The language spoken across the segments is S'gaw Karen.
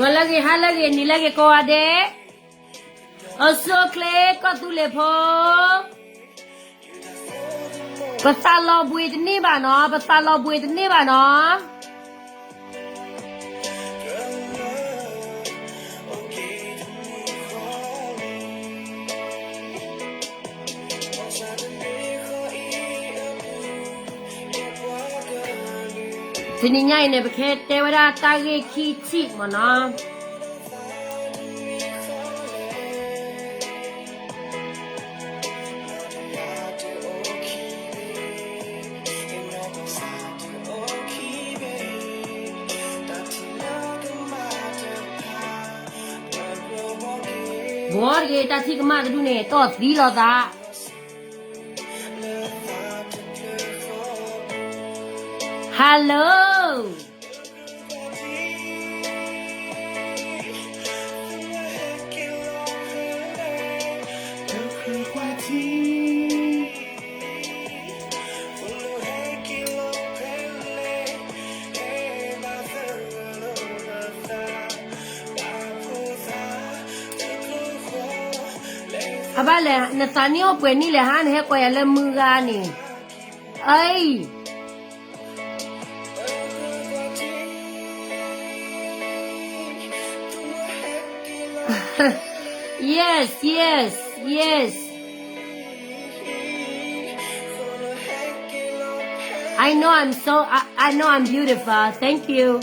ဂီၤလၢအဂ့ၤ ဟါလၢအဂ့ၤ နံၤလၢအဂ့ၤ ကိးဂၤဒဲး, အိၣ်ဆူၣ်အိၣ်ချ့ ကီၢ်သူလ့ၤဖိ, ပသးလီၤဘှံးတန့ၢ်ဘၣ်နီၤ, ပသးလီၤဘှံးတန့ၢ်ဘၣ်နီၤ. တနံၤညါအံၤန့ၣ် ပကဟဲတဲဝဲဒၣ်တၢ်ဂ့ၢ်ခံထံၣ်မ့ၢ်နီၤ. ဘီတဂ့ၤ တၢ်ထံၣ်ကမၣ်တဒူၣ်န့ၣ် တီၢ်သံလိာ်သး. Hello. အဘၣ်လဲၣ် နသးနံၣ်အိၣ်ပှဲၤနံၣ်လဲၣ်ဟါ နဟဲကိးယၤလၢမုၢ်ဂၤန့ၣ်, အံၤ Yes, yes, yes. I know I'm so, I, I know I'm beautiful. Thank you.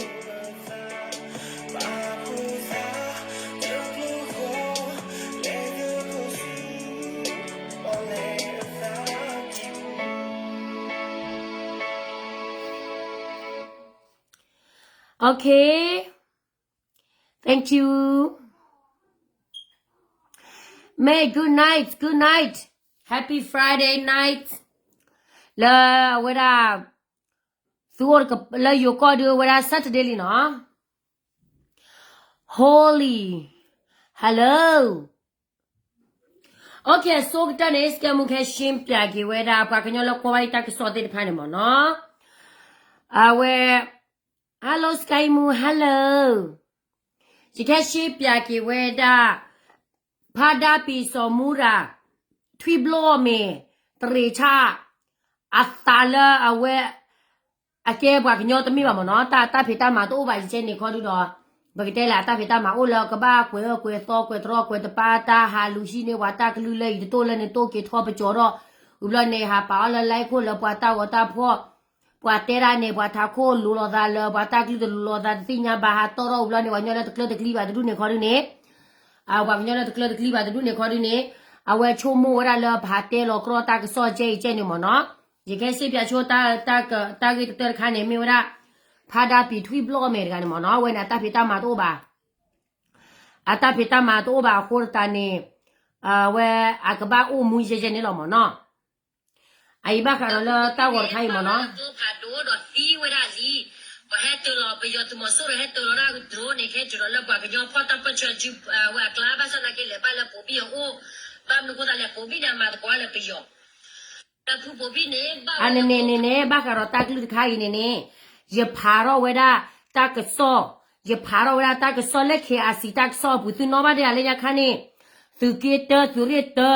Okay. Thank you. May, good night, good night. Happy Friday night. လၢအဝဲဒၣ် သုအိၣ်တက လၢယိၤကီၢ်ဒုးဝဲဒၣ် Saturday လံနီၤ. Holy. Hello. Okay, အဆိကတၢၢ်န့ၣ် စကဲမူ ကဟဲ ရှင်းပြ က့ၤဝဲဒၣ် ပှၤကညီလၢကွၢ်ဝဲတၢ်ကစီၣ်သ့ၣ်တဖၣ်န့ၣ်မ့ၢ်နီၤ. အဝဲ Hello စကဲမူ hello. ယကဟဲ ရှင်းပြ က့ၤဝဲဒၣ် ဖါဒါပံၤစီၤမူရၤ ထွံၣ်ဘျီၣ်မဲာ် တရ့ၤဆၣ် အသးလၢအဝဲ အကဲပှၤကညီတမ့ၢ်ဘၣ်မ့ၢ်နီၤ, တၢ် တၢ်ဖံးတၢ်မၤတအိၣ်ဘၣ် ယကဲန့ၣ်ခီဒုဒီး ပကတဲလဲၣ် အတၢ်ဖံးတၢ်မၤအိၣ်လၢကဘၣ်ကွဲးအၢကွဲးသီ ကွဲးတရီကွဲးတပါ တၢ်ဟးလူၤဟံးန့ၢ်ပှၤတၢ်ကလုၢ်လၢအံၤတတိၢ်လၢန့ၣ်တိၢ်က့ၤထီၣ်ပကၠီၤထီၣ်, ဝံၤဘျီန့ၣ် ဟးပာ်အီၤလၢ လိုင်းခိၣ် လၢပှၤတၢ်ဂီၤတၢ်ဖီၣ်, ပှၤတဲဒၣ်န့ၣ် ပှၤထးခိၣ်လိၤလိာ်သးလၢ ပှၤတၢ်ကလုၢ်တလိၤလိာ်သးတသ့ၣ်ညါဘၣ် ဟးတီၣ်ထီၣ်ဝံၤဘျီန့ၣ် ပှၤကညီလၢတကျၢတကျံဘၣ်တဒူၣ်န့ၣ်ခီဒုန့ၣ် အပှၤကညီလၢတကျၢတကျံဘၣ်တဒူၣ်န့ၣ်ခီဒုန့ၣ် အဝဲဆိကမိၣ်ဝဲဒၣ်လၢပဟးတဲလီၤကြီတၢ်ကစီၣ်ကဲအံၤကဲန့ၣ်မ့ၢ်နီၤ. ယကဟဲ ရှင်းပြ ဆိ တၢ်ဂ့ၢ်ကတၢၢ်တခါန့ၣ် မ့ၢ်ဝဲဒၣ် ဖါဒါပံၤထွံၣ်ဘျီၣ်မဲာ်တဂၤန့ၣ်မ့ၢ်နီၤ အဝဲန့ၣ် အတၢ်ဖံးတၢ်မၤတအိၣ်ဘၣ်, အတၢ်ဖံးတၢ်မၤတအိၣ်ဘၣ်အဃိသတးန့ၣ် အဝဲအကဘၣ်အိၣ်မူယဲယဲန့ၣ်လီၤမ့ၢ်နီၤ. အအံၤဘၣ်ဃးဒီးလၢတၢ်ဂီၤတခါအံၤမ့ၢ်နီၤ. ဖးဒိၣ်ဒီးသံဝဲဒၣ်လံ, ပှၤဟဲတၢၤလီၤပယီၤသုးမီၤစိရိၤဟဲတၢၤလီၤဒၣ်ကဒိးန့ၣ် ကဟဲတၢၤလီၤလၢပှၤကညီဖီၣ်တၢ်ပၢဆှၢအဝဲအကျါ ဘၣ်ဆၣ်သနာ်က့လဲၤဘၣ်လၢပိာ်ဘံၣ်အအိၣ်, ဘၣ်မနုၤအဃိသတးလဲၣ် ပိာ်ဘံၣ်န့ၣ် အမၤသကိးလၢပယီၤ, လၢဖုပိာ်ဘံၣ်န့ၣ် အန့ၣ်န့ၣ်န့ၣ် ဘၣ်ဃးဒီးတၢ်ကလုၢ်တခါအံၤန့ၣ်န့ၣ် ယဖးထီၣ်ဝဲဒၣ်တၢ်ကစီၣ်, ယဖးထီၣ်ဝဲဒၣ်တၢ်ကစီၣ်လၢ KIC တၢ်ကစီၣ်အပူၤ သုနီၣ်ဘၣ်ဒၣ်လၢညါခါန့ၣ်, သုးက့တၢ သုးရ့ၣ်တၢ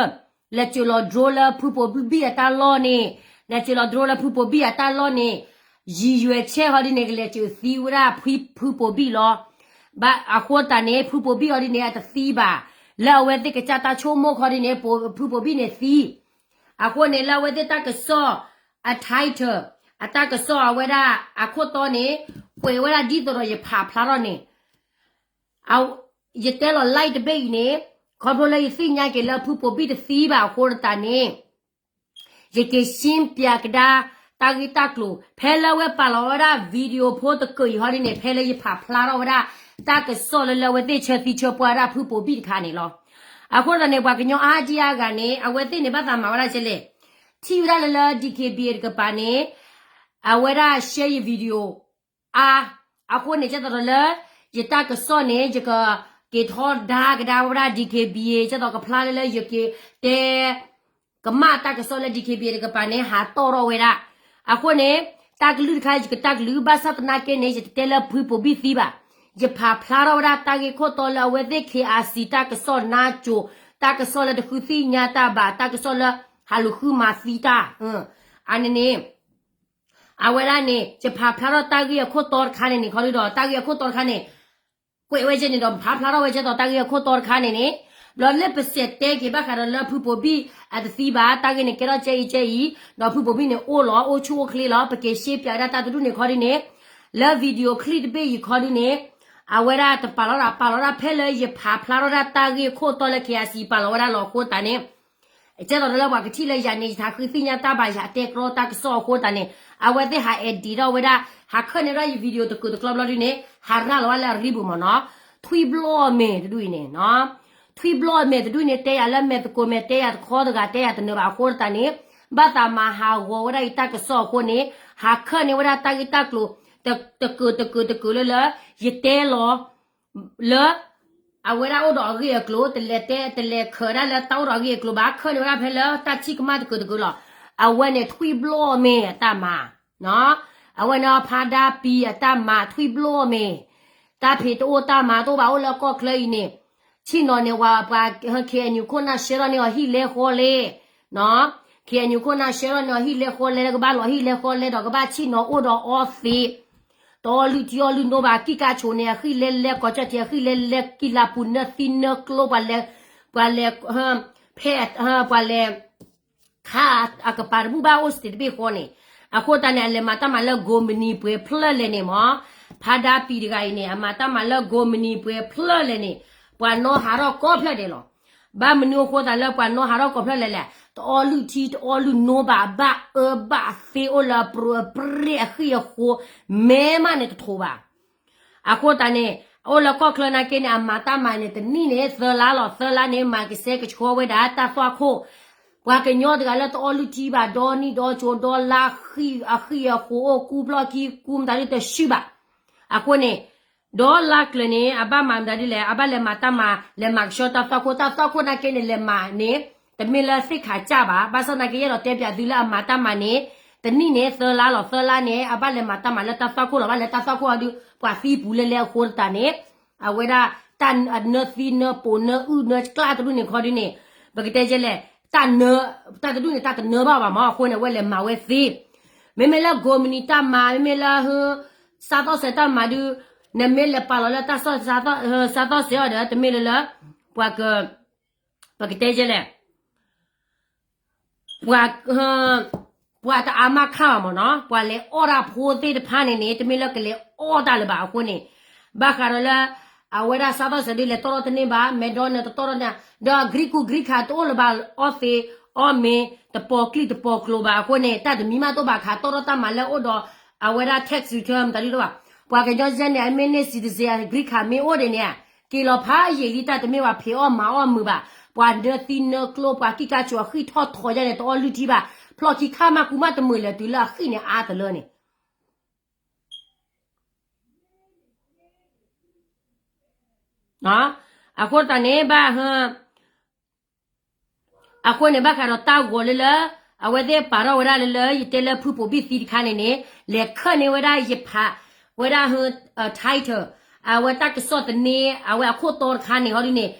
လဲၤစၢၤလီၤ drone လၢဖုပိာ်ဘံၣ်အတၢ်လီၢ်န့ၣ်, လဲၤစၢၤလီၤ drone လၢဖုပိာ်ဘံၣ်အတၢ်လီၢ်န့ၣ်, ရည်ရွယ်ချက် ဟီဒ်န့ၣ် ကလဲၤစၢၤသံဝဲဒၣ်ဖုပိာ်ဘံၣ်လီၤ. ဘၣ်အဃိသတးန့ၣ် ဖုပိာ်ဘံၣ်ဟီဒ်န့ၣ် အတသံဘၣ်, လၢအဝဲသ့ၣ်ကစၢ်တၢ်ဆိကမိၣ်ခီဒ်န့ၣ် ဖုပိာ်ဘံၣ်န့ၣ်သံ အဃိန့ၣ် လၢအဝဲသ့ၣ်တၢ်ကစီၣ်အ title, အတၢ်ကစီၣ်အဝဲဒၣ်အခိၣ်တီန့ၣ် ကွဲးဝဲဒၣ်ဒ်သိးဒီးယဖးဖျါထီၣ်န့ၣ်, ယတဲလီၤ live တဘ့ၣ်အံၤန့ၣ် ခီဖျိလၢယသ့ၣ်ညါက့ၤလၢဖုပိာ်ဘံၣ်တသံဘၣ်အဃိသတးန့ၣ် ယက့ၤ ရှင်းပြ ကဒါ တၢ်ဂ့ၢ်တၢ်ကျိၤ ဖဲလၢအဝဲပာ်လီၤဝဲဒၣ် video ဖိတကၢၢ်အံၤဟီဒ်န့ၣ် ဖဲလၢယဖးဖျါထီၣ်ဝဲဒၣ် တၢ်ကစီၣ်လၢလၢအဝဲသ့ၣ်ဆၢသံဆၢပှၢ်ဝဲဒၣ်ဖုပိာ်ဘံၣ်တခါန့ၣ်လီၤ. အဃိသတးန့ၣ် ပှၤကညီအါဒံအါဂၤန့ၣ် အဝဲသ့ၣ်န့ၣ်ဘၣ်သးမၤဝဲဒၣ်ကဲလဲၣ်, ထံၣ်ဝဲဒၣ်လၢလၢ DKBA တကပၤန့ၣ် အဝဲဒၣ် share ယ video အါ, အဃိန့ၣ် ကဲသိးဒီးလၢ ယတၢ်ကစီၣ်န့ၣ် ယကက့ၤထီဒါကဒါဝဲဒၣ် DKBA ကဲသိးကဖျါလၢလၢယက့ၤတဲ ကမၣ်တၢ်ကစီၣ်လၢ DKBA တကပၤန့ၣ် ဟးတီၣ်ထီၣ်ဝဲဒၣ်. အဃိန့ၣ် တၢ်ကလုၢ်တခါ ယကတၢ်ကလုၢ် ဘၣ်ဆၣ်သနာ်က့န့ၣ် ယတတဲလၢဖုပိာ်ဘံၣ်သံဘၣ်. ယဖးဖျါထီၣ်ဝဲဒၣ်တၢ်ဂ့ၢ်ခိၣ်တီလၢအဝဲသ့ၣ် KIC တၢ်ကစီၣ်နါကိၤ, တၢ်ကစီၣ်လၢတဃုသ့ၣ်ညါတၢ်ဘၣ်, တၢ်ကစီၣ်လၢဟးလူၤဃုမၤသံတၢ်, အန့ၣ်န့ၣ် အဝဲဒၣ်န့ၣ် ယဖးဖျါထီၣ်တၢ်ဂ့ၢ်အခိၣ်တီတခါန့ၣ်န့ၣ် ခီဒုဒီး တၢ်ဂ့ၢ်အခိၣ်တီတခါန့ၣ် ကွဲးဝဲကဲန့ၣ်ဒီး ပဖးဖျါထီၣ်ဝဲကဲသိးတၢ်ဂ့ၢ်အခိၣ်တီတခါန့ၣ်န့ၣ်, ဘျီလၢပစဲးတဲက့ၤဘၣ်ဃးဒီးလၢဖုဘိဘံၣ်အတသံဘၣ်, တၢ်ဂ့ၢ်န့ၣ်ကဲထီၣ်ကဲအံၤကဲအံၤ, ဒီးဖုဘိဘံၣ်န့ၣ်အိၣ်လီၤ အိၣ်ဆူၣ်အိၣ်ချ့လီၤ, ပက့ၤရှဲပၠးဝဲဒၣ်တၢ်တဒူၣ်န့ၣ်ခီဒုန့ၣ်, လၢ video clip တဘ့ၣ်အံၤခီဒုန့ၣ်, အဝဲဒၣ်တပာ်လီၤဒၣ် ပာ်လီၤဒၣ်ဖဲလၢယဖးဖျါထီၣ်ဒၣ်တၢ်ဂ့ၢ်ခိၣ်တီလၢ KIC ပာ်လီၤဝဲဒၣ်လီၤအဃိသတးန့ၣ် ကဲသိးဒီးလၢပှၤကထံၣ်လၢယၤန့ၣ် ယတၢ်ဃုသ့ၣ်ညါတၢ်ဘၣ် ယတဲကြီတၢ်ကစီၣ်အဃိသတးန့ၣ်, အဝဲသ့ၣ်ဟး edit ထီၣ်ဝဲဒၣ် ဟးခၢၣ်န့ၢ်ထီၣ်ယ video တကုာ်တကျီဘျီဒုန့ၣ် ဟးရၤလီၤဝဲလၢအရံပူၤမ့ၢ်နီၤ, ထွံၣ်ဘျီၣ်မဲာ်တဒူၣ်အံၤန့ၣ်, ထွံၣ်ဘျီၣ်မဲာ်တဒူၣ်န့ၣ် တဲယၤလၢမဲာ်သကိးမဲာ် တဲယၤတခီတဂၤ တဲယၤတနၢၤဘၣ်အဃိသတးန့ၣ်, ဘၣ်သးမၤဟးဂီၤဝဲဒၣ်ယတၢ်ကစီၣ်အဃိန့ၣ်, ဟးခၢၣ်န့ၢ်ဝဲဒၣ်တၢ်ဂ့ၢ်တၢ်ကျိၤ တကုာ်တကုာ်တကုာ်လၢလၢ ယတဲလီၤ လၢ အဝဲဒၣ်အိၣ်ဒီးအဂ့ၢ်အကျိၤ တလဲၤတဲ တလဲၤခၢးဒၣ်လၢတၢ်အိၣ်ဒီးအဂ့ၢ်အကျိၤဘၣ်, ခၢၣ်န့ၢ်ဝဲဒၣ်ဖဲလၢတၢ်ထံၣ်ကမၣ်တကုာ်တကုာ်လီၤ. အဝဲန့ၣ်ထွံၣ်ဘျီၣ်မဲာ်အတၢ်မၤ, အဝဲန့ၣ်ဖါဒါပံၤအတၢ်မၤ ထွံၣ်ဘျီၣ်မဲာ်, တၢ်ဖံးတအိၣ်တၢ်မၤတအိၣ်ဘၣ် အိၣ်လၢကီၢ်ချၢအံၤန့ၣ်, ဆ့ၣ်နီၤန့ၣ် ပှၤ KNU ခိၣ်နၢ်ဆှၢထီၣ်န့ၢ်အီၤဟံၣ်လဲဃီလဲ, KNU ခိၣ်နၢ်ဆှၢထီၣ်န့ၢ်အီၤဟံၣ်လဲဃီလဲ လၢကဘၣ်လီၤဟံၣ်လဲဃီလဲဒီးကဘၣ်ဆ့ၣ်နီၤအိၣ်ဒီးအီသံး တအီလုၢ်ထံအီလုၢ်နိဘၣ် ကံၣ်ကၢ်ဆိးန့ၣ် အဃံၣ်လဲလဲ ကီးကၠီၣ်ထံး အဃံၣ်လဲလဲ ကံၣ်လါပူၤ နၢသံနၢကျိ ပှၤလဲၤ ပှၤလဲၤ ဖဲ ပှၤလဲၤ ခါ အကပၤတဘူၣ်ဘၣ်အိၣ် state တဘ့ၣ်ဃီန့ၣ်, အဃိသတးန့ၣ် အလဲၤမၤတၢ်မၤလၢ ကိးမနံၤပှဲၤဖျၢၣ်လဲၣ်န့ၣ်မ့ၢ်, ဖါဒါပံၤတဂၤအံၤန့ၣ် အမၤတၢ်မၤလၢ ကိးမနံၤပှဲၤဖျၢၣ်လဲၣ်န့ၣ်, ပှၤနီၣ်ဟးထီၣ်ကိးဖျၢၣ်ဒဲးလီၤ. ဘၣ်မနုၤအဃိသတးလၢပှၤနီၣ်ဟးထီၣ်ကိးဖျၢၣ်လဲၣ်လဲၣ်, တအီလုၢ်ထံတအီလုၢ်နိဘၣ် ဘၣ်အၢဘၣ်သီအိၣ်လၢအပြၢအပြဲၢ်အဃံၢ်အဃိ, မဲမးန့ၣ်တထိးဘၣ်. အဃိသတးန့ၣ် အိၣ်လၢကီၢ်ချၢနာ်က့န့ၣ် အမၤတၢ်မၤန့ၣ် တနံၣ်န့ၣ် သၢလါလီၤ. သၢလါန့ၣ် မၤကဆှဲကဆှီဝဲဒၣ်တၢ်သွၣ်ခိၣ်, ပှၤကညီတဂၤလၢတအီလုၢ်ထံဘၣ် ဒီနံၣ်ဒီကၠိ ဒီလါဃံၢ် အဃံၢ်အဃိအိၣ် ကူဖျီၣ်ခံ ကူမတၤဒုတစုဘၣ်. အဃိန့ၣ် ဒီလါကျၢၤန့ၣ် အဘၣ်မၤမတၤဒ်လဲၣ်, အဘၣ်လဲၤမၤတၢ်မၤ လဲၤမၤကဆှီတၢ်သွၣ်ခိၣ်, တၢ်သွၣ်ခိၣ်နာ်က့န့ၣ် လဲၤမၤန့ၣ် တမ့ၢ်လၢသ့ၣ်ခးကၢ်ဘၣ်. ဘၣ်ဆၣ်သနာ်က့ ယအဲၣ်ဒိးတဲပၠးသုလၢအမၤတၢ်မၤန့ၣ် တနံၣ်န့ၣ် သၢလါလီၤ. သၢလါန့ၣ် အဘၣ်လဲၤမၤတၢ်မၤလၢတၢ်သွၣ်ခိၣ်လီၤ. ဘၣ်လဲၤတၢ်သွၣ်ခိၣ်အီၤဒုး ပှၤသံပူၤလဲလဲအဃိသတးန့ၣ် အဝဲဒၣ် တၢ်နၢသံနၢပိာ်နၢအုၣ်နၢကျၢ်တဒူၣ်န့ၣ်ခီဒုးန့ၣ် ပကတဲကဲလဲၣ်, တၢ်နၢ တၢ်တဒူၣ်န့ၣ် တၢ်တနၢဘၣ်ဘၣ်မး အဃိန့ၣ် အဝဲလဲၤမၤဝဲသ့ မ့မ့ၢ်လၢကိးမနံၤတၢ်မၤ မ့မ့ၢ်လၢ စးသီၣ်စဲးတၢ်မၤဒုး နမ့ၢ်လဲၤပာ်လီၤလၢတၢ်စးသီၣ်စဲးအီၤဒီး တမ့ၢ်လၢလၢ ပှၤက ပကတဲကဲလဲၣ် ပှၤ ပှၤတအါမးခါဘၣ်မ့ၢ်နီၤ ပှၤလဲၤအီၣ်တၢ်ဖိသ့ၣ်တဖၣ်န့ၣ်န့ၣ် တမ့ၢ်လၢကလဲၤအီၣ်တၢ်လၢၤဘၣ်အဃိန့ၣ် ဘၣ်ဃးဒီးလၢ အဝဲဒၣ်စးသီၣ်စဲးဒုးလဲၤတီၣ်ထီၣ်တန့ၢ်ဘၣ် မဲာ်ဒီးနတတီၣ်ထီၣ်န့ၣ် ဒီးအကြံးကူၣ်ကြံးခါတအိၣ်လၢၤဘၣ် အီၣ်သ့ အီၣ်မ့ၤ တပီၤကျံၣ်တပီၤကျိၤဘၣ်အဃိန့ၣ် တၢ်တမံၤမးတအိၣ်ဘၣ်ခါ တီၣ်ထီၣ်တၢ်မၤလၢအအိၣ်ဒီး အဝဲဒၣ် tax return မတၤဒုတအိၣ်ဘၣ် ပှၤကညီယဲန့ၣ် အမ့ၢ်န့ၢ် citizen အကြံးခါမ့ၢ်အိၣ်ဒံးန့ၣ် က့ၤလီၤဖးယံာ်လံ တၢ်တမ့ၢ်ဘၣ်ဖံးအီၣ်မၤအီၣ်မုာ်ဘၣ် ပှၤနၢသံနၢကျိ ပှၤကံၣ်ကၢ်ဆိးအဃံၣ်ထီၣ်ထီယဲန့ၣ် တအီၣ်လုၢ်ထံဘၣ် ဖျီၣ်ခံခါမးကူမးတမုာ်လဲၤတုၤလၢအဃံၣ်န့ၣ်အါတလၢန့ၣ် အဃိသတးန့ၣ်ဘၣ် အဃိန့ၣ်ဘၣ်ဃးဒီးတၢ်ဂီၤလၢလၢ အဝဲသ့ၣ်ပာ်ထီၣ်ဝဲဒၣ်လၢလၢ ယတဲလၢဖုဘိဘံၣ်သံတခါန့ၣ်န့ၣ် လဲၤခၢၣ်န့ၢ်ဝဲဒၣ်ယဖး ဝဲဒၣ် title အဝဲတၢ်ကစီၣ်သန့ အဝဲအခိၣ်တီတခါန့ၣ်ဟီဒုန့ၣ်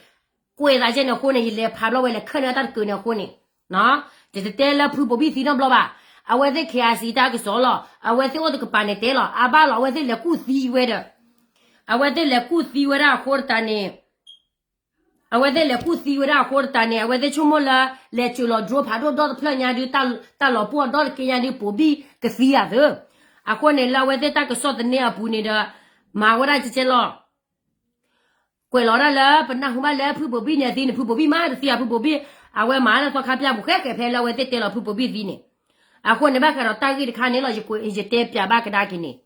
ကွဲးသးယဲန့ၣ်အဃိန့ၣ် ယလဲၤဖးဘျီဝဲလဲၤခၢၣ်န့ၢ်ဝဲတၢ်တကုာ်န့ၣ်အဃိန့ၣ် တတဲလၢဖုဘိဘံၣ်သံနီတဘျီဘၣ် အဝဲသ့ၣ် KIC တၢ်ကစီၣ်လီၤ အဝဲသ့ၣ်အိၣ်တကပၤန့ၣ်တဲလီၤ အဘၣ်လီၤ အဝဲသ့ၣ်လဲၤကူၣ်သံဝဲဒီး အဝဲသ့ၣ်လဲၤကူၣ်သံဝဲဒၣ်အဃိတတးန့ၣ် အဝဲသ့ၣ်လဲၤကူၣ်သံဝဲဒၣ်အဃိတတးန့ၣ် အဝဲသ့ၣ်ဆိကမိၣ်လၢ လဲၤစၢၤလီၤ drone ဖးဒိၣ်ဒီတဖျၢၣ်ညါဒုး တၢ်လီၤပှီၢ်ဒီတက့ညါဒုး ဘိဘံၣ်ကသံအသး အဃိန့ၣ်လၢအဝဲသ့ၣ်တၢ်ကစီၣ်သန့အပူၤန့ၣ်ဒီး မၤဝဲဒၣ်ကဲကဲလီၤ ကွဲးလီၤဒၣ်လၢ ပနၢ်ဟူဘၣ်လၢဖုဘိဘံၣ်န့ၣ်အသံန့ၣ် ဖုဘိဘံၣ်မးတသံအဖုဘိဘံၣ် အဝဲမၤလၢသီခါပျၢ်ပူၤဃဲဃဲဖဲလၢအဝဲသ့ၣ်တဲလီၤဖုဘိဘံၣ်သံန့ၣ် အဃိန့ၣ်ဘၣ်ဃးဒီးတၢ်ဂ့ၢ်တခါန့ၣ်လီၤ ယတဲပၠးဘၣ်ကဒါက့ၤန့ၣ်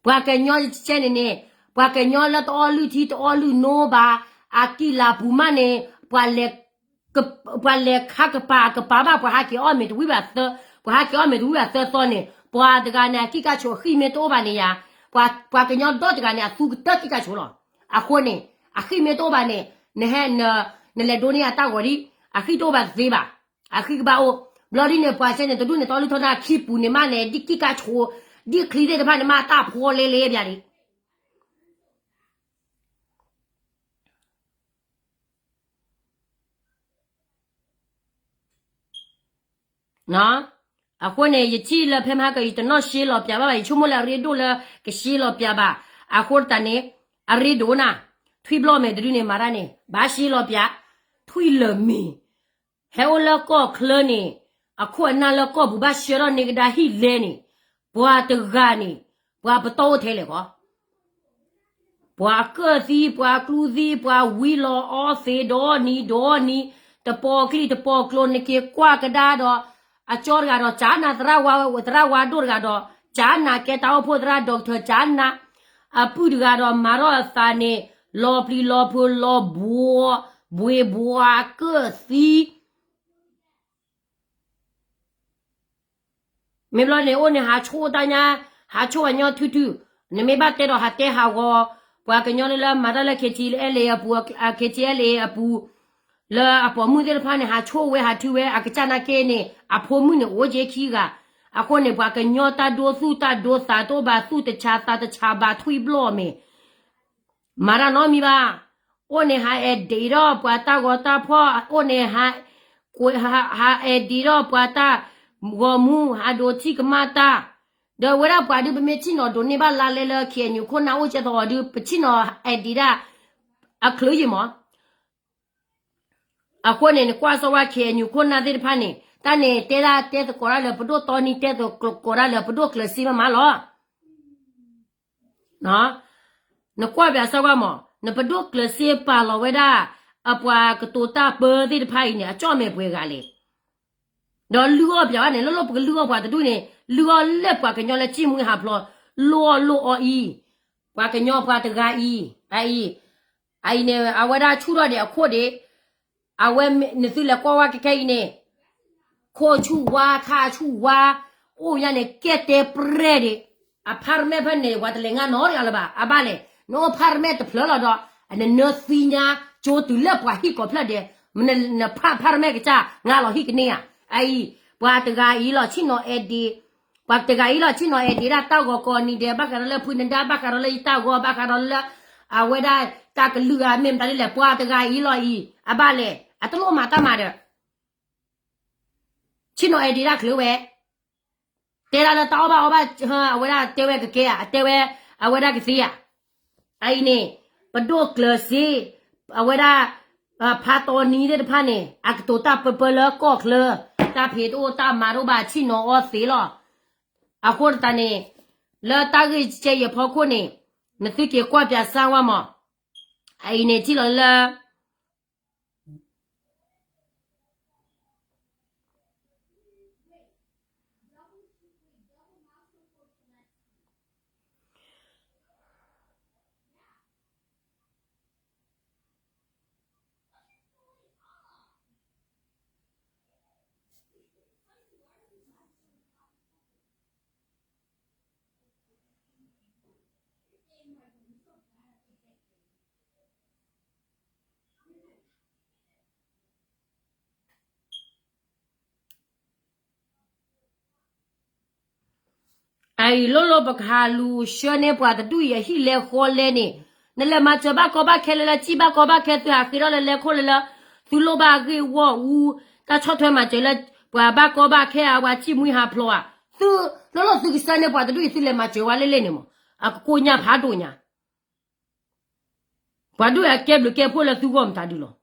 ပှၤကညီကဲန့ၣ်န့ၣ် ပှၤကညီလၢတအီၣ်လုၢ်ထံတအီၣ်လုၢ်နိဘၣ် အကံၣ်လၤပူၤမးန့ၣ် ပှၤလဲၤခါကပၤအကပၤဘၣ် ပှၤဟးက့ၤအီၣ်မ့ၤတဝံၣ်ဘၣ်သၢ ပှၤဟးက့ၤအီၣ်မ့ၤတဝံၣ်ဘၣ်သၢသီန့ၣ် ပှၤတဂၤန့ၣ် အကံၣ်ကၢ်ဆိးအဃံၣ်မ့ၢ်တအိၣ်ဘၣ်န့ၣ်ယါ ပှၤကညီဒီတဂၤန့ၣ် အသူကတၢၢ်ကံၣ်ကၢ်ဆိးလီၤ. အဃိန့ၣ် အဃံၣ်မ့ၢ်တအိၣ်ဘၣ်န့ၣ် နဟဲ နလဲၤဒိးန့ၢ်အတၢ်ဂီၤဒံး အဃံၣ်တအိၣ်ဘၣ်တသ့ဘၣ်. အဃံၣ်ကဘၣ်အိၣ် ဘျီဒ်န့ၣ် ပှၤစဲန့ၣ် တဒူၣ်န့ၣ် တအီလုၢ်ထီၣ်တၢ်ခံပူၤန့ၣ်မးန့ၣ် ဒ်ကံၢ်ကါဆိး ဒ်ချံသ့ၣ်တဖၣ်န့ၣ်မး တၢ်ဖှီလဲလဲဘၣ်ဒံး အဃိန့ၣ် ယထံၣ်လၢဖဲမဟါက ယတနီၣ်ရှဲလီၤပၠးဘၣ်ဘၣ် ယဆိကမိၣ်လၢအရ့ဒိၣ်လၢကရှဲလီၤပၠးဘၣ်ဘၣ် အဃိတးန့ၣ် အရ့ဒိၣ်နၤ ထွံၣ်ဘျီၣ်မဲာ်တဒုန့ၣ် မၤတၢ်န့ၣ် ဘၣ်ရှဲလီၤပၠး ထွံၣ်လၢာ်မ့ၢ် ဟဲအိၣ်လၢကီၢ်ချၢန့ၣ် အခိၣ်အနၢ်လၢကီၢ်ပူၤဘၣ်ဆှၢထီၣ်န့ၢ်ကဒါဟံၣ်လဲန့ၣ် ပှၤတဂၤန့ၣ် ပှၤပတီၢ်အိၣ်ထဲလဲၣ်ကီး ပှၤကၢၣ်သံ ပှၤကျူသံ ပှၤဝံလီၤအီသံး ဒီနံၤဒီနံၤ တပီၤကျံၢ်တပီၤကျိၤ နက့ၤကွၢ်ကဒါဒီး အကၠီတဂၤဒီး ကနၤသရၣ်ဝါ သရၣ်ဝါဒိၣ်တဂၤဒီး ကနၤကဲတၢ်အိၣ်ဖှိၣ် သရၣ်ဒီကထၢၣ် ကနၤ အပုၢ်တဂၤဒီး မၤထီၣ်အသးန့ၣ် လီၤပျံၤလီၤဖုး လီၤဘှီ ဘှ့ဘှီ ကၢၣ်သံ မ့ၢ်ဘျီန့ၣ် အိၣ်န့ၣ် ဟးဆိၣ်တၢ်ညါ ဟးဆိၣ်အညီထုထု, နမ့ၢ်ဘၣ်တဲဒီးဟးတဲဟးဂီၤ, ပှၤကညီလၢလၢမၤတၢ်လၢ ခ့ထံလၢအဲလ့အပူၤ, ခ့ထံအဲလ့အပူၤ, လၢအပိာ်မုၣ်သ့ၣ်တဖၣ်န့ၣ် ဟးဆိၣ်ဝဲဟးထုဝဲ အကစၢ်နာ်က့န့ၣ် အဖိမုၣ်န့ၣ်အိၣ်က့ခံဂၤ, အဃိန့ၣ် ပှၤကညီတၢ်ဒိသူၣ်တၢ်ဒိသး တအိၣ်ဘၣ်သူၣ်တဆးသးတဆးဘၣ်ထွံၣ်ဘျီၣ်မ့ၢ် မၤတၢ်နီတမံၤဘၣ်. အိၣ်န့ၣ်ဟးအဲၣ်ဒ့းထီၣ်ပှၤတၢ်ဂီၤတၢ်ဖီၣ်, အိၣ်န့ၣ် ဟးအဲၣ်ဒ့းထီၣ်ပှၤတၢ်ဂီၤမူ, ဟးဒိးထံၣ်ကမၣ်တၢ်, ဒီးဝဲဒၣ်ပှၤဒုး ပမ့ၢ်ထံၣ်နီၤဒိးန့ၢ်ဘၣ်လါလဲလၢ ခ့ၣ်အဲၣ်ယူၣ်ခိၣ်နၢ်အိၣ်ကဲသီအီၤဒုး ပထံၣ်နီၤအဲၣ်ဒ့းဒၣ် အချုးယံာ်မး. အဃိန့ၣ် နကွၢ်စၢ်ဝဲ ခ့ၣ်အဲၣ်ယူၣ်ခိၣ်နၢ်သ့ၣ်တဖၣ်န့ၣ် တၢ်န့ၣ်တဲဒၣ်တဲသကိးတၢ်လၢပဒိၣ်တီနံၤ တဲသကိးတၢ်လၢပဒိၣ်ကျၢၤစ့မးမးလီၤ. နကွၢ်ပၠးစၢ်ဝဲမး, နပဒိၣ်ကျၢၤစ့ပာ်လီၤဝဲဒၣ် အပှၤကတိၤတၢ်ပၢသ့ၣ်တဖၣ်အံၤန့ၣ် အကၠီၣ်မဲာ်ပှဲၤဂၤလဲၣ်. ဒီးလုၢ်အီၣ်ပၠးဝဲန့ၣ် လၢလီၢ်ပကလုၢ်အီၣ်ပှၤတဒူၣ်န့ၣ် လုၢ်အီၣ်လၢပှၤကညီလၢစံၣ်မှံဟးဖျိး လိၣ်အီၣ်လိၣ်အီအံၤ, ပှၤကညီပှၤတဂၤအံၤ, အအံၤ, အအံၤန့ၣ် အဝဲဒၣ်ဆူၣ်ထီၣ်ဒံးအခိၣ်ဒံး အဝဲနသုလဲၤကွၢ်ဝဲကဲခဲအံၤန့ၣ် ခိၣ်ဆူၣ်ဝါ ထးဆူၣ်ဝါ အိၣ်ညါန့ၣ် ကဲတဲပြဲၢ်ဒံး, အဖးရမဲာ်ဖဲန့ၣ် ပှၤတလဲၤငါနီတဂၤလၢၤဘၣ်, အဘၣ်လဲၣ်, နအိၣ်ဖးရမဲာ်တဖျၢၣ်လီၤဒီး နနၢသံညါ ကၠိတုၤလၢပှၤဟံၣ်ကိးဖျၢၣ်ဒဲး, နဖး ဖးရမဲာ်ကစၢ် ငါလီၤဟံၣ်ကန့ၢ်ဧါ, အအံၤ, ပှၤတဂၤအံၤလီၤ ဆ့ၣ်နီၤအဲၣ်ဒ့း ပှၤတဂၤအံၤလီၤ ဆ့ၣ်နီၤအဲၣ်ဒ့းဒၣ်တၢ်ဂီၤကိးနံၤဒဲး ဘၣ်ဃးဒီးလၢဖုနဒါ ဘၣ်ဃးဒီးလၢယတၢ်ဂီၤ ဘၣ်ဃးဒီးလၢ အဝဲဒၣ်တၢ်ကလုၢ်အမ့ၢ်မတၤဒ်လဲၣ် ပှၤတဂၤအံၤလီၤအံၤ အဘၣ်လဲၣ် အတလိၣ်မၤတၢ်မၤဒီး ဆ့ၣ်နီၤအဲၣ်ဒ့းဒၣ်ချုးဝဲ တဲဒၣ်လၢတၢ်အီၣ်ဘၣ်အီဘၣ် အဝဲဒၣ်တဲဝဲကကဲဧါ အတဲဝဲ အဝဲဒၣ်ကသ့ဧါ. အအံၤန့ၣ် ပဒိၣ်ကျၢၤစ့ အဝဲဒၣ် ဖးတီနံၤသ့ၣ်တဖၣ်န့ၣ် အကတိၤတၢ်ပၢပၢလၢကီၢ်ချၢ တၢ်ဖံးတအိၣ်တၢ်မၤတအိၣ်ဘၣ် ဆ့ၣ်နီၤအီသ့လီၤ. အဃိတးန့ၣ် လၢတၢ်ဂ့ၢ်ကဲအံၤအဖီခိၣ်န့ၣ် နသုက့ၤကွၢ်ပၠးစၢ်ဝဲမး အအံၤန့ၣ်ထံၣ်လီၤလၢ အအံၤလိၣ်လိၣ် ပကဟးလူၤဆှၢန့ၢ်ပှၤတဒူၣ်အံၤအဟံၣ်လဲဃီလဲန့ၣ်, နလဲၤမၤစၢၤဘၣ်ကီဘၣ်ခဲလၢလၢ စံၣ်ဘၣ်ကီဘၣ်ခဲ သုဟးဃ့ထီၣ်လၢလဲၤခိၣ်လၢလၢ သုလိၣ်ဘၣ်ဂ့ၢ်ဂီၢ်အူ တၢ်ဆီၣ်ထွဲမၤစၢၤလၢ ပှၤဘၣ်ကီဘၣ်ခဲဧါ ပှၤစံၣ်မှံဟးဖျိးဧါ, သုလိၣ်လိၣ်သုကဆှၢန့ၢ်ပှၤတဒူၣ်အံၤ သုလဲၤမၤစၢၤဝဲလၢလဲၣ်န့ၣ်မး, အကကိၢ်ညါဖးဒိၣ်ညါ ပှၤဒူၣ်အကဲဘျုးကဲဖှိၣ်လၢသုဂီၢ်မတၤဒုလီၤ.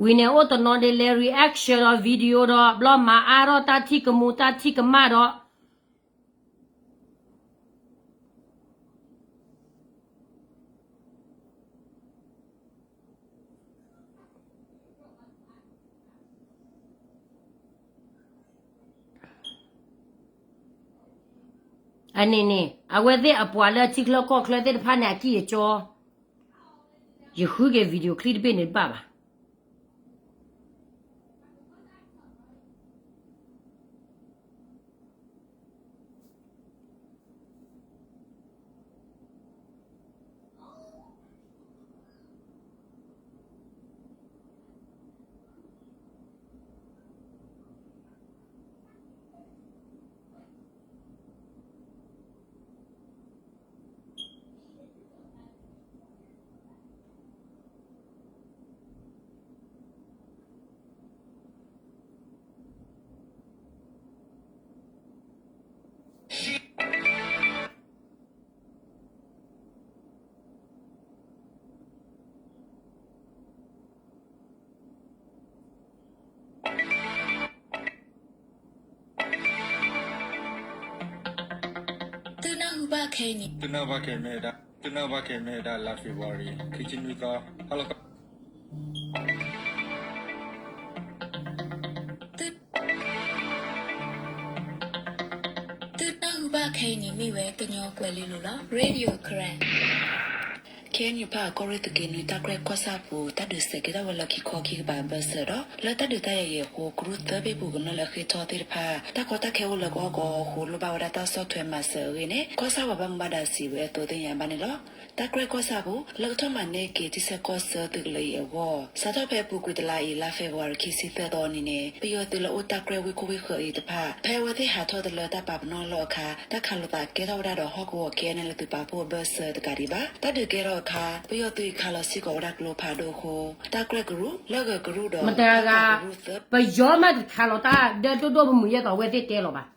ဝံၤန့ၣ်အိၣ်တနီၤဒ်လဲၤ reaction ဒီး video ဒီး ဘျီမၤအါထီၣ်တၢ်ထံၣ်ကမူၤတၢ်ထံၣ်ကမၣ်ဒီး အန့ၣ်န့ၣ် အဝဲသ့ၣ်အပှၤလၢထံချၢကီၢ်ချၢသ့ၣ်တဖၣ်န့ၣ် အကံၢ်အကီ, ယဃုက့ၤ video clip တဘ့ၣ်န့ၣ်တဘၣ်ဘၣ်. သုနၢ်ဟူဘၣ်ခဲအံၤန့ၣ်, သုနၢ်ဟူဘၣ်ခဲအံၤမ့ၢ်ဝဲဒၣ်, သုနၢ်ဟူဘၣ်ခဲအံၤမ့ၢ်ဝဲဒၣ်လါ February ခံဆံနွံသီ, ဟါလီၤခီ သုနၢ်ဟူဘၣ်ခဲအံၤန့ၣ်မ့ၢ်ဝဲကညီကွဲၤလ့လိၤလီၤ. Radio Karen, KNU ဖၣ်အကီၢ်ရ့ၣ်သုးက့နွံ တၢ်ကြဲၢ်ကီၢ်ဆၣ်ပူၤ တၢ်ဒုးစဲးကဲထီၣ်ဝဲလၢခံခီခံကပၤအဘၢၣ်စၢၤဒီး လၢတၢ်ဒုးတၢ်ယၤအံၤအဃိ ကရူၢ်သၢဘ့ၣ်ပူၤကမျၢၢ်လၢအဃ့ၢ်ထီၣ်သ့ၣ်တဖၣ် တၢ်ကီတၢ်ခဲအိၣ်လၢကီၢ်ကီအဃိ လိၣ်ဘၣ်ဝဲဒၣ်တၢ်ဆီၣ်ထွဲမၤစၢၤအဂ့ၢ်န့ၣ် ကီၢ်ဆၣ်ပှၤဘၣ်မူဘၣ်ဒါစံးဝဲအသိးသ့ၣ်ညါဘၣ်န့ၣ်လီၤ. တၢ်ကြဲၢ်ကီၢ်ဆၣ်ပူၤ လၢကထီၣ်မၤန့ၢ်က့ၤထံဆၢကီၢ်ဆၢသုးကလၢၤအံၤအဂီၢ် စးထီၣ်ဖဲအပူၤကွံာ်တလါအံၤ လါ February ခံဆံသၢသီနံၤန့ၣ် ပယီၤသုးလၢအိၣ်တၢ်ကြဲၢ်ဝ့ၢ်ခိၣ်ဝ့ၢ်ဃၢၤအံၤတဖၣ် ဖဲအဝဲသ့ၣ်ဟးထီၣ်တလၢတၢ်ပာ်ပနီၣ်အလီၢ်အခါ တၢ်ခးလိာ်သးကဲထီၣ်ဝဲဒၣ်ဒီးဟီၣ်ကဝီၤ KNLA သုးပာ်ဖှိၣ်အဘၢၣ်စၢၤတကးဒံးဘၣ်. တၢ်ဒုးကဲထီၣ်အခါ ပယီၤသုးအံၤခးလီၤစ့ၢ်ကီးဝဲဒၣ်ကျိဖးဒိၣ်အဃိ တၢ်ကြဲၢ်ကရူၢ် လၢဂၢၤကရူၢ်ဒီး ပယီၤမ့ၢ်တခးလီၤတၢ်ဒၢဒိၣ်ဒိၣ်မုၢ်မုၢ် ယဲသိးအဝဲသ့ၣ်တဲလီၤဘၣ်.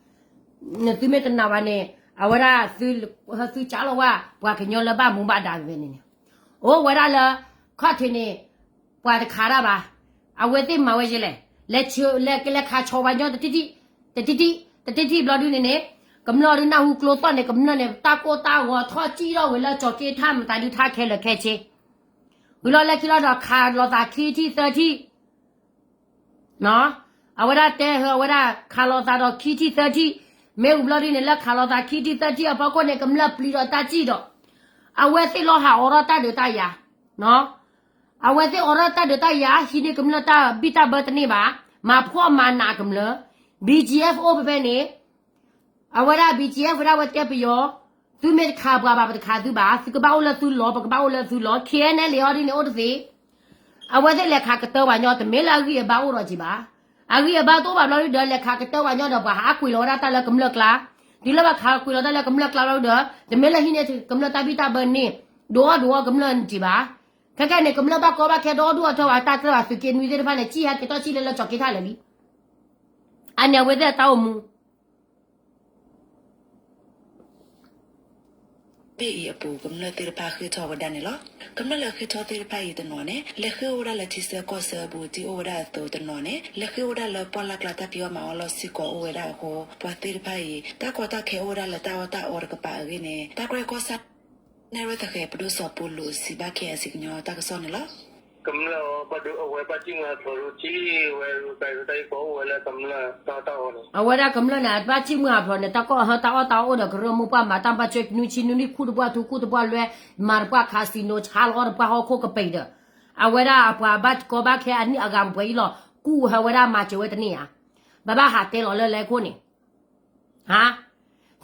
နသုမ့ၢ်တနာ်ဘၣ်န့ၣ် အဝဲဒၣ် သုကးလီၤဝဲ ပှၤကညီလၢဘၣ်မူဘၣ်ဒါဝဲန့ၣ်န့ၣ် အိၣ်ဝဲဒၣ်လၢ ခီၣ်ထံးန့ၣ် ပှၤတခးတၢ်ဘၣ်. အဝဲသ့ၣ်မၤဝဲယဲလဲၣ်, လဲၤခးဆီပှၤညီတထံၣ်ထံၣ်, တထံၣ်ထံၣ်, တထံၣ်ထံၣ်ဘျီဒုန့ၣ်န့ၣ် ကမျၢၢ်ဒုနၢ်ဟူကျိသီၣ်န့ၣ် ကမျၢၢ်န့ၣ် တၢ်ကိၢ်တၢ်ဂီၤထီၣ်စံၣ်ထီၣ်ဝဲလၢကၠီၤက့ထၣ်မတၤဒုထါခဲလၢာ်ခဲဆ့ ဝံၤလီၤလၢခံလီၤဒီးခးလိာ်သးခံထံၣ်သၢထံၣ် အဝဲဒၣ်တဲဟၢ အဝဲဒၣ်ခးလိာ်သးဒီးခံထံၣ်သၢထံၣ်, မ့ၢ်ဝံၤဘျီဒုန့ၣ် လၢခးလိာ်သးခံထံၣ်သၢထံၣ်အဖီခိၣ်န့ၣ် ကမျၢၢ်ပျံၤဒီးတၢ်စံၣ်ဒီး အဝဲသ့ၣ်လီၤဟးအိးထီၣ်တၢ်ဒုးတၢ်ယၤ, အဝဲသ့ၣ်အိးထီၣ်တၢ်ဒုးတၢ်ယၤ ဟံးန့ၢ်ကမျၢၢ်တၢ်ဘံၣ်တၢ်ဘၢတန့ၢ်ဘၣ်, မၤဖှီၣ်မၤနးကမျၢၢ်, BGF အိၣ်ဖဲဖဲန့ၣ် အဝဲဒၣ် BGF ဝဲဒၣ်ဝဲတဲပယီၤ, သုမ့ၢ်တခးပှၤဘၣ် ပတခးသုဘၣ်, သုကဘၣ်အိၣ်လၢသုလီၢ် ပကဘၣ်အိၣ်လၢသုလီၢ်, KNLA ဟီဒ်န့ၣ်အိၣ်တသ့, အဝဲသ့ၣ်လဲၤခးကတၢၢ်ပှၤညီ တမ့ၢ်လၢအဂံၢ်အဘါအိၣ်ဒီးက့ၤဘၣ်, အဂံၢ်အဘါတအိၣ်ဘၣ်ဘျီဒုဒီး လဲၤခးကတၢၢ်ပှၤညီဒီးပှၤဟးကွံာ်လီၤဝဲဒၣ်တၢ်လၢကမျၢၢ်ကျါ, တုၤလၢဘၣ်ခးကွံာ်လီၤတၢ်လၢကမျၢၢ်ကျါဘျီဒုဒီး တမ့ၢ်လၢဟံးန့ၢ်ကမျၢၢ်တၢ်ဘံၣ်တၢ်ဘၢန့ၢ်, ဒုးအီၣ်ဒုးအီကမျၢၢ်န့ၣ်က့ၤဘၣ်, ခဲကနံၣ်န့ၣ် ကမျၢၢ်ဘၣ်ကီဘၣ်ခဲဒီဒူၣ်အထၢၣ်ဘၣ် တၢ်ကြၢးဘၣ်သုးက့နွံသ့ၣ်တဖၣ်န့ၣ် စံၣ်ဟဲက့ၤထီၣ်စံၣ်လၢလၢကၠီၤက့ထၣ်လၢာ်လံ, အန့ၣ်အဝဲသ့ၣ်အတၢ်အိၣ်မူ ဘ့ၣ်အံၤအပူၤ ကမျၢၢ်သ့ၣ်တဖၣ်ဃ့ၢ်ထီၣ်ဝဲဒၣ်န့ၣ်လီၤ. ကမျၢၢ်လၢဃ့ၢ်ထီၣ်သ့ၣ်တဖၣ်အံၤတနီၤန့ၣ် လဲၤဃ့ၢ်အိၣ်ဝဲဒၣ်လၢထံဆၢကီၢ်ဆၢအပူၤတ့ၢ်အိၣ်ဝဲဒၣ်အသိးတနီၤန့ၣ် လဲၤဃ့ၢ်အိၣ်ဝဲဒၣ်လၢပှၢ်လၢ်ကျါတၢ်ဖံးအီၣ်မၤအီၣ်လီၢ်စ့ၢ်ကီးအိၣ်ဝဲဒၣ်အဃိ ပှၤသ့ၣ်တဖၣ်အံၤ တၢ်ကီတၢ်ခဲအိၣ်ဝဲဒၣ်လၢတၢ်အီၣ်တၢ်အီတကပၤအဂ့ၢ်န့ၣ် တၢ်ကြဲၢ်ကီၢ်ဆၣ် နဲၣ်ရွဲၣ်သဃဲးပဒိၣ်စီၤပီလူးစံးဘၣ် KIC ကညီတၢ်ကစီၣ်န့ၣ်လီၤ. ကမျၢၢ်အီၤဘၣ်ဒုးအဝဲဘၣ်ထံၣ်မုၢ်ဟးဖျိးဒုးထံၣ်ဝဲရူၤကဲၤရူၤတၢ်အံၤကိးအိၣ်ဝဲလၢကမျၢၢ်တၢ်အီၣ်တၢ်အီန့ၣ် အဝဲဒၣ်ကမျၢၢ်န့ၣ် အဘၣ်ထံၣ်မုၢ်ဟးဖျိးန့ၣ် တၢ်ကီၢ်အဟၢတၢ်အီၣ်တၢ်အီအိၣ်ဒီးကရၢမိၢ်ပှၢ်မၤတၢ်ဘၣ်ထွဲနွံဆံနွံနွံခူၣ်တပှၢ်ထူခူၣ်တပှၢ်လွဲ မၤတပှၢ် casino ဆါလီၤအီၣ်တပှၢ်ဟီၣ်ခိၣ်ကပံာ်ဒီး အဝဲဒၣ်အပှၤဘၣ်ကီဘၣ်ခဲအနံၣ်အဂၤပှဲၤအံၤလီၤ ကူၣ်ဟဲဝဲဒၣ်မၤစၢၤဝဲတန့ၢ်ဧါ. ဘၣ်ဘၣ်ဟးတဲလီၤလၢလဲၤခိၣ်န့ၣ် ဟါ,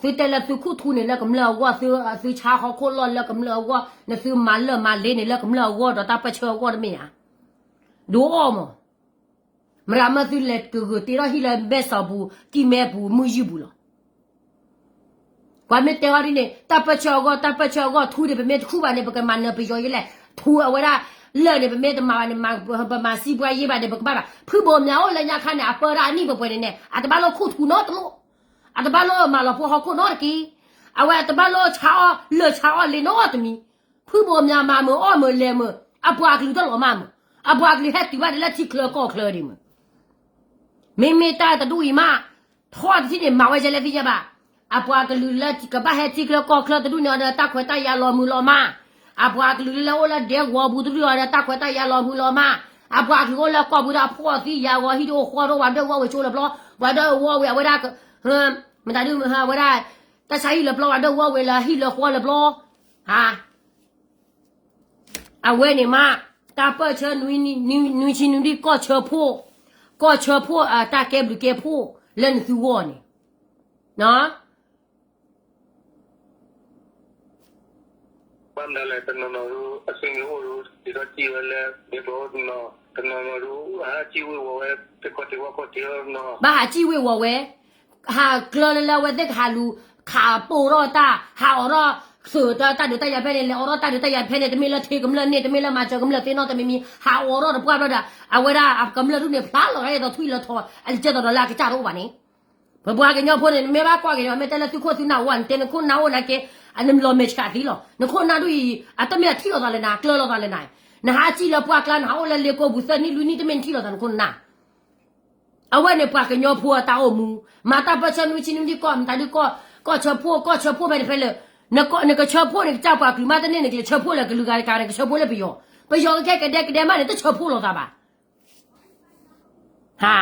သုတဲလၢသုခူၣ်ထူန့ၣ်လၢကမျၢၢ်အဂီၢ်, သုဆါဟီၣ်ခိၣ်လီၢ်လၢကမျၢၢ်အဂီၢ်, နသုမၤလၢာ်မၤလ့န့ၣ်လၢကမျၢၢ်အဂီၢ်ဒီးတၢ်ပၢၢ်ဆၢအဂီၢ်တမ့ၢ်ဧါ. ဒိၣ်အီၣ်မး, မရၤမၢသုလဲၤကဂၢၢ်တ့ထီၣ်ဟံၣ်လၢမဲၢ်စီၤပူၤ ကံၢ်မဲပူၤ မုၢ်ယုၢ်ပူၤလီၤ. ပှၤမ့ၢ်တဲအီၤဒ်န့ၣ် တၢ်ပၢၢ်ဆၢအဂီၢ်, တၢ်ပၢၢ်ဆၢအဂီၢ် ထူန့ၣ် ပမ့ၢ်တခူၣ်ဘၣ်န့ၣ် ပကမၤနၢၤပယီၤယဲလဲၣ်, ထူအဝဲဒၣ်လၢာ်န့ၣ် ပမ့ၢ်တမၤဘၣ်န့ၣ် ပမၤစံးပှၤယဲဘၣ်န့ၣ် ပကဘၣ်ဘၣ်. ဖုဘိးမၠးအိၣ်လၢညါခါန့ၣ် အပၢတၢ်အနံၣ်ပှဲၤပှဲၤန့ၣ်န့ၣ် အတဘၣ်လိၣ်ခူၣ်ထူနီတလိၣ်, အတဘၣ်လိၣ်မၤလီၤဖိဟီၣ်ခိၣ်နီတက့ၢ်, အဝဲအတဘၣ်လိၣ်ဆါအီၣ်လၢာ်ဆါအီၣ်လ့နီတမံၤ, ဖုဘိးမၠးမၤမုာ်အီၣ်မုာ်လဲၤမုာ်, အပှၤအကလုာ်တလီၤမၢ်မုာ်, အပှၤကလုာ်ဟဲတုၤဘၣ်ဒ်လၢထံချၢကီၢ်ချၢဒံးမး, မ့မ့ၢ်တၢ်တဒူၣ်အံၤမး, ထီၣ်တထံၣ်န့ၣ် မၤဝဲယဲလဲၣ်သ့ၣ်ညါဘၣ်. အပှၤကလုာ်လၢကဘၣ်ဟဲထံချၢကီၢ်ချၢတဒူၣ်န့ၣ်အီၤဒီး တၢ်ခွဲးတၢ်ယာ်လီၤမုၢ်လီၤမး, အပှၤကလုာ်လၢအိၣ်လၢဒဲကဝီၤပူၤတဒူၣ်အီၤဒီး တၢ်ခွဲးတၢ်ယာ်လီၤမုၢ်လီၤမး, အပှၤကလုာ်အိၣ်လၢကီၢ်ပူၤဒီး ဖှီၣ်သံယာ်ဂီၤ ဟံၣ်တအိၣ်ဃီတအိၣ် ပှၤဒၢဝီဝဲဆိလၢပျီ, ပှၤဒၢဝီဝဲအဝဲဒၣ် မတၤဒု ဝဲဒၣ် တၢ်ဆါဟံၣ်လၢပျီ ပှၤဒၢဝီဝဲလၢဟံၣ်လၢဃီလၢပျီ, ဟါ အဝဲန့ၣ်မး, တၢ်ပၢၢ်ဆၢနွံဆံနွံဒံၣ် ကီၢ်ဆၢဖိ, ကီၢ်ဆၢဖိအတၢ်ကဲဘျုးကဲဖှိၣ်လၢနသုဂီၢ်န့ၣ်, ဘၣ်မနုၤလဲၣ် တနီၤနီၤဒု အစ့ၣ်ကအိၣ်ဒု ဒ်သိးစံၣ်ဝဲလၢ ဒ်သိးနီၤ တနီၤနီၤဒု ဟးစံၣ်ဝ့ၤဝီၤဝဲ တခီတ့ၢ်ဝီခီတ့ၢ်နီၤ ဘၣ်ဟးစံၣ်ဝ့ၤဝီၤဝဲ, ဟးကျၢလၢလၢအဝဲသ့ၣ်ကဟးလူၤ ခးပိာ်ထီၣ်တၢ် ဟးအိးထီၣ်သုးတၢ်ဒုးတၢ်ယၤဖဲန့ၣ် လဲၤအိးထီၣ်တၢ်ဒုးတၢ်ယၤဖဲန့ၣ် တမ့ၢ်လၢထံကမျၢၢ်န့ၣ် တမ့ၢ်လၢမၤစၢၤကမျၢၢ်သ့နီတမံၤမံၤ ဟးအိးထီၣ်တပှၢ်ဘျီဒီး အဝဲဒၣ်ကမျၢၢ်ဒုန့ၣ် ဖျါလီၤဂာ်ဒ်သိးထွံၣ်လၢထီ အကဲသိးဒီးလၢအကစၢ်တအိၣ်ဘၣ်န့ၣ် ပပှၤကညီဖိန့ၣ် နမ့ၢ်ဘၣ်ကွၢ်က့ၤန့ၣ် မ့ၢ်တဲလၢသုခိၣ်သုနၢ်အိၣ်ဧါ နတဲနခိၣ်နၢ်အိၣ်နာ်က့ နလီၤမဲာ်ဆှးသံလီၤ. နခိၣ်နၢ်ဒုအံၤ အတမ့ၢ်အထံၣ်လိာ်သးလၢနၤ ကျၢၤလိာ်သးလၢနၤ, နဟးစံၣ်လၢပှၢ်ကျါ နဟးအိၣ်လၢလ့ကိပူၤသၢနံၣ်လွံၢ်နံၣ် တမ့ၢ်နထံၣ်လိာ်သးနခိၣ်နၢ်. အဝဲန့ၣ်ပှၤကညီဖိအတၢ်အိၣ်မူ, မၤတၢ်ပၢၢ်ဆၢနွံဆံနွံဒံၣ်ကီၢ် မတၤဒုကီၢ် ကီၢ်ဆၢဖိ ကီၢ်ဆၢဖိဖဲန့ၣ်ဖဲလၢ နကဆၢဖိန့ၣ် ကစၢ်ပှၤကလုာ်မးတန့ၢ်န့ၣ် ကလဲၤဆၢဖိလၢကလုာ်ဂၤတကးန့ၣ် ကဆၢဖိလၢပယီၤ, ပယီၤကခဲကဒဲကဒဲမးန့ၣ် တဆၢဖိလိာ်သးဘၣ်. ဟါ,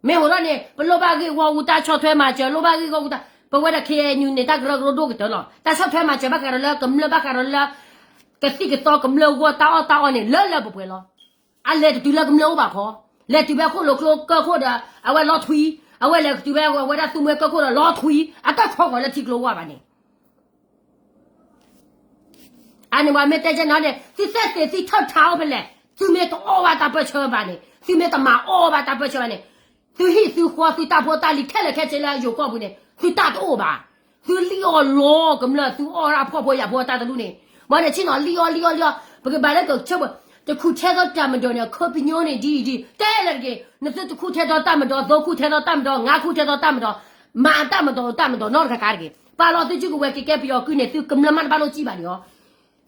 မ့ၢ်ဟိးထီၣ်န့ၣ် ပလိၣ်ဘၣ်ဂ့ၢ်ဂီၢ်အူတၢ်ဆီၣ်ထွဲမၤစၢၤ လိၣ်ဘၣ်ဂ့ၢ်ဂီၢ်အူတၢ် ပဝဲဒၣ် ခ့ၣ်အဲၣ်ယူၣ်န့ၣ် တၢ်ကရၢကရိဒိၣ်ကတၢၢ်လီၤ. တၢ်ဆီၣ်ထွဲမၤစၢၤဘၣ်ဃးဒီးလၢကမျၢၢ်ဘၣ်ဃးဒီးလၢ ကသံၣ်ကသီကမျၢၢ်ဂီၢ်တၢ်အီၣ်တၢ်အီန့ၣ် လၢလၢပှဲၤပှဲၤလီၤ. အလဲၤတတုၤလၢကမျၢၢ်အိၣ်ဘၣ်ခီ, လဲၤတုၤဖဲခိၣ်လိာ်ကျိကၢၢ်ခိၣ်ဒီး အဝဲလီၤထွံ, အဝဲလဲၤကတုၤဖဲဝဲဒၣ်သူမှဲကၢၢ်ခိၣ်ဒီးလီၤထွံ, အတၢ်ဆီၣ်ဃီၤလၢထံကျိဝါဘၣ်န့ၣ် အန့ၣ်ပှၤမ့ၢ်တဲကဲနီၤန့ၣ် သုသ့ၣ်သ့ၣ်သံထၢၣ်ထါအိၣ်ဖဲလဲၣ်, သုမ့ၢ်တအီၣ်ဘၣ်တၢ်ပၢၢ်ဆၢဘၣ်န့ၣ်, သုမ့ၢ်တမၤအီၣ်ဘၣ်တၢ်ပၢၢ်ဆၢဘၣ်န့ၣ်, သုဟံၣ်သုဃီသုတၢ်ဖိတၢ်လံၤခဲလၢာ်ခဲဆ့လၢယိၤကီၢ်ပူၤန့ၣ် သုတၢ်တအိၣ်ဘၣ်. သုလံၣ်အီၣ်လီၤကမျၢၢ် သုအီၣ်ဒၣ်ဖှီၣ်ဖိယာ်ဖိအတၢ်တဒူၣ်န့ၣ်, ဘၣ်န့ၣ်ဆ့ၣ်နီၤလံၣ်အီၣ်လံၣ်အီၣ်လံၣ်အီၣ်, ပကဘၣ်လၢကဆၢ, တခူးထဲသိးတၢ်မၤဒီးန့ၣ် အခီပညီန့ၣ်ဒ်အံၤဒ်, တဲလၢတက့ၢ်, နသုတခူးထဲသိးတၢ်မၤဒီး သိခူးထဲသိးတၢ်မၤဒီး ငါးခူးထဲသိးတၢ်မၤဒီး, မၤတၢ်မၤဒီးတၢ်မၤဒီးနီတခါခါတက့ၢ်. ပာ်လီၤသုစုကဝဲၤက့ၤကဲပယီၤကုၢ်န့ၣ် သုကမျၢၢ်မးတဘၣ်လိၣ်စံၣ်ဘၣ်န့ၣ်လီၤ.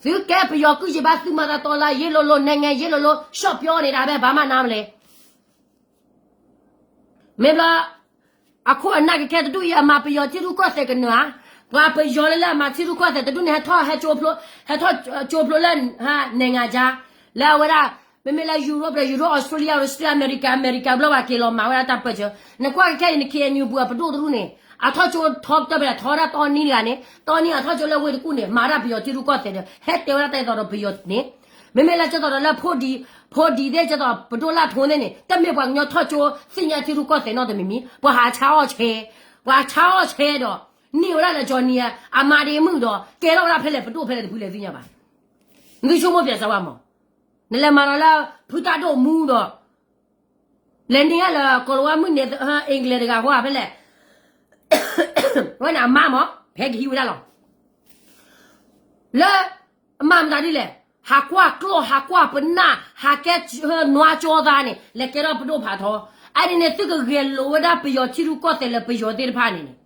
သုကဲပယီၤကုၢ်ယဘၣ်သုမၤသးတီလၢယ့လိၤလိၤ နဲၣ်ငဲၤယ့လိၤလိၤ ရှီၣ်ပျီန့ၣ်ဒၣ်ဖဲဘၣ်မးနၤမလဲၣ် မ့ၢ်ဘျီ, အခိၣ်အနၢ်ကခဲတဒူၣ်အံၤ အမၤပယီၤထံရူၢ်ကီၢ်သဲးကနၢၤဧါ, ပှၤပယီၤလၢလၢအမၤထံရူၢ်ကီၢ်သဲးတဒူၣ်န့ၣ် ဟဲထီၣ်ဟဲကၠိဖျိ, ဟဲထီၣ်ကၠိဖျိလၢ, ဟါ, နဲၣ်ငါယါ, လၢအဝဲဒၣ်, မ့မ့ၢ်လၢ Europe ဒီး Europe Australia Australia America America ဘျီပှၤက့ၤလီၤမၤဝဲဒၣ်တၢ်ပၢၢ်ဆၢ, နကွၢ်ကခဲအံၤ န ခ့ၣ်အဲၣ်ယူၣ် ပူၤအပဒိၣ်တဒူၣ်န့ၣ် အထီၣ်ကၠိထီကတၢၢ်ဖဲလဲၣ် ထီဝဲဒၣ်တီနံတဂၤန့ၣ် တီနံအထီၣ်ကၠိလၢဝ့ၢ်တကူၣ်န့ၣ် မၤဒၣ်ပယီၤထံရူၢ်ကီၢ်သဲးဒီး ဟဲတဲဝဲဒၣ်တၢ်အဲၣ်သီဒီးပယီၤန့ၣ်, မ့မ့ၢ်လၢကဲသိးဒီးလၢဖိဒံ, ဖိဒံသ့ၣ်ကဲသိးပဒိၣ်လၢထိသ့ၣ်န့ၣ် တမ့ၢ်ပှၤကညီထီၣ်ကၠိသ့ၣ်ညါထံရူၢ်ကီၢ်သဲးနီတမံၤမံၤ, ပှၤဟးဆါအီၣ်ဆဲး, ပှၤဆါအီၣ်ဆဲးဒီး န့ၢ်ဝဲဒၣ်လၢ Johnny အမါဒ့မုၣ်ဒီး ကဲထီၣ်ဝဲဒၣ်ဖဲလဲၣ် ပဒိၣ်ဖဲလဲၣ်တဖုလဲၣ်သ့ၣ်ညါဘၣ်. နသုဆိကမိၣ်ပျဲစၢၤဝဲမး, နလဲၤမၤလီၤလၢ ဖုတၢ်ဒိၣ်မူဒီး လဲၤန့ၢ်လၢ ကီၤလၤဝါမုၢ်န့ၣ် English တဂၤဃီဖဲလဲၣ်, ဝဲန့ၣ်အမါမး ဖဲကဟံးဝဲဒၣ်လီၤ. လၢ အမၤမတၤဒ်လဲၣ်, ဟးကွၢ်ကျီၢ် ဟးကွၢ်ပနၢ် ဟးကဲနွါကၠီသးန့ၣ် လဲၤကဲထီၣ်ပဒိၣ်ဖးထီ, အန့ၣ်န့ၣ် သုကဂဲၤလိာ်ဝဲဒၣ်ပယီၤထံရူၢ်ကီၢ်သဲးလၢပယီၤသ့ၣ်တဖၣ်န့ၣ်န့ၣ်,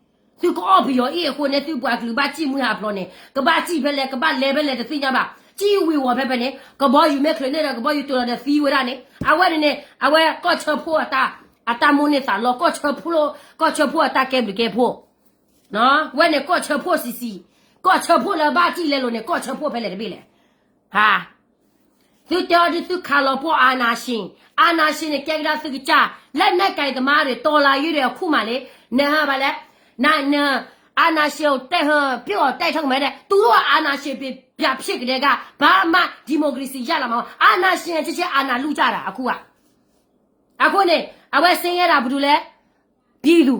သုကအီၣ်ပယီၤအ့ၣ်အဃိန့ၣ် သုပှၤကလုာ်ဘၣ်စံၣ်မုၢ်ဟးဖျိးန့ၣ် ကဘၣ်စံၣ်ဖဲလဲၣ် ကဘၣ်လဲၤဖဲလဲၣ်တသ့ၣ်ညါဘၣ်, စံၣ်ဝံၤဝီၤဖဲဖဲန့ၣ် ကဘီယူၤမ့ၢ်ချုးန့ၢ်ဒီး ကဘီယူၤတုၤလီၤဒီးသံဝဲဒၣ်န့ၣ် အဝဲန့ၣ်န့ၣ် အဝဲကီၢ်ဆၢဖိအတၢ်, အတၢ်မိၣ်န့ၢ်သးလီ ကီၢ်ဆၢဖိ, ကီၢ်ဆၢဖိအတၢ်ကဲဘျုးကဲဖှိၣ် ဝဲန့ၣ်ကီၢ်ဆၢဖိဆံးဆံး, ကီၢ်ဆၢဖိလၢဘၣ်စံၣ်လဲၤလိၤန့ၣ် ကီၢ်ဆၢဖိဖဲလဲၣ်တဘ့ၣ်လဲၣ်. ဟါ, သုတဲအီၤဒ်သုခးလီၤပှီၢ် အာဏာရှင်, အာဏာရှင်န့ၣ် ကဲကဒါသုကစၢ်, လက်နက်ကိုင်သမားတွေ တော်လှန်ရေးတွေ အခုမှလဲၣ်, နဟါဘၣ်လဲၣ်, န, အာဏာရှင် ပစ်အီၤ တိုက်ထုတ်မယ်တဲ့, သူတို့က အာဏာရှင်ပြန်ဖြစ်ကတည်းက ဘာမှ ဒီမိုကရေစီ ရလာမှာမဟုတ်, အာဏာရှင် ချက်ချင်း အာဏာလုကြတာ အခုက အဃိန့ၣ် အဝဲဆင်းရဲတာ ဘယ်သူလဲ, ပြည်သူ.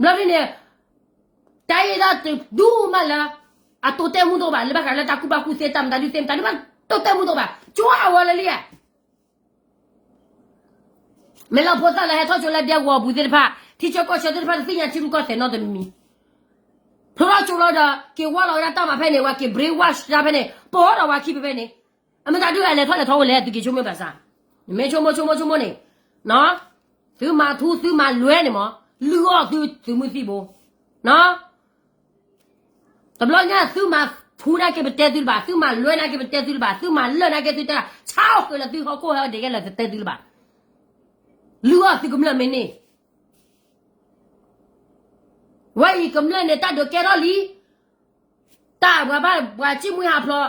ဘျီဒ်န့ၣ် တိုင်းရင်းသားတဒူၣ်မးလၢ အတိုးတက်မှုတအိၣ်ဘၣ်, လၢဘၣ်ဃးလၢတၢ်ကူၣ်ဘၣ်ကူၣ်သ့ တၢ်မတၤဒုသ့ မတၤဒုဘၣ် တိုးတက်မှုတအိၣ်ဘၣ်, ကၠိအဝဲလၢလံဧါ. မ့ၢ်လၢဖိသၣ်လၢဟဲထီၣ်ကၠိလၢဒဲကဝီၤပူၤသ့ၣ်တဖၣ်, ထံဆၢကီၢ်ဆၢသ့ၣ်တဖၣ် တသ့ၣ်ညါထံရူၢ်ကီၢ်သဲးနီတမံၤမံၤ, ဖျိထီၣ်ကၠိလီၤဒီး က့ၤဝါလီၤဝဲဒၣ်တၢ်မၤဖဲန့ၣ် ဝဲက့ၤ brainwash တၢ်ဖဲန့ၣ်, ပိာ်ဒီးဝဲခံဖဲဖဲန့ၣ်, အမတၤဒုလဲၤထီၣ်လဲၤထီအိၣ်လဲၣ် သုက့ၤဆိကမိၣ်ဘၣ်ဆၣ်, မ့ၢ်ဆိကမိၣ်ဆိကမိၣ်ဆိကမိၣ်န့ၣ်, သုမၤထူသုမၤလွဲန့ၣ်မး, လုၢ်အီၣ်သုသုးမုၢ်သံၣ်ဘိ, တဘျီညါသုမၤ ထူနာ်က့ပတဲသုလၢၤဘၣ်, သုမၤလွဲနာ်က့ပတဲသုလၢၤဘၣ်, သုမၤလၢာ်နာ်က့သုတဲ, ဆါအီၣ်ဃုာ်လၢသုဟီၣ်ခိၣ်ဟဲအီၤဒဲးကဲလၢသုတဲသုလၢၤဘၣ်. လုၢ်အီၣ်သုကမျၢၢ်မ့ၢ်န့ၢ် ဝဲအံၤကမျၢၢ်န့ၣ် တၢ်ဒုးကဲထီၣ်လံ, တၢ်ပှၤဘၣ်ပှၤစံၣ်မှံဟးဖျိး,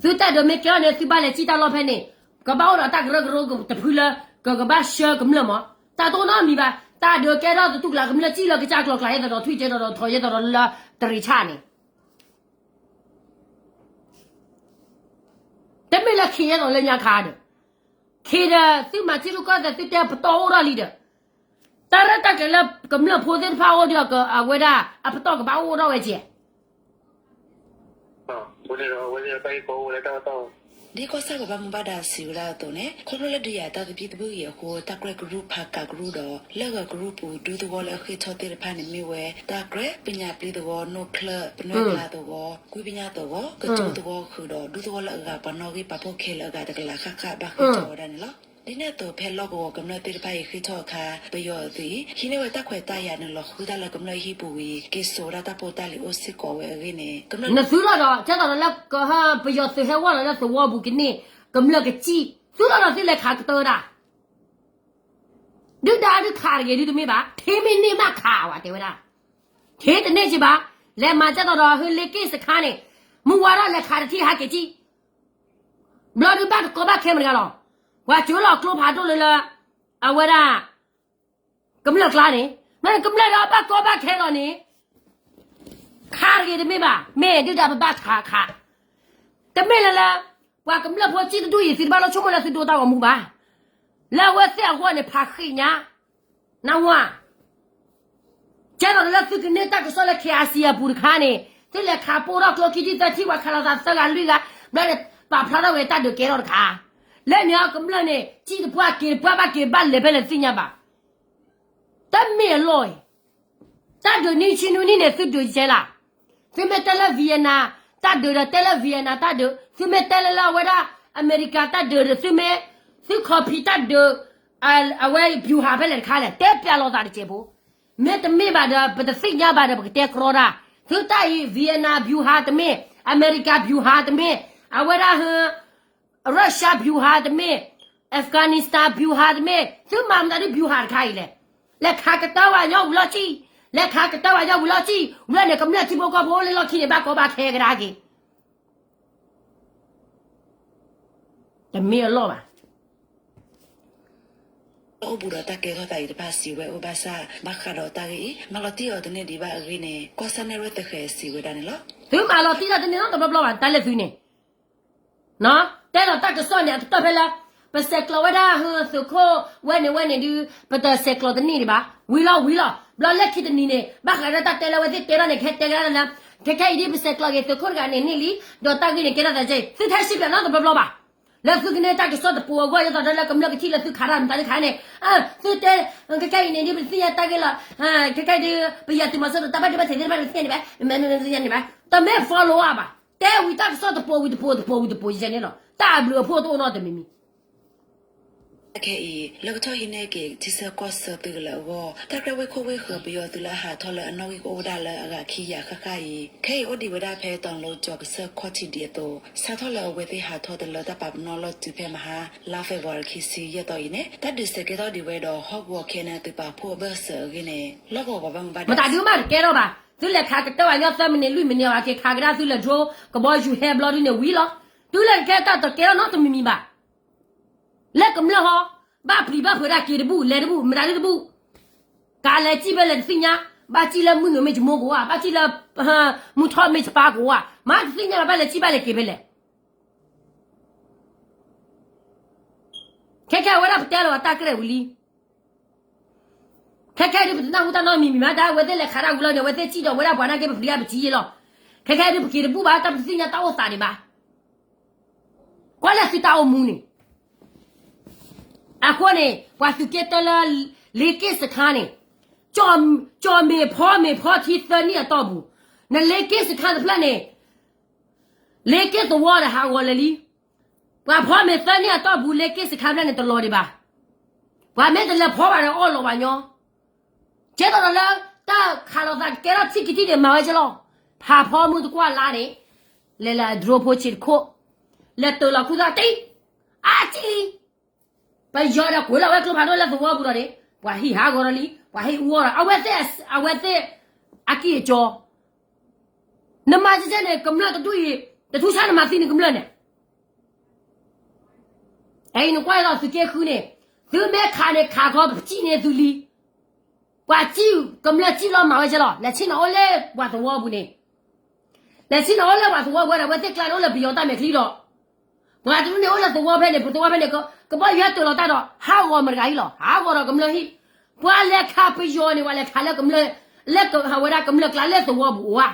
သုတၢ်ဒုးမ့ၢ်ကဲထီၣ်န့ၣ် သုဘၣ်လဲၤစံၣ်တၢ်လီၢ်ဖဲန့ၣ်, ကဘၣ်အိၣ်ဒီးတၢ်ကရၢကရိတဖုလၢ ကကဘၣ်ဆှၢကမျၢၢ်မး, တၢ်တအိၣ်နီတမံၤဘၣ်, တၢ်ဒုးကဲထီၣ်သတူၢ်ကလာ်ကမျၢၢ်စံၣ်လၢကစၢ်ကျိၤကျါ ယဲသိးဒီးထွံၣ်ကဲသိးဒီးထီ ယဲသိးဒီးလၢတရံးဆၣ်န့ၣ် တမ့ၢ်လၢခံယဲသိးလၢညါခါဒီး, ခံဒီးသုမၤထံရူၢ်ကီၢ်သဲးသုတဲပတီၢ်အိၣ်ထီၣ်လံဒီး, တၢ်ရဲၣ်တၢ်ကျဲၤလၢကမျၢၢ်ဖိသ့ၣ်တဖၣ်အိၣ်ဒီးအဝဲဒၣ်အပတီၢ်ကဘၣ်အိၣ်ထီၣ်ဝဲကဲ ဒ်ကီၢ်ဆၣ်ပှၤဘၣ်မူဘၣ်ဒါစံးဝဲဒၣ်အသိးန့ၣ် ခီဖျိလၢဒုးယၤတၢ်သဘံၣ်သဘုၣ်အံၤအဃိ တၢ်ကြဲၢ်ကရူၢ်ဖးကးကရူၢ်ဒီး လၢဂၤကရူၢ်ပူၤ ဒူသဝီလၢအဃ့ၢ်ထီၣ်သ့ၣ်တဖၣ်န့ၣ်မ့ၢ်ဝဲ တၢ်ကြဲၢ် ပညးပျံၤသဝီ နိၣ်ချၢၣ် ပနွဲၢ်ကျါသဝီ ကွံပညၣ်သဝီ ကတိၤသဝီဃုာ်ဒီး ဒူသဝီလၢအဂၤပှၤနီၣ်ဂံၢ်ပာ်ဖှိၣ်ခဲလၢာ်အဂၤတကလးဃၣ်ဃၣ်ဘၣ်ဃ့ၢ်ထီၣ်ဝဲဒၣ်န့ၣ်လီၤ. ဒ်န့ၣ်အသိးဖဲလီၢ်ကဝီၤကမျၢၢ်သ့ၣ်တဖၣ်အံၤဃ့ၢ်ထီၣ်အခါ ပယီၤသုးအံၤ ဟံးန့ၢ်ဝဲတၢ်ခွဲးတၢ်ယာ်နုာ်လီၤဃုတၢ်လၢကမျၢၢ်ဟံၣ်ပူၤဝံၤ က့ၤစိာ်ဝဲဒၣ်တၢ်ဖိတၢ်လံၤအိၣ်စ့ၢ်ကီးဝဲအဂ့ၢ်န့ၣ် ကမျၢၢ် နသုထီၣ်ဒီး ကဲသိးဒီးလၢကဟၢ ပယီၤသုးဟဲဝီၢ်လီၤလၢသဝီပူၤကန့ၢ် ကမျၢၢ်ကစံၣ် သုထီၣ်ဒီးသုလဲၤခးကတၢၢ်ဒၣ် ဒုၣ်ဒါဒုးခးတဂ့ၤဒုးတမ့ၢ်ဘၣ် ထံမ့ၢ်န့ၢ်မးခးဝဲတဲဝဲဒၣ် ထံတန့ၢ်က့ဘၣ် လဲၤမၤကဲသိးဒီးဟၢလ့က့ၢ်စခါန့ၣ် မုၢ်ဝါထီၣ်လဲၤခးတထံၣ်ဟးက့ၤကံၣ် ဘျီဒုးဘၣ်တကီဘၣ်ခဲမတဂၤလီၤ ပှၤကၠိလီၤကျိဖးဒိၣ်လၢလၢ အဝဲဒၣ် ကမျၢၢ်ကျါန့ၣ် မ့ၢ်ကမျၢၢ်ဒီးဘၣ်ကီဘၣ်ခဲလီၤန့ၣ် ခးတဂ့ၤတမ့ၢ်ဘၣ် မ့ၢ်ဒုၣ်ဒါပဘၣ်ခးခး တမ့ၢ်လၢလၢ ပှၤကမျၢၢ်ဖိစံၣ်တဒူၣ်အံၤ သုတဘၣ်လိၣ်ဆိကမိၣ်လၢသုဒိတၢ်ဂီၤမူဘၣ် လၢအဝဲသ့ၣ်အဂီၢ်န့ၣ် ဖးဃံးညါ နၢ်ဟူဧါ ကဲသိးလၢသုကန့ၢ်တၢ်ကစီၣ်လၢ ခ့အါစံအပူၤတခါန့ၣ် သုလဲၤခးပိၢ်ထီၣ်ကျိခံထံၣ်သၢထံၣ် ပှၤခးလိာ်သးသၢဂၤလွံၢ်ဂၤ ဘျီန့ၣ် ပာ်ဖျါထီၣ်ဝဲတၢ်ဒုးကဲထီၣ်တခါ လၢန့ၣ်အကမျၢၢ်န့ၣ် စံၣ်တပှၢ်က့ၤတပှၢ်ဘၣ်က့ၤဘၣ်လဲၤဖဲလဲၣ်တသ့ၣ်ညါဘၣ် တမ့ၢ်အလီၢ်အံၤ တၢ်ဒုးနံၣ်ဆံနွံနံၣ်န့ၣ် သုဒုးကဲလၢ် သုမ့ၢ်တဲလၢ Vietnam တၢ်ဒုးဒီးတဲလၢ Vietnam တၢ်ဒုး သုမ့ၢ်တဲလၢလၢအဝဲဒၣ် America တၢ်ဒုးဒီး သုမ့ၢ် သု copy တၢ်ဒုး အဝဲ ဗျူဟာ ဖဲလဲၣ်တခါလဲၣ် တဲပျးလိာ်သးတစဲးဖိ မ့တမ့ၢ်ဘၣ်ဒီး ပတသ့ၣ်ညါဘၣ်ဒီး ပကတဲကြီတၢ် သုတၢ်အံၤ Vietnam ဗျူဟာ တမ့ၢ် America ဗျူဟာ တမ့ၢ် အဝဲဒၣ် Russia ဗျူဟာ တမ့ၢ် Afghanistan ဗျူဟာ တမ့ၢ် သုမၤမတၤဒ် ဗျူဟာ တခါအံၤလဲၣ် လဲၤခးကတၢၢ်ဝဲညီဝံၤလီၤစံၣ် လဲၤခးကတၢၢ်ဝဲညီဝံၤလီၤစံၣ် ဝံၤလီၤန့ၣ် ကမျၢၢ်ထံဖိကီၢ်ဖိအိၣ်လၢလီၢ်ခံန့ၣ် ဘၣ်ကီဘၣ်ခဲကဒါက့ၤ တမ့ၢ်အလီၢ်ဘၣ် အိၣ်ဘူးဒီးတၢ်ကဲထီၣ်သးအံၤတဖၣ်စံးဝဲအိၣ်ဘၣ်ဆၣ် ဘၣ်ဃးဒီးတၢ်ဂ့ၢ်အံၤ မၤလီၤတံၢ်အီၤတန့ၢ်ဒံးဘၣ်အဂ့ၢ်န့ၣ် ကီၢ်ဆၣ်နဲၣ်ရွဲၣ်သဃဲးစံးဝဲဒၣ်န့ၣ်လီၤ. သုမၤလီၤတံၢ်တၢ်တန့ၢ်နီတဘျီဘျီဘၣ် တၢ်လဲၣ်သုန့ၣ် တဲလီၤတၢ်ကစီၣ်န့ၣ် အကတၢၢ်ဖဲလၢ ပဆဲးကျိးဝဲဒၣ်ဟၢသုးခိၣ်ဝဲန့ၣ်ဝဲန့ၣ်ဒုး ပတဆဲးကျိးတန့ၢ်ဒံးဘၣ် ဝံၤလီၤဝံၤလီၤ ဘျီလၢခံတနံၤန့ၣ် ဘၣ်ဃးဒီးတၢ်တဲလၢအဝဲသ့ၣ်တဲထီၣ်န့ၣ် ကဟဲတဲကဒါလၢ ခဲခဲအံၤဒ်ပဆဲးကျိးက့ၤသုးခိၣ်တဂၤန့ၣ်န့ၢ်လံ ဒီးတၢ်ဂ့ၢ်န့ၣ်ကဲထီၣ်သးကဲ သုထဲစံးပျးနီတဘျီဘျီဘၣ် လၢသုကန့ၢ်တၢ်ကစီၣ်တပိၤအဂီၢ် ဒ်သိးဒီးလၢကမျၢၢ်ကထံၣ်လၢသုခးတၢ်မတၤတခါန့ၣ် သုတဲ ခဲခဲအံၤန့ၣ်ဒ်ပတသ့ၣ်ညါတၢ်ဂ့ၢ်လီၤ ခဲခဲအံၤဒ် ပယီၤသုးမီၤစိရိၤတၢ်ဘၣ်ဒိဘၣ်ထံးသ့ၣ်တဖၣ်န့ၣ် ပသ့ၣ်ညါန့ၣ်ဘၣ် မ့ၢ်သ့ၣ်ညါန့ၣ်ဘၣ် တမ့ၢ် follow up ဘၣ် တဲဝံၤတၢ်ကစီၣ်တပိၤဝံၤတပိၤတပိၤဝံၤတပိၤယဲန့ၣ်လီၤ တၢ်အဘျုးအဖှိၣ်တအိၣ်နီတမံၤမံၤ ခဲအံၤ လၢကထီၣ်ဟံးန့ၢ်က့ၤ ထံဆၢကီၢ်ဆၢသုးကလၢၤအဂီၢ် တၢ်ကြဲၢ်ဝ့ၢ်ခိၣ်ဝ့ၢ်ဃၢၤပယီၤသုးလၢအဟးထီၣ်လၢအနီၣ်ဂံၢ်ကအိၣ်ဝဲဒၣ်လၢအဂၤခံကယၤဃၣ်ဃၣ်အံၤ ခဲအံၤအိၣ်ဒံးဝဲဒၣ်ဖဲတီၤလိကၠီၤကစၢၢ်ခီၣ်ထံးဒံးအသိး စးထီၣ်လၢအဝဲသ့ၣ်ဟးထီၣ်တလၢတၢ်ပာ်ပနီၣ်လီၢ်တုၤဖဲမဟါ လါ February ခံဆံယဲၢ်သီအံၤန့ၣ် တၢ်ဒုးစဲးကဲထီၣ်ဒံးဝဲဒီးဟီၣ်ကဝီၤခဲန့ၣ်သုးပာ်ဖှိၣ်အဘၢၣ်စၢၤအဂ့ၢ်န့ၣ် လီၢ်ကဝီၤပှၤဘၣ်မူဘၣ်ဒါ မတၤဒုးမးတကဲထီၣ်ဘၣ် သုလဲၤခးကတၢၢ်ဝဲညီသၢမံးနံးလွံၢ်မံးနံး အဝဲက့ၤခးကဒါသုလၢ drone ကဘီယူၤဟဲဘျီဒုန့ၣ်ဝံၤလီၤ တုၤလၢကကဲတၢ်တကဲထီၣ်နီတမံၤမံၤဘၣ် လၢကမျၢၢ်ဟီ ဘၣ်ပျံၤဘၣ်ဖုးဒၣ်က့ၤတဘူၣ် လဲၤတဘူၣ် မတၤဒုတဘူၣ် ကလဲၤစံၣ်ဖဲလဲၣ်တသ့ၣ်ညါ ဘၣ်စံၣ်လၢမုၢ်နုာ်မ့ၢ်ယမိၢ်ကဝါ ဘၣ်စံၣ်လၢ မုၢ်ထီၣ်မ့ၢ်ယပၢ်ကဝါ မၤတသ့ၣ်ညါဘၣ် ဘၣ်လဲၤစံၣ်ဘၣ်လဲၤက့ၤဖဲလဲၣ် ခဲခဲအဝဲဒၣ်ပတဲလီၤတၢ်ကြဲၢ်ဝံၤလံ ခဲခဲဒုးပတနၢ်ဟူတၢ်နီတမံၤမံၤမး တၢ်အဝဲသ့ၣ်လဲၤခးတၢ်ဝံၤလီၤန့ၣ် အဝဲသ့ၣ်စံၣ်ဒီးဝဲဒၣ်ပှၤနာ်က့ပပျံၤအပစံၣ်ယဲလီၤ ခဲခဲဒုးပက့ၤတဘူၣ်ဘၣ် တၢ်ပတသ့ၣ်ညါတၢ်အိၣ်သးဒံးဘၣ် ကွၢ်လၢသုတၢ်အိၣ်မူန့ၣ် အဃိန့ၣ် ပှၤသုးက့တၢလၢ လ့က့ၢ်စခါန့ၣ် ကၠီၣ်မ့ၢ်ဖီမ့ၢ်ဖီထံသၢနံၣ်အတီၢ်ပူၤ နလ့က့ၢ်စခါတဖျၢၣ်န့ၣ် လ့က့ၢ်သဝီဒီးဟးဂီၤလၢာ်လံ ပှၤဖီမ့ၢ်သၢနံၣ်အတီၢ်ပူၤ လ့က့ၢ်စခါတဖျၢၣ်န့ၣ်တလီၤဒံးဘၣ် ပှၤမ့ၢ်တလဲၤဖီဘၣ်ဒီးအီၣ်လီၤဘၣ်ညီ ကဲသိးဒီးလၢ တၢ်ခးလိာ်သးကကဲထီၣ်ထံၣ်ကထံၣ်န့ၣ် မၤဝဲကဲလီၤ ဖးဖီမုၢ်တကွၢ်လါန့ၣ်, လဲၤလၢအ drone ဖိဆံးတခိၣ်, လဲၤတၢၤလီၤခူသူၣ်တံၢ်, အါကံၢ်လံ, ပယီၤဒီးကွံာ်လီၤဝဲကျိဖးဒိၣ်လၢသဝီပူၤဒီးန့ၣ်, ပှၤဟံၣ်ဟးဂီၤဒီးလံ, ပှၤဟံၣ်အူအီၣ်ဒီး, အဝဲသ့ၣ်, အဝဲသ့ၣ်အကံၢ်အစီ, နမၤကဲကဲန့ၣ် ကမျၢၢ်တဒူၣ်အံၤ, တထူၣ်ဆါနမၤသံန့ၣ်ကမျၢၢ်န့ၣ် အံၤနကွၢ်လီၤသုးက့ဃုန့ၣ်, သုမ့ၢ်ခးန့ၣ်ခးခီပစံၣ်န့ၣ်သုလံ, ပှၤစံၣ်ကမျၢၢ်စံၣ်လီၤမၤဝဲကဲလီၤ, လဲၤဆ့ၣ်နီၤအိၣ်လၢပှၤသဝီပူၤန့ၣ်, လဲၤဆ့ၣ်နီၤအိၣ်လၢပှၤသဝီပူၤဝဲဒီး အဝဲသ့ၣ်ကျါန့ၣ်အိၣ်လၢပယီၤတၢ်မဲာ်ချံဒီး, ပှၤတဒူၣ်န့ၣ်အိၣ်လၢသဝီဖဲန့ၣ်, ပသဝီဖဲန့ၣ်, ကဘီယူၤဟဲတၢၤလီၤတၢ်ဒီး ဟးဂီၤမတၤတဂၤအံၤလီၤ, ဟးဂီၤဒီးကမျၢၢ်ဟံၣ်, ပှၤလဲၤခးပယီၤန့ၣ် ပှၤလဲၤခးလၢကမျၢၢ်, လၢဝဲဒၣ်ကမျၢၢ်ကျါလၢသဝီပူၤအိၣ်ဧါ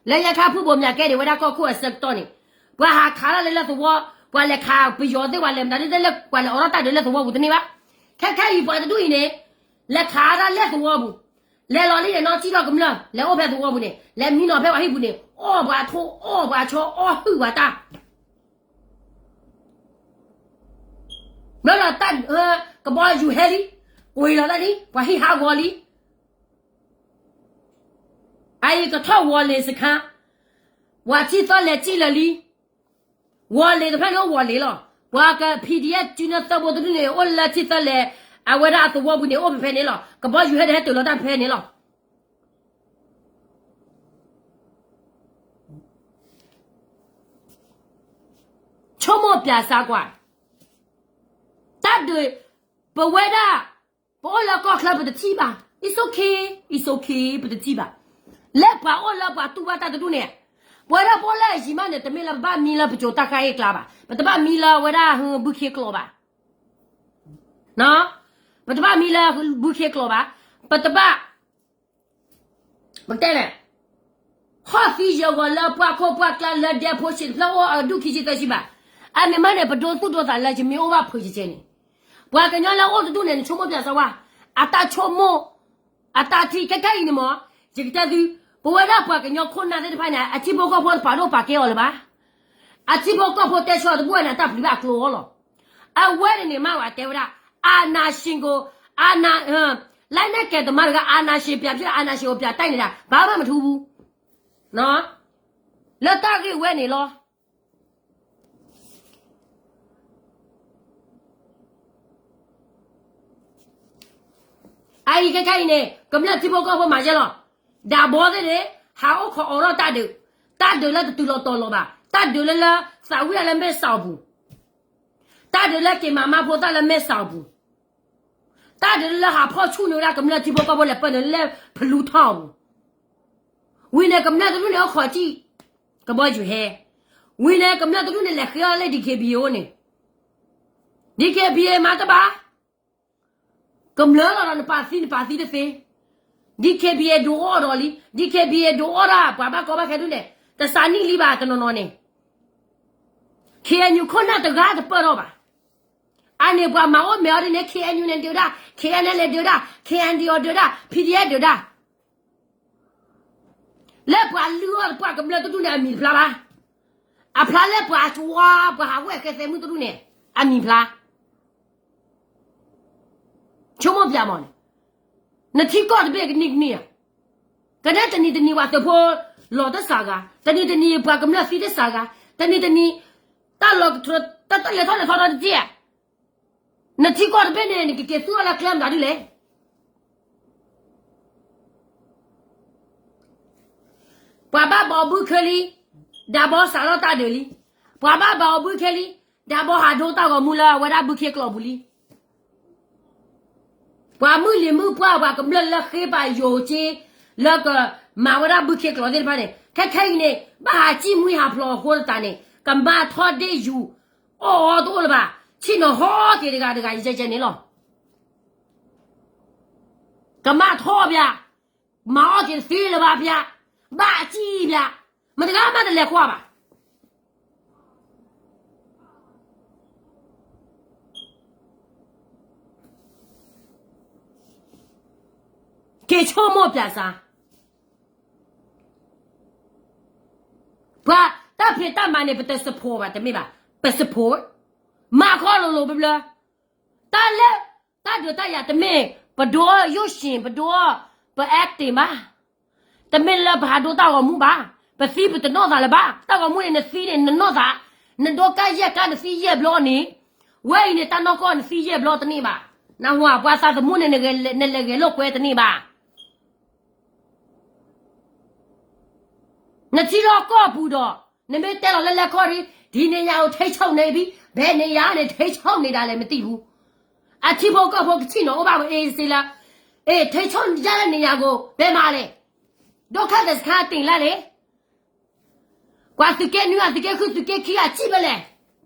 လၢညါခါဖုဘိၣ်မၠးကဲန့ၣ် ဝဲဒၣ်ကီၢ်ခိၣ်အဆၢကတီၢ်န့ၣ်, ပှၤဟးခးတၢ်လၢလၢသဝီ, ပှၤလဲၤခးပယီၤသ့ၣ် ပှၤလဲၤမတၤဒ်သ့ၣ်လၢ ပှၤလဲၤအိးထီၣ်တၢ်ဒုးလၢသဝီပူၤတန့ၢ်ဘၣ်, ခဲခဲအံၤပှၤတဒူၣ်အံၤန့ၣ်, လဲၤခးတၢ်လၢသဝီပူၤ, လဲၤလီၤလံန့ၣ်နီၢ်စံၣ်ထီၣ်ကမျၢၢ်, လဲၤအိၣ်ဖဲသဝီပူၤန့ၣ်, လဲၤမံနီၤဖဲပှၤဟံၣ်ပူၤန့ၣ်, အီၣ်ပှၤထိၣ်, အီၣ်ပှၤဆီ, အီၣ်ဟုၣ်ပှၤတၢ် ဘျီဒီးတၢ်, ကဘီယူၤဟဲလံ, ကွံာ်လီၤတၢ်လံ, ပှၤဟံၣ်ဟးဂီၤလံ, အအံၤကထီၣ်ဝီၤလ့ၤစခါ, ပှၤထံသီလဲၤစံၣ်လၢာ်လံ, ဝီၤလ့ၤတဖျၢၣ်န့ၣ်အိၣ်ဝီၤလ့ၤလီၤ, ပှၤက PDF စုနၢသၢဘိတဒူၣ်န့ၣ် အိၣ်လၢထံသီလဲၤ, အဝဲဒၣ်အသဝီပူၤန့ၣ် အိၣ်ဖဲဖဲန့ၣ်လီၤ, ကဘီယူၤဟဲဒီးဟဲတၢၤလီၤတၢ်ဖဲန့ၣ်လီၤ. ဆိကမိၣ်ပျးစးကွၢ်, တၢ်ဒုး, ပဝဲဒၣ်, ပအိၣ်လၢကီၢ်ချၢပတထံၣ်ဘၣ်, it's okay, it's okay ပတထံၣ်ဘၣ်, လၢပှၤအိၣ်လၢပှၤတူၢ်ဘၣ်တၢ်တဒူၣ်န့ၣ်, ပဝဲဒၣ်ပအိၣ်လၢအယံၤမးန့ၣ် တမ့ၢ်လၢပဘၣ်မံလၢပစိၤတၢ်ဃၣ်အ့ၣ်ကျါဘၣ်, ပတဘၣ်မံလၢဝဲဒၣ်ဘုခ့ကျိာ်ဘၣ်, ပတဘၣ်မံလၢဘုခ့ကျိာ်ဘၣ်, ပတဘၣ် ပတဲလဲၣ်, ဟီၣ်သံယၢၤဂီၤလၢပှၢ်ခိၣ်ပှၢ်ကျါလၢဒဲဖိဆံးတဖျၢၣ်အိၣ်အဒူၣ်ခံဆံသၢဆံဘၣ်, အန့ၣ်မးန့ၣ် ပဒိသူၣ်ဒိသးလၢယမ့ၢ်အိၣ်ဘၣ်ဖုးကဲကဲန့ၣ်, ပှၤကညီလၢအိၣ်တဒူၣ်န့ၣ် နဆိကမိၣ်ပျးစးဝါ, အတၢ်ဆိကမိၣ်, အတၢ်ထံၣ်ခဲခဲအံၤန့ၣ်မး, ယကတဲသု, ပဝဲဒၣ်ပှၤကညီခိၣ်နၢ်သ့ၣ်တဖၣ်န့ၣ် အထံဖိကီၢ်ဖိတပာ်ဒိၣ်ပာ်ကဲအီၤလၢၤဘၣ်, အထံဖိကီၢ်ဖိတဲဆၢတဘိန့ၣ် အတၢ်ပျံၤဘၣ်အကျိၤအီၤလီၤ. အဝဲန့ၣ်န့ၣ် မ့ၢ်ဝဲတဲဝဲဒၣ်, အာဏာရှင်ကို, အာဏာ, လက်နက်ကိုင်သမားတွေက အာဏာရှင်ပြန်ဖြစ်, အာဏာရှင်ကိုပြန်တိုက်နေတာ, ဘာမှမထူးဘူး. လၢတၢ်ဂ့ၢ်ဝဲန့ၣ်လီၤ. အအံၤခဲခဲအံၤန့ၣ် ကမျၢၢ်ထံဖိကီၢ်ဖိမၤယဲလီၤ. ဒၣ်ဘီသ့ၣ်န့ၣ် ဟးအိၣ်ခိးအိးထီၣ်တၢ်ဒုး, တၢ်ဒုးလၢတတုၤလီၤတီၤလီၤဘၣ်, တၢ်ဒုးလၢလၢသးဝံၣ်အလၢမဲၢ်စးအပူၤ, တၢ်ဒုးလၢက့ၤမၤမါဖိသၣ်လၢမဲၢ်စးအပူၤ, တၢ်ဒုးလၢဟးဖီၣ်ဆူၣ်န့ၢ်ဝဲဒၣ်ကမျၢၢ်ထံဖိကီၢ်ဖိလဲၤပၢၢ်န့ၣ်လၢဖလူထီၣ်အပူၤ, ဝံၤန့ၣ် ကမျၢၢ်တဒူၣ်န့ၣ်အိၣ်ခိးစံၣ်, ကဘီယူၤဟဲ, ဝံၤန့ၣ် ကမျၢၢ်တဒူၣ်န့ၣ်လဲၤဃ့အီၣ်လၢ DKBA အအိၣ်န့ၣ်, DKBA မၤတဘၣ် ကမျၢၢ်လီၤဒီးနပာ်သံနပာ်သံတသ့, DKBA ဒုးအီၣ်ဒီးလံ, DKBA ဒုးအီၣ်ဒၣ်ပှၤဘၣ်ကီဘၣ်ခဲဒုးန့ၣ် တစးနံၣ်လံဘၣ်တနီၤနီၤန့ၣ်, KNU ခိၣ်နၢ်တဂၤတပၢၢ်ထီၣ်ဘၣ်. အန့ၣ်ပှၤမၤအိၣ်မဲာ်အီၤဒ်န့ၣ် KNU န့ၣ်ဒုးဒၣ်, KNLA ဒုးဒၣ်, KNDO ဒုးဒၣ်, PDF ဒုးဒၣ် လၢပှၤလုၢ်အီၣ်ပှၤကမျၢၢ်တဒူၣ်န့ၣ် အမံၤတဖျါဘၣ်. အဖျါလၢပှၤကဝါ ပှၤဟးဝဲၢ်ဃဲသဲမုၣ်တဒူၣ်န့ၣ် အမံၤဖျါ. ဆိကမိၣ်ပျးမးန့ၣ်, နထံကီၢ်တဘ့ၣ်ကနံၣ်ကနံၣ်ဧါ, ကဒဲတနံၤတနံၤပှၤသုးဖိလီၤတစးဂၤ, တနံၤတနံၤပှၤကမျၢၢ်သံတစးဂၤ, တနံၤတနံၤ တၢ်လီၤကထၢ တၢ်တလဲၤထီၣ်လဲၤထီထီတက့ၢ်ဧါ. နထံကီၢ်တဘ့ၣ်န့ၣ် နကက့ၤသူၣ်ထီၣ်လၢကျဲမတၤဒ်လဲၣ်. ပှၤဘၣ်ဘၣ်အီၤဘုခ့လံ, ဒၣ်ဘီစးထီၣ်တၢ်ဒုးလံ. ပှၤဘၣ်ဘၣ်အီၤဘုခ့လံ, ဒၣ်ဘီဟးဒိတၢ်ဂီၤမူလၢအဝဲဒၣ်ဘုခ့ကျိာ်ပူၤလံ. ပှၤမုၢ်လံၤမုၢ်ပှၢ် ပှၤကမျၢၢ်လၢဃ့ပာ်ယိၤက့ လၢကမၤဝဲဒၣ်ဘုခ့ကျိာ်သ့ၣ်တဖၣ်န့ၣ် ခဲခဲအံၤန့ၣ် ဘၣ်ဟးစံၣ်မှံဟးဖျိးအဃိသတးန့ၣ် ကမၤထီၣ်ဒ့ၣ်ယူၤ အီၣ်အီၤတအိၣ်လၢၤဘၣ်. ဆ့ၣ်နီၤဟီက့ၤတဂၤတဂၤယဲကဲန့ၣ်လီၤ. ကမၤထီၣ်ပျး, မၤအီၣ်က့ၤတသ့လၢၤဘၣ်ပျး, ဘၣ်အစံၣ်ပျး, မတဂၤမးတလဲၤကွၢ်ဘၣ်. က့ၤဆိကမိၣ်ပျးစး, ပှၤတၢ်ဖံးတၢ်မၤန့ၣ် ပတ support ဘၣ် တမ့ၢ်ဘၣ်, ပ support, မၤခီလိၤလိၤဘျၢဘျၢ, တၢ်လၢ တၢ်ဒုးတၢ်ယၤတမ့ၢ် ပဒိအီၣ်ယိၣ်ၡ့ၣ် ပဒိအီၣ် ပ acting ဘၣ်. တမ့ၢ်လၢပဟးဒိတၢ်ဂီၤမူဘၣ်, ပသံပတနီၣ်သးလၢၤဘၣ်. တၢ်ဂီၤမူန့ၣ် နသံန့ၣ် နနီၣ်သး, နဒိကါယဲၢ်ကါနသံယဲၢ်ဘျီန့ၣ်, ဝဲအံၤန့ၣ် တၢ်နီၢ်ကီၢ်နသံယဲၢ်ဘျီတန့ၢ်ဘၣ်. နဟူဧါ, ပှၤသးသမူန့ၣ် နလဲၤဂဲၤလိာ်ကွဲတန့ၢ်ဘၣ်. နထံလီၢ်ကီၢ်ပူၤဒီး နမ့ၢ်တဲလီၤလၢလဲၤခီဒီး ဒီနေရာကို ထိန်းချုပ်နေပြီ, ဘယ်နေရာနဲ့ ထိန်းချုပ်နေတာလဲ မသိဘူး. အထံဖိကီၢ်ဖိကထံၣ်နီၤအိၣ်ဘၣ်ဝဲအ့စ့လၢ, အေး ထိန်းချုပ်ရတဲ့နေရာကို ဘယ်မှာလဲ. ဒုက္ခသည်စခန်း တင်လိုက်လေ. ကွၢ်သုးက့နွံဂၤ သုးက့ဃု သုးက့ခံဂၤ စံးဖဲလဲၣ်.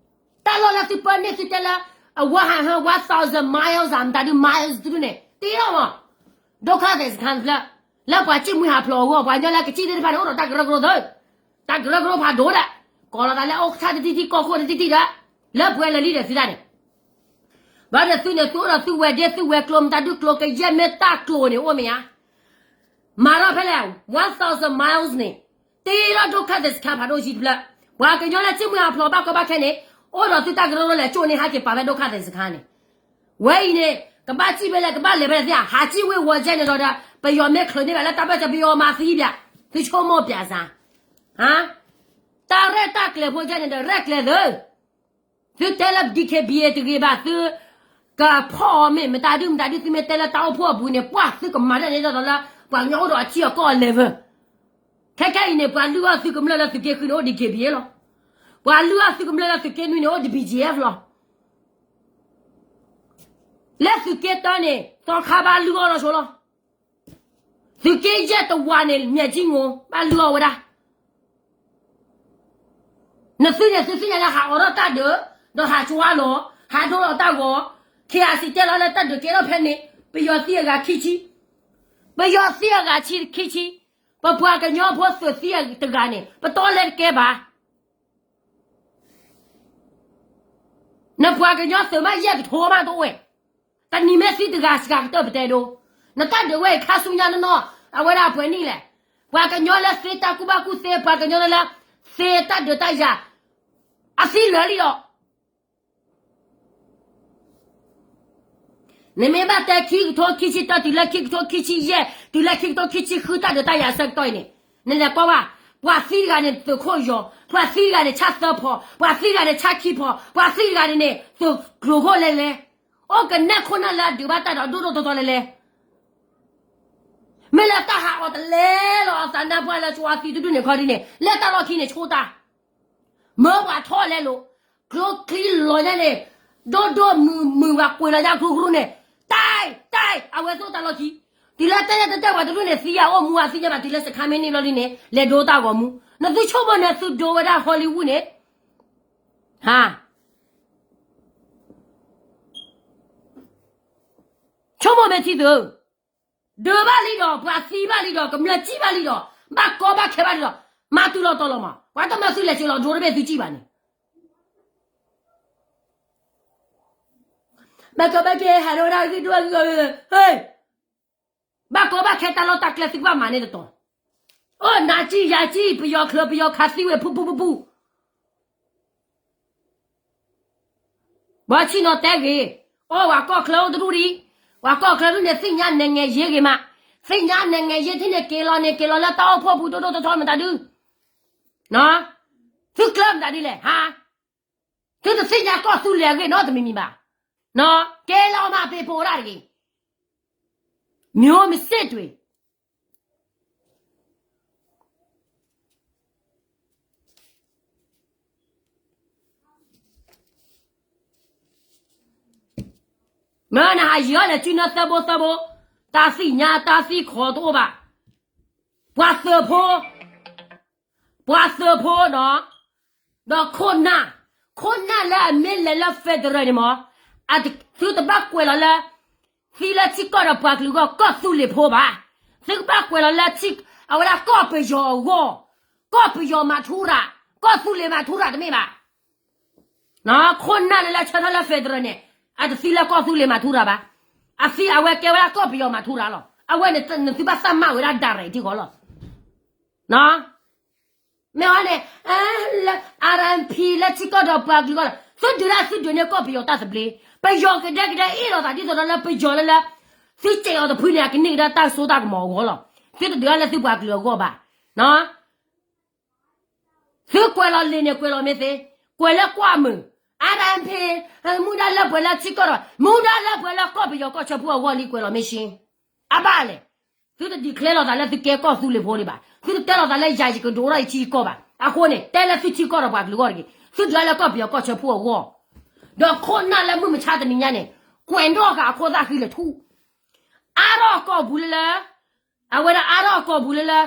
တၢ်လီၢ်လၢသုပၢန့ၢ်သုတဲလၢ အဝဲဟးဟၢ one thousand miles ဧါ မတၤဒု miles တဒုန့ၣ် တ့လီၤမး. ဒုက္ခသည်စခန်း လၢပှၤစံၣ်မှံဟးဖျိးအဂီၢ် ပှၤကညီလၢကစံၣ်သ့ၣ်တဖၣ်န့ၣ် အိၣ်ဒီးတၢ်ကရၢကရိသၢ, တၢ်ကရၢကရိဖးဒိၣ်ဒၣ်, ကိးလီၤသးလၢအိၣ်ကထါတထံၣ်ထံၣ် ကီၢ်ခိၣ်တထံၣ်ထံၣ်ဒီး လၢပှဲၤလၢာ်လံဒီးသုတၢ်န့ၣ် ဘၣ်ဒီးသုန့ၣ် သုအိၣ်ဒီးသုဝဲၢ်ဒ့ သုဝဲၢ်ကျိၤ မတၤဒုကျိၤကယဲၢ်မ့ၢ်တၢ်ကျိၤန့ၣ် အိၣ်မ့ၢ်ဧါ. မၤထီၣ်ဖဲလဲၣ် one thousand miles န့ၣ်, တ့ထီၣ်ဒုက္ခသည်စခန်း ဖးဒိၣ်ဆံတဖျၢၣ်, ပှၤကညီလၢစံၣ်မှံဟးဖျိးဘၣ်ကီဘၣ်ခဲန့ၣ် အိၣ်ဒီးသုတၢ်ကရၢကရိလဲၤကၠိန့ၢ်ဟဲက့ၤပာ်ဖဲဒုက္ခသည်စခန်းန့ၣ်. ဝဲအံၤန့ၣ် ကဘၣ်စံၣ်ဖဲလဲၣ် ကဘၣ်လဲၤဖဲလဲၣ်သ့ဧါ, ဟးစံၣ်ဝ့ၤဝီၤကဲန့ၣ်ဒီး ပယီၤမ့ၢ်ချုးန့ၢ်ဘၣ်လၢတၢ်ဘၢၣ်စၢၤ ပယီၤမၤသံဘၣ်, သုဆိကမိၣ်ပျးစ့ၢ် တၢ်ရဲၣ်တၢ်ကျဲၤဖိကဲန့ၣ်ဒီး ရဲၣ်ကျဲၤသု, သုတဲလၢ ဒီကဘ့ၣ် တဂ့ၤဘၣ် သုကဖီၣ်အီၤမ့ၢ် မတၤဒုမတၤဒု သုမ့ၢ်တဲလၢတၢ်အိၣ်ဖှိၣ်အပူၤန့ၣ် ပှၢ်သုကမၤတၢ်န့ၣ်ဒီးလၢ ပှၤကညီအိၣ်ဒီးအထံအကီၢ်အ level. ခဲခဲအံၤန့ၣ် ပှၤလုၢ်အီၣ်သုကမျၢၢ်လၢသုးက့ဃုန့ၣ် အိၣ် ဒီကဘ့ၣ် လီၤ. ပှၤလုၢ်အီၣ်သုကမျၢၢ်လၢသုးက့နွံန့ၣ် အိၣ် ဒီဘ့ၣ်ကၠ့အ့ၣ်လီၤ. လၢသုးက့တၢန့ၣ် သီခါဘၣ်လုၢ်အီၣ်လီၤဆိလီၤ. သုးက့ယဲၢ်တဝးန့ၣ် မၠဲးကၠံငိၣ် ဘၣ်လုၢ်အီၣ်ဝဲဒၣ်. နသုန့ၣ်သုသ့ၣ်ညါလၢဟးအိးထီၣ်တၢ်ဒုး, ဒီးဟးကွၢ်လီၤ, ဟးဒိလီၤတၢ်ဂီၤ, ခ့အစံးတဲလီၤလၢတၢ်ဒုးကဲထီၣ်ဖဲန့ၣ် ပယီၤသံအဂၤခံဆံ, ပယီၤသံအဂၤဆံခံဆံ, ပပှၤကညီဖိသုးသံတဂၤန့ၣ် ပတီၢ်လဲၤတကဲဘၣ်. နပှၤကညီသုးမးယဲၢ်ကထိမးတအိၣ်ဝဲ, တနံၤမ့ၢ်သံတဂၤစှၤကတၢၢ်ပတဲဒိ, နတၢ်ဒုးဝဲအံၤခါဆူညါနီၢ်နီၢ် အဝဲဒၣ်အပှဲၤနံၣ်လဲၣ်, ပှၤကညီလၢသ့တၢ်ကူၣ်ဘၣ်ကူၣ်သ့ ပှၤကညီလၢသ့တၢ်ဒုးတၢ်ယၤ အသံလၢာ်လံဒီး နမ့ၢ်ဘၣ်တဲခံကထိခံဆံတၢ တုၤလၢခံကထိခံဆံယဲၢ် တုၤလၢခံကထိခံဆံဃု တၢ်ဒုးတၢ်ယၤအဆၢကတီၢ်အံၤန့ၣ် နလဲၤကွၢ်ဘၣ်, ပှၤသံတဂၤန့ၣ်သုးခိၣ်ယီၤ, ပှၤသံတဂၤန့ၣ်ဆၣ်သၢဖီ, ပှၤသံတဂၤန့ၣ်ဆၣ်ခံဖီ, ပှၤသံတဂၤန့ၣ်န့ၣ် သုးကျိၤခိၣ်လဲၤလဲၤ, အိၣ်ကနဲၣ်ခိၣ်နၢ်လၢအဒုးဘၣ်တၢ်ဒီးဒိၣ်ဒိၣ်ထီထီလဲၤလဲၤ, မ့ၢ်လၢတၢ်ဟးအီၤတလဲလီၤအသးနါပှၢ်လၢကဝါသံတဒူၣ်န့ၣ်ခီဒ်န့ၣ် လၢတၢ်လီၢ်ခံန့ၣ်ဆိတၢ် မၢပှၤထီၣ်လဲၤလိာ်, ကျိချံလီၤညါန့ၣ်, ဒိၣ်ဒိၣ်မုၢ်မုၢ်ပှၤကွံာ်လီၤညါကျိကရူၢ်န့ၣ်, တၢ်တၢ် အဝဲသိၣ်တၢ်လီၢ်ခံ, တုၤလၢတၢ်ယဲၢ်တၢ်တဲပှၤတဒူၣ်န့ၣ် သံယၤအိၣ်မူအသံယၤဘၣ်တုၤလၢစခါမ့ၢ်န့ၢ်ဘျီဒ်န့ၣ် လဲၤဒိတၢ်ဂီၤမူ, နသုဆိကမိၣ်န့ၣ်သုဒိဝဲဒၣ် Hollywood န့ၣ်, ဟါ ဆိကမိၣ်မ့ၢ်ထံသု, ဒုးဘၣ်လံဒီး ပှၤသံဘၣ်လံဒီး ကမျၢၢ်စံၣ်ဘၣ်လံဒီး ဘၣ်ကီဘၣ်ခဲဘၣ်လံဒီး မၤတုၤလီၤတီၤလီၤမး ပှၤတမၤသုလဲၤစ့လီၤ ဒိတဘ့ၣ်သုစံၣ်ဘၣ်န့ၣ်, ဘၣ်ကီဘၣ်ခဲဟးဒိဝဲဒၣ်ဂံၢ်ဒိၣ်ဂံၢ်ဂီၤ, ဟ့ၣ် ဘၣ်ကီဘၣ်ခဲတၢ်လီၢ်တၢ်ကျဲသုကဘၣ်မၤန့ၢ်တတီၤ, အိၣ်နၤစံၣ်ယၤစံၣ် ပယီၤချၢပယီၤခးသံဝဲဖုဖုဖုဖု ဘၣ်ဆ့ၣ်နီၤတဲဂ့ၤ, အိၣ်ပှၤကီၢ်ချၢအိၣ်တဒူၣ်ဒံး, ပှၤကီၢ်ချၢဒ်န့ၣ် သ့ၣ်ညါ နိုင်ငံရေး ဂ့ၤမး, သ့ၣ်ညါ နိုင်ငံရေး ထံၣ်န့ၣ် က့ၤလီၤန့ၣ် က့ၤလီၤလၢတၢ်အိၣ်ဖှိၣ်ပူၤဒိၣ်ဒိၣ်ထီထီမတၤဒု, သုကျၢၢ်မတၤဒ်လဲၣ် ဟါ, သုတသ့ၣ်ညါကီၢ်သူလ့ၤအဂ့ၢ်နီတမံၤမံၤဘၣ်, က့ၤလီၤမး ပ့ၤပိာ်ဒၣ်တဂ့ၤ, မျိုးမစစ်တွေ မ့ၢ်နဟးယံၤအီၤလဲၤစုနၢသၢဘိသၢဘိ, တၢ်သ့ၣ်ညါတၢ်သံခိးတအိၣ်ဘၣ်, ပှၤသုးဖိ, ပှၤသုးဖိဒီး, ဒီးခိၣ်နၢ်, ခိၣ်နၢ်လၢအမ့ၢ်လဲၤလၢ federal န့ၣ်မး, သုတဘၣ်ကွဲးလီၤလၢ သံလၢထံကီၢ်ဒီးပှၤကလုာ်အဂီၢ် ကီၢ်သူလ့ၤဖိဘၣ်, သုကဘၣ်ကွဲးလီၤလၢ အဝဲဒၣ်ကီၢ်ပယီၤအဂီၢ်, ကီၢ်ပယီၤမၤထူရၤ, ကီၢ်သူလ့ၤမၤထူရၤတမ့ၢ်ဘၣ် ခိၣ်နၢ်လၢလၢဆၢထၢၣ်လၢ federal န့ၣ်, အတသံလၢကီၢ်သူလ့ၤမၤထူရၤဘၣ်, အသံအဝဲကဲဝဲဒၣ်ကီၢ်ပယီၤမၤထူရၤလီၤ, အဝဲန့ၣ်နသုဘၣ်သးမၢ်ဝဲဒၣ် direct ထံဃီလီၤ, မ့ၢ်ဝဲန့ၣ်, လၢ RMP လၢထံကီၢ်ဒီးပှၤကလုာ်ဂီၢ်လီၤ, သုဒုးဒၣ်သုဒုးန့ၢ်ကီၢ်ပယီၤတၢ်သဘျ့, ပယီၤကဒဲကဒဲအ့ၣ်လိာ်သးဒ်သိးဒီးလၢပယီၤလၢလၢ သုစဲးအီၤတဖုန့ၣ် အကန့ၢ်ကဒါတၢ်စိတၢ်ကမီၤအဂီၢ်လီၤ, သုတဒုးအါလၢသုပှၤကလုာ်အဂီၢ်ဘၣ်. သုကွဲးလီၤလံာ်န့ၣ် ကွဲးလီၤမ့ၢ်သ့, ကွဲးလၢကွၢ်မုာ်, အါဒၣ်ဖဲ မူဒါလၢပှဲၤလၢထံကီၢ်ဒီး မူဒါလၢပှဲၤလၢကီၢ်ပယီၤကီၢ်ဆၢဖိအဂီၢ်လံ ကွဲးလီၤမ့ၢ်ရှ့. အဘၣ်လဲၣ်. သုတ declare လီၤသးလၢသုကဲကီၢ်သူလ့ၤဖိဒံးဘၣ်. သုတတဲလီၤသးလၢယၤယကဒိးထီၣ်ယထံယကီၢ်ဘၣ်. အဃိန့ၣ် တဲလၢသုထံကီၢ်ဒီးပှၤကလုာ်ဂီၢ်တက့ၢ်. သုဒုးအါလၢကီၢ်ပယီၤကီၢ်ဆၢဖိအဂီၢ်, ဒီးခိၣ်နၢ်လၢမုၢ်မဆါတနံၤညါန့ၣ် ကွဲးနီၣ်ဃာ်အခိၣ်သၣ်ဃံလၢာ်ထူၣ် အါထီၣ်ကီၢ်ပူၤလၢလၢ အဝဲဒၣ်အါထီၣ်ကီၢ်ပူၤလၢလၢ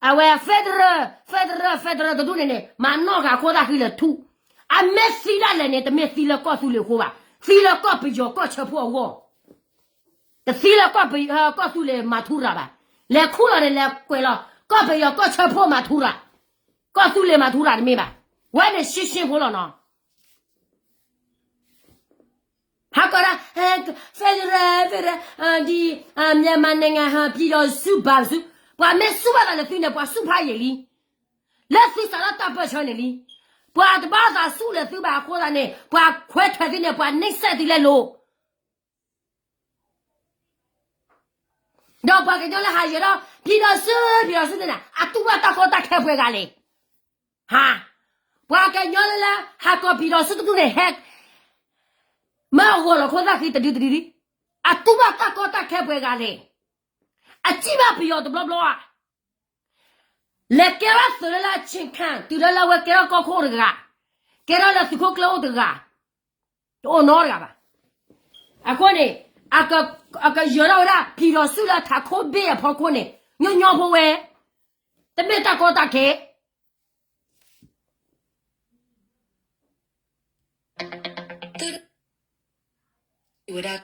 အဝဲ federal federal federal တဒူၣ်န့ၣ်န့ၣ် မၤနီၣ်ဃာ်အခိၣ်သၣ်ဃံလၢာ်ထူၣ်. အမ့ၢ်သံဒၣ်လဲာ်န့ၣ် တမ့ၢ်သံလၢကီၢ်သူလ့ၤအဃိဘၣ်, သံလၢကီၢ်ပယီၤကီၢ်ဆၢဖိအဂီၢ်, တသံလၢကီၢ်သူလ့ၤမၤထူရၤဘၣ်. လဲၤခူၣ်လီၤန့ၣ် လဲၤကွဲးလီၤ ကီၢ်ပယီၤကီၢ်ဆၢဖိမၤထူရၤ, ကီၢ်သူလ့ၤမၤထူရၤတမ့ၢ်ဘၣ်. ဝဲန့ၣ်ရှင်းရှင်းဖိလီၤနီၤ. ဟးကိးဒၣ် federal federal ဒီ မြန်မာနိုင်ငံ ပြည်ထောင်စု ဘၣ်ဆူ ပှၤမ့ၢ်ဆူၣ်ဘၣ်သးလၢသုန့ၣ် ပှၤဆူၣ်ဖးယံာ်လံ, လၢသုစးထီၣ်တၢ်ပၢၢ်ဆၢန့ၣ်လံ. ပှၤတဘၣ်သးဆူၣ်လၢသုဘၣ်အဃိသတးန့ၣ် ပှၤခွဲးထွဲသုန့ၣ် ပှၤနှိပ်စက်သုလၢလိၤ ဒီးပှၤကညီလၢဟးယၢၤထီၣ် ပြည်ထောင်စု ပြည်ထောင်စု သ့ၣ်န့ၣ် အတူၢ်ဘၣ်တၢ်ကီတၢ်ခဲပှဲၤဂၤလဲၣ်. ဟါ, ပှၤကညီလၢလၢ ဟးကိး ပြည်ထောင်စု တဒူၣ်န့ၣ် ဟဲ မၢအဂီၢ်လီၤခိၣ်သၣ်ဃံတဒုတဒုဒု, အတူၢ်ဘၣ်တၢ်ကီတၢ်ခဲပှဲၤဂၤလဲၣ်. အစံၣ်ဘၣ်ပယီၤတဘျီဘျီဧါ. လဲၤကဲထီၣ်သုးလၢလၢအဆ့ခၣ် တုၤလၢလၢအဝဲကဲထီၣ်ကီၢ်ခိၣ်တဂၤ, ကဲထီၣ်လၢသုးခိၣ်ကျၢၢ်အိၣ်တဂၤ, တအိၣ်နီတဂၤဘၣ်. အဃိန့ၣ် အကယၢၤထီၣ်ဝဲဒၣ် ပြည်ထောင်စု လၢထးခိၣ်ဘ့ၣ်အဖီခိၣ်န့ၣ် ညီညီဖိဝဲ, တမ့ၢ်တၢ်ကီတၢ်ခဲ ဝဲဒၣ်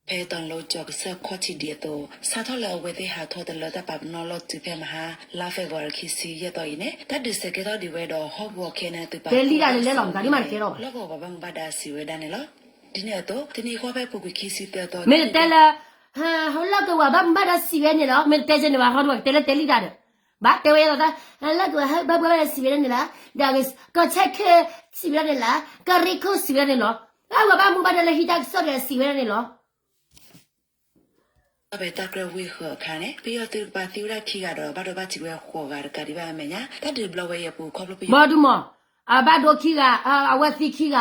ဖဲတီၤလိကၠီၤကစၢၢ်ခီၣ်ထံးဒံးအသိး စးထီၣ်လၢအဝဲသ့ၣ်ဟးထီၣ်တလၢတၢ်ပာ်ပနီၣ်လီၢ်တုၤဖဲမဟါ လါ February ခံဆံယဲၢ်သီအံၤန့ၣ် တၢ်ဒုးစဲးကဲထီၣ်ဒံးဝဲဒီးဟီၣ်ကဝီၤခဲန့ၣ်သုးပာ်ဖှိၣ် လီၢ်ကဝီၤပှၤဘၣ်မူဘၣ်ဒါစံးဝဲဒၣ်န့ၣ်လီၤ. ဒ်န့ၣ်အသိး တနံၤဃီဖဲအပူၤကွံာ်ခံဆံသၢသီ မ့ၢ်တတဲလၢ လီၢ်ကဝီၤဘၣ်မူဘၣ်ဒါစံးဝဲန့ၣ်လီၤ. မ့ၢ်တတဲကဲန့ၣ်ဘၣ် ဟီၣ်ကဝီၤကတဲလၢတဲလံတၢ်ဒီး ဘၣ်တဲဝဲလီၤသး လီၢ်ကဝီၤဘၣ်မူဘၣ်ဒါစံးဝဲဒၣ်န့ၣ်လီၤ. ဒီးကီၢ်ဆၣ်ခဲစံးဝဲဒၣ်န့ၣ်လီၤ. ကရ့ခိၣ်စံးဝဲဒၣ်န့ၣ်လီၤ. လီၢ်ကဝီၤဘၣ်မူဘၣ်ဒါလၢဟံးတၢ်ကစီၣ်ဒီးစံးဝဲဒၣ်န့ၣ်လီၤ. ဖဲတၢ်ကြဲဝံၤဃၢၤအခါန့ၣ် ပယီၤသုးကပၤသံဝဲဒၣ်ခံဂၤဒီး ဘၣ်ဒိဘၣ်ထံးဝဲဃိးဂၤတကးဒံးဘၣ်အမဲာ်ညါ တၢ်ဒုးဘျီဝဲအံၤအပူၤခီဖျိပယီၤ ဘီဒူမး အဘၣ်ဒိခံဂၤ အဝဲသံခံဂၤ ဘၣ်ဒိဒၣ်ဃိးဂၤ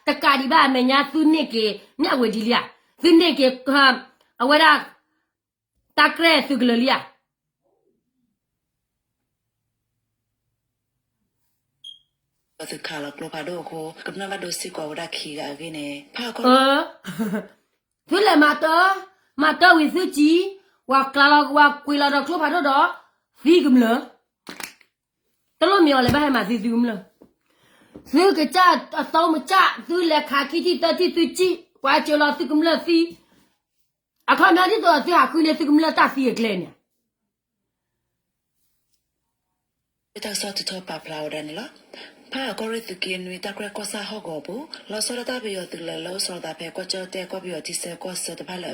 တကးဒံးဘၣ်အမဲာ်ညါ သုန့ၢ်က့ၤ မ့ၢ်အဝဲဒ်လံဧါ, သုန့ၢ်က့ၤ အဝဲဒၣ် တၢ်ကြဲသုးကလၢၤလံဧါ. သုးခးလီၤကျိဖးဒိၣ်အဃိ ကမျၢၢ်ဘၣ်ဒိစ့ၢ်ကီးဝဲဒၣ်ခံဂၤအဂ့ၢ်န့ၣ် ဖးခီ သုလဲၤမၤတၢ်, မၤတၢ်ဝံၤသုစံး, ပှၤကျါလီၤ ပှၤကွံာ်လီၤဒီးကျိဖးဒိၣ်ဒီး သံကမျၢၢ်, တလိၣ်မ့ၢ်အီၤလဲၤဘၣ်ဟဲမၤသံသုကမျၢၢ်, သုကစၢ်အသီမစၢ် သုလဲၤခးခံထံၣ်သၢထံၣ်သုစံး, ပှၤစၢၤလီၤသုကမျၢၢ်သံ, အခီပညီဒ်သိးသုဟးဃုန့ၢ်သုကမျၢၢ်တၢ်သံအကျဲန့ၣ် တၢ်ကစီၣ်ထုးထီၣ်ပာ်ဖျါဝဲဒၣ်န့ၣ်လီၤ. ဖး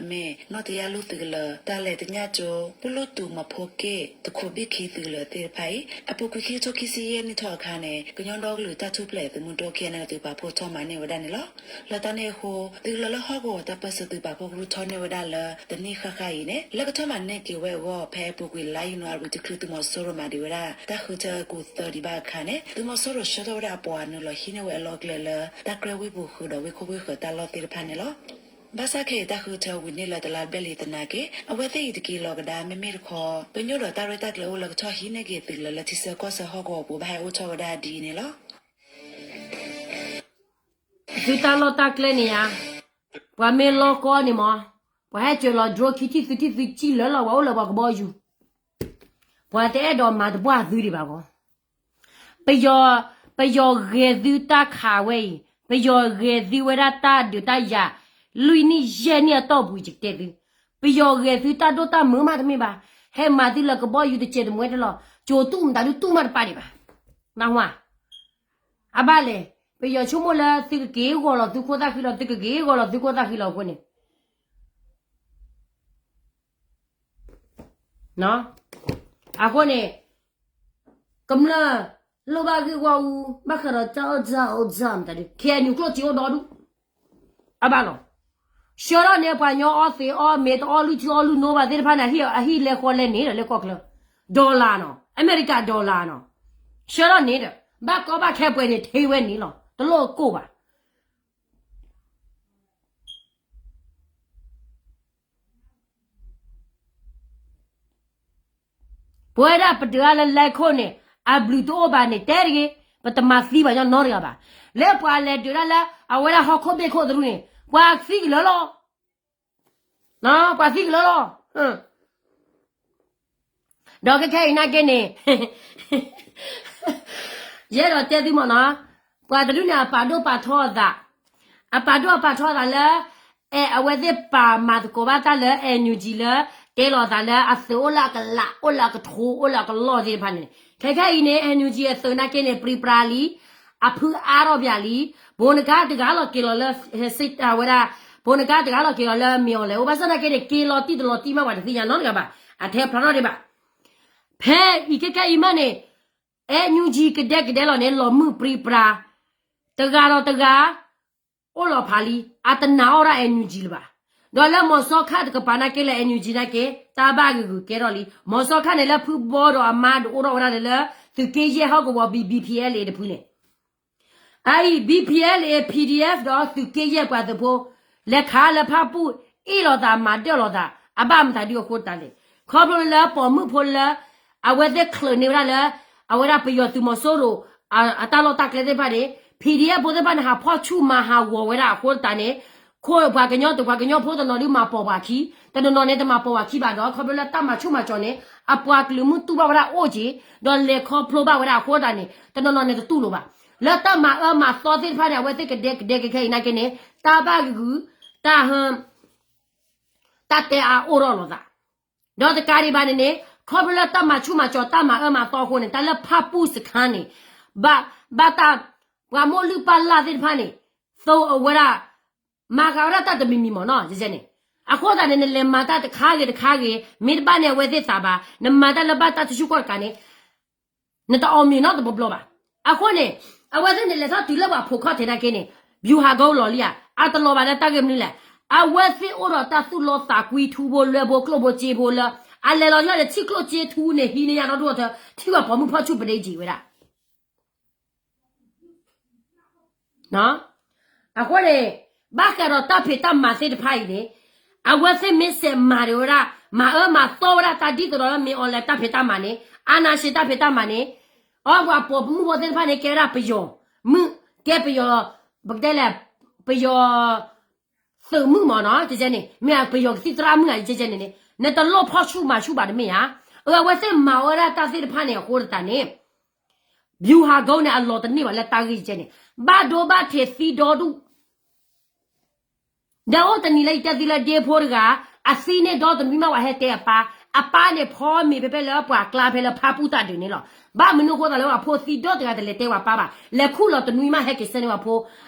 အၣ်ကီၢ်ရ့ၣ်သုးက့နွံ တၢ်ကြဲကီၢ်ဆၣ်ဟီၣ်ကဝီၤအပူၤ လီၤဆီဒၣ်တၢ်ပယီၤသုးကလၢၤလၢအိၣ်ဆီလီၤသးဖဲကီၢ်ကၠီၣ်တဲၣ်ကီၢ်ပယီၤထံဆၢကီၢ်ဆၢတဖၣ်လၢအမ့ၢ် နီၣ်တယၢ်လူၢ်သုးကလၢၤ တၢ်လဲၤတညၣ်ကၠိ ပလူၢ်တူာ်မီၤဖိက့ၣ် တခိးဘ့ၣ်ခံသုးကလၢၤသ့ၣ်တဖၣ်အံၤ အပူၤကွံာ်ခံကထိခံဆံယဲၢ်နံၣ်ထီၣ်အခါန့ၣ် ကညီဒီကလုာ်တၢ်ထူၣ်ဖျဲးသုးမုၢ်ဒိၣ် ခ့ၣ်အဲၣ်အဲၣ်လ် သုးပာ်ဖှိၣ်ထီၣ်မၤန့ၢ်ဝဲဒၣ်န့ၣ်လီၤ. လၢတၢ်န့ၣ်အဃိ သုးကလၢၤလၢဟီၣ်ကဝီၤတၢ်ပၢၢ်ဆၢသုးပာ်ဖှိၣ်ကရူၢ်ထီၣ်န့ၢ်ဝဲဒၣ်လၢ တနံၣ်ဃၣ်ဃၣ်အံၤန့ၣ် လၢကထီၣ်မၤန့ၢ်က့ၤဝဲအဂီၢ် ဖဲအပူၤကွံာ်လါယနူၤအါရံၤတချုးသုးမီၤစိရိၤမၤဒံးဝဲဒၣ် တၢ်ဃုထၢအကူအသၢဒံးဘၣ်အခါန့ၣ် သုးမီၤစိရိၤဆှၢထီၣ်ဝဲဒၣ်အပှၤနုာ်လီၤဟံးန့ၢ်ဝဲအလီၢ်အကျဲလၢ တၢ်ကြဲဝ့ၢ်ပူၤဃုာ်ဒီးဝ့ၢ်ခိၣ်ဝ့ၢ်ဃၢၤတၢ်လီၢ်သ့ၣ်တဖၣ်န့ၣ်လီၤ. ဘၣ်ဆၣ်ခဲအံၤတၢ်ဃုထၢဝံၤန့ၢ်လၢတလါဘျဲၣ်လံသနာ်က့ အဝဲသ့ၣ်အံၤတက့ၤလီၤကဒါ မ့မ့ၢ်တခီ ပညိၣ်ဒီးတၢ်ရဲၣ်တၢ်ကျဲၤအိၣ်လၢကထီၣ်ဟံးန့ၢ်က့ၤသုးကလၢၤလၢထံဆၢကီၢ်ဆၢဟီၣ်ကဝီၤအပူၤဘၣ်ဟဲအိၣ်ထီၣ်ဝဲဒၣ်ဒ်အံၤန့ၣ်လီၤ. သုတၢ်လီၢ်တၢ်ကျဲန့ၣ်ဧါ, ပှၤမ့ၢ်လီကီန့ၣ်မး, ပှၤဟဲစၢၤလီၤ drone ခံထံၣ်သုထံၣ်သုစံၣ်လၢလီၤ ပှၤအိၣ်လၢပှၤကဘီယူၤ, ပှၤတအဲၣ်ဒိးမၤတပှၢ်သုဒံးဘၣ်ဂီၢ်, ပယီၤ, ပယီၤဂဲၤသုတၢ်ခးဝဲအံၤ, ပယီၤဂဲၤသုဝဲဒၣ်တၢ်ဒုးတၢ်ယၤ, လွံၢ်နံၣ်ယဲၢ်နံၣ်အတီၢ်ပူၤယကတဲသု, ပယီၤဂဲၤသုတၢ်ဒိၣ်တၢ်မုၢ်မးတမ့ၢ်ဘၣ်, ဟဲမၤသုလၢကဘီယူၤတစဲးတမှဲတလီၤ, ကၠိတူၢ်မတၤဒုတူၢ်မးတပၢ်ဒံးဘၣ်, နၢ်ဟူဧါ. အဘၣ်လဲၣ်, ပယီၤဆိကမိၣ်လၢသုကက့ၤဂီၤလီၤသုခိၣ်သၣ်ဃံလီၤ သုကက့ၤဂီၤလီၤသုခိၣ်သၣ်ဃံလီၤအဃိန့ၣ်, အဃိန့ၣ်, ကမျၢၢ်, လိၣ်ဘၣ်ဂ့ၢ်ဂီၢ်အူ, ဘၣ်ဃးဒီးတၢ်အိၣ်စၢအိၣ်စၢမတၤဒု, ခဲအံၤနုာ်ကျိၣ်စ့အိၣ်ဒီဒူၣ်, အဘၣ်လီၤ, ဆှၢထီၣ်န့ၢ်ပှၤညီအီသံးအီမ့ၤ တအီလုၢ်ထံအီလုၢ်နိဘၣ်သ့ၣ်တဖၣ်န့ၣ် အဟံၣ်လဲၤဃီလဲၤန့ၣ်ဒီး လၢကီၢ်ချၢ dollar နီၤ, အမဲရကၤ dollar နီၤ, ဆှၢထီၣ်န့ၣ်ဒီး ဘၣ်ကီဘၣ်ခဲပှဲၤန့ၣ် ထ့ဝဲန့ၣ်လီၤ, တလိၣ်ကိၢ်ဘၣ်. ပဝဲဒၣ်ပဒုးတၢ်လၢ လဲခိၣ် န့ၣ် အဘျုးတအိၣ်ဘၣ်န့ၣ် တဲတဂ့ၤ, ပတမၤသံပှၤညီနီတဂၤဘၣ်. လၢပှၤလဲၤဒုးတၢ်လၢ အဝဲဒၣ်ဟီၣ်ခိၣ်ဘ့ၣ်ခိၣ်သရူးန့ၣ် ပှၤသံကလၢာ်လီၤ, ပှၤသံကလၢာ်လီၤ. ဒီးခဲခဲအံၤနာ်က့န့ၣ် ယအဲၣ်ဒိးတဲသုမ့ၢ်နီၤ, ပှၤတဒူၣ်န့ၣ် အပာ်ဒိၣ်ပာ်ထီအသး, အပာ်ဒိၣ်အပာ်ထီအသးလၢ အဲ အဝဲသ့ၣ်ပာ်မၤသကိးဘၣ်တၢ်လၢ NUG လၢ တဲလီၤသးလၢအသုးအိၣ်လၢအကလး အိၣ်လၢအကထိ အိၣ်လၢအကလီၢ်သ့ၣ်တဖၣ်န့ၣ်, ခဲခဲအံၤန့ၣ် NUG အသုးနာ်က့န့ၣ် ပြံပြါလံ, အဖုအါထီၣ်ပၠးလံ, ဘိနကါတဂၤလီၤက့ၤလီၤလၢ ဝဲဒၣ်, ဘိနကါတဂၤလီၤက့ၤလီၤလၢမ့ၢ်အီၤလဲၣ် အိၣ်ဘၣ်ဆၣ်နာ်က့န့ၣ် က့ၤလီၤတံၢ်တလီၤတံၢ်မး ပှၤတသ့ၣ်ညါနီတဂၤဘၣ်, အထဲဖျါထီၣ်ဒံးဘၣ်. ဖဲအံၤခဲခဲအံၤမးန့ၣ် NUG ကဒဲကဒဲလီၤန့ၣ် လီၤမုၢ်ပြံပြါ, တဂၤဒီးတဂၤ အိၣ်လီၤဖးလံ, အတနာ်အီၣ်ဒၣ် NUG လၢၤဘၣ်. ဒီးလၢမီၤစီၤခၣ်တကပၤနာ်က့လၢ NUG နာ်က့ တၢ်ဘၣ်ဂ့ၤဂ့ၤကဲထီၣ်လံ. မီၤစီၤခၣ်န့ၣ်လၢဖုဘီဒီးအမါဒုးအိၣ်ထီၣ်ဝဲဒၣ်န့ၣ်လၢ သုးက့ယဲၢ်ဟီၣ်ကဝီၤ BPLA တဖုန့ၣ် အအံၤ BPLA PDF ဒီးသုးက့ယဲၢ်ပှၤသုးဖိ လဲၤခးလၢဖၣ်ပူၣ် အ့ၣ်လိာ်သးမၤဒၢၣ်လိာ်သး အဘၣ်မတၤဒုအဃိတၢ်လဲၣ်. ခီဖျိလၢပိာ်မုၣ်ဖိလၢ အဝဲသ့ၣ်ချုးန့ၢ်ဝဲဒၣ်လၢ အဝဲဒၣ်ပယီၤသုးမီၤစိရိၤ အတၢ်လီၢ်တၢ်ကျဲသ့ၣ်တဖၣ်န့ၣ် PDF ဖိသ့ၣ်တဖၣ်န့ၣ် ဟးဖီၣ်ဆူၣ်မၤဟးဂီၤဝဲဒၣ်အဃိတၢ်န့ၣ် ခိၣ်ပှၤကညီတပှၤကညီဖိတနီၤဒုးမၤပိာ်ပှၤခံ တနီၤနီၤန့ၣ် တမၤပိာ်ပှၤခံဘၣ်ဒီး ခီဖျိလၢတၢ်မၤဆူၣ်မၤစီၤန့ၣ် အပှၤကလုာ်မုၢ်တူၢ်ဘၣ်ဝဲဒၣ်အိၣ်က့ၤ ဒီးလဲၤခီဖျိဘၣ်ဝဲဒၣ်အဃိတၢ်န့ၣ် တနီၤနီၤန့ၣ်တတူၢ်လိာ်ဘၣ်. လၢတၢ်မၤအၢမၤသီသ့ၣ်တဖၣ်န့ၣ် အဝဲသ့ၣ်ကဒဲကဒဲကခဲအံၤနာ်က့န့ၣ် တၢ်ဘၣ်ဂ့ၤဂ့ၤ တၢ်ဟ တၢ်တဲအါအိၣ်ထီၣ်လိာ်သး ဒီးတကးဒံးဘၣ်န့ၣ်န့ၣ် ခီဖျိလၢတၢ်မၤဆူၣ်မၤစီၤ တၢ်မၤအၢမၤသီအဃိန့ၣ် တၢ်လၢဖၣ်ပူၣ်စခါန့ၣ် ဘၣ် ဘၣ်တၢ် ပှၤမိၢ်လုၢ်ပၢ်လၢ်သ့ၣ်တဖၣ်န့ၣ် သိအဝဲဒၣ် မၤဃာ်ဝဲဒၣ်တၢ်တမံၤမံၤမ့ၢ်နီၤ ကဲကဲန့ၣ် အဃိသတးန့ၣ် နလဲၤမၤတၢ်တခါဂ့ၤတခါဂ့ၤ မ့ၢ်တဘၣ်န့ၣ်အဝဲသ့ၣ်သးဘၣ် နမၤတၢ်လၢဘၣ်တၢ်တဆူၣ်ကီၢ်တကးန့ၣ် နတအီၣ်မ့ၤနီတဘျီဘျီဘၣ်. အဃိန့ၣ် အဝဲသ့ၣ်န့ၣ် လဲၤထီၣ်တုၤလၢပှၤဖိးခီၣ်ထံးနာ်က့န့ၣ် ဗျူဟာကုန်း လီၤလံဧါ အတလီၤဘၣ်လၢတၢ်ဂ့ၢ်မနုၤလဲၣ်. အဝဲသ့ၣ်အိၣ်ဒီးတၢ်သူၣ်လီသးကွံထူဖိလွဲဖိကျိၣ်ဖိစ့ဖိလၢ အလဲၤလီၤယီၣ်န့ၣ် ထံၣ်ကျိၣ်စ့ထူန့ၣ် ဟံးန့ၢ်ယၤဒီဒူၣ်အီၤ ထံၣ်ပှၤပိာ်မုၣ်ဖီၣ်ဆူၣ်ပဒ့ကံၤဝဲဒၣ် အဃိန့ၣ် ဘၣ်ဃးဒီးတၢ်ဖံးတၢ်မၤသ့ၣ်တဖၣ်အံၤန့ၣ် အဝဲသ့ၣ်မ့ၢ်စဲးမၤဒံးဝဲဒၣ် မၤအၢမၤသီဝဲဒၣ်တၢ်ဒ်သိးဒီးလၢမ့ၢ်အီၤလဲၤတၢ်ဖံးတၢ်မၤန့ၣ် အာဏာရှင်တၢ်ဖံးတၢ်မၤန့ၣ် အီပှၤပိာ်မုၣ်ဖိသ့ၣ်တဖၣ်န့ၣ် ကဲဝဲဒၣ်ပယီၤမုၣ် ကဲပယီၤ ပကတဲလဲၣ် ပယီၤ သုးမုၣ်မ့ၢ်နီၤ ကဲကဲန့ၣ် မ့ၢ်ပယီၤကသံၣ်သရၣ်မုၣ်ဧါ ကဲကဲန့ၣ်န့ၣ် နတလိၣ်ဖီၣ်ဆူၣ်မၤဆူၣ်ဘၣ်တမ့ၢ်ဧါ. အဝဲသ့ၣ်မၤဝဲဒၣ်တၢ်သ့ၣ်တဖၣ်န့ၣ်အဃိတၢ်န့ၣ် ဗျူဟာကုန်း န့ၣ် အလီၤတန့ၢ်ဘၣ်လၢတၢ်ဂ့ၢ်ကဲန့ၣ် ဘၣ်ဒိဘၣ်ထံးသံဒီဒူၣ် ဒီးအိၣ်တနံၤလၢယတဲသုလၢဒ့ဖိတဂၤ အသံန့ၣ်ဒီတနွံမး ပှၤဟဲတဲအပၢ် အပၢ်န့ၣ် ဖီမ့ၤဖဲဖဲလၢပှၤကျါဖဲလၢဖၣ်ပူၣ်တၢ်ဒုးန့ၣ်လီၤ. ဘၣ်မနုၤအဃိသတးလၢပှၤဖိသံဒီတဂၤတလဲၤတဲပှၤပၢ်ဘၣ် လဲၤခူၣ်လီၤတနွံမး ဟဲက့ၤဆၢန့ၢ်ပှၤဖိ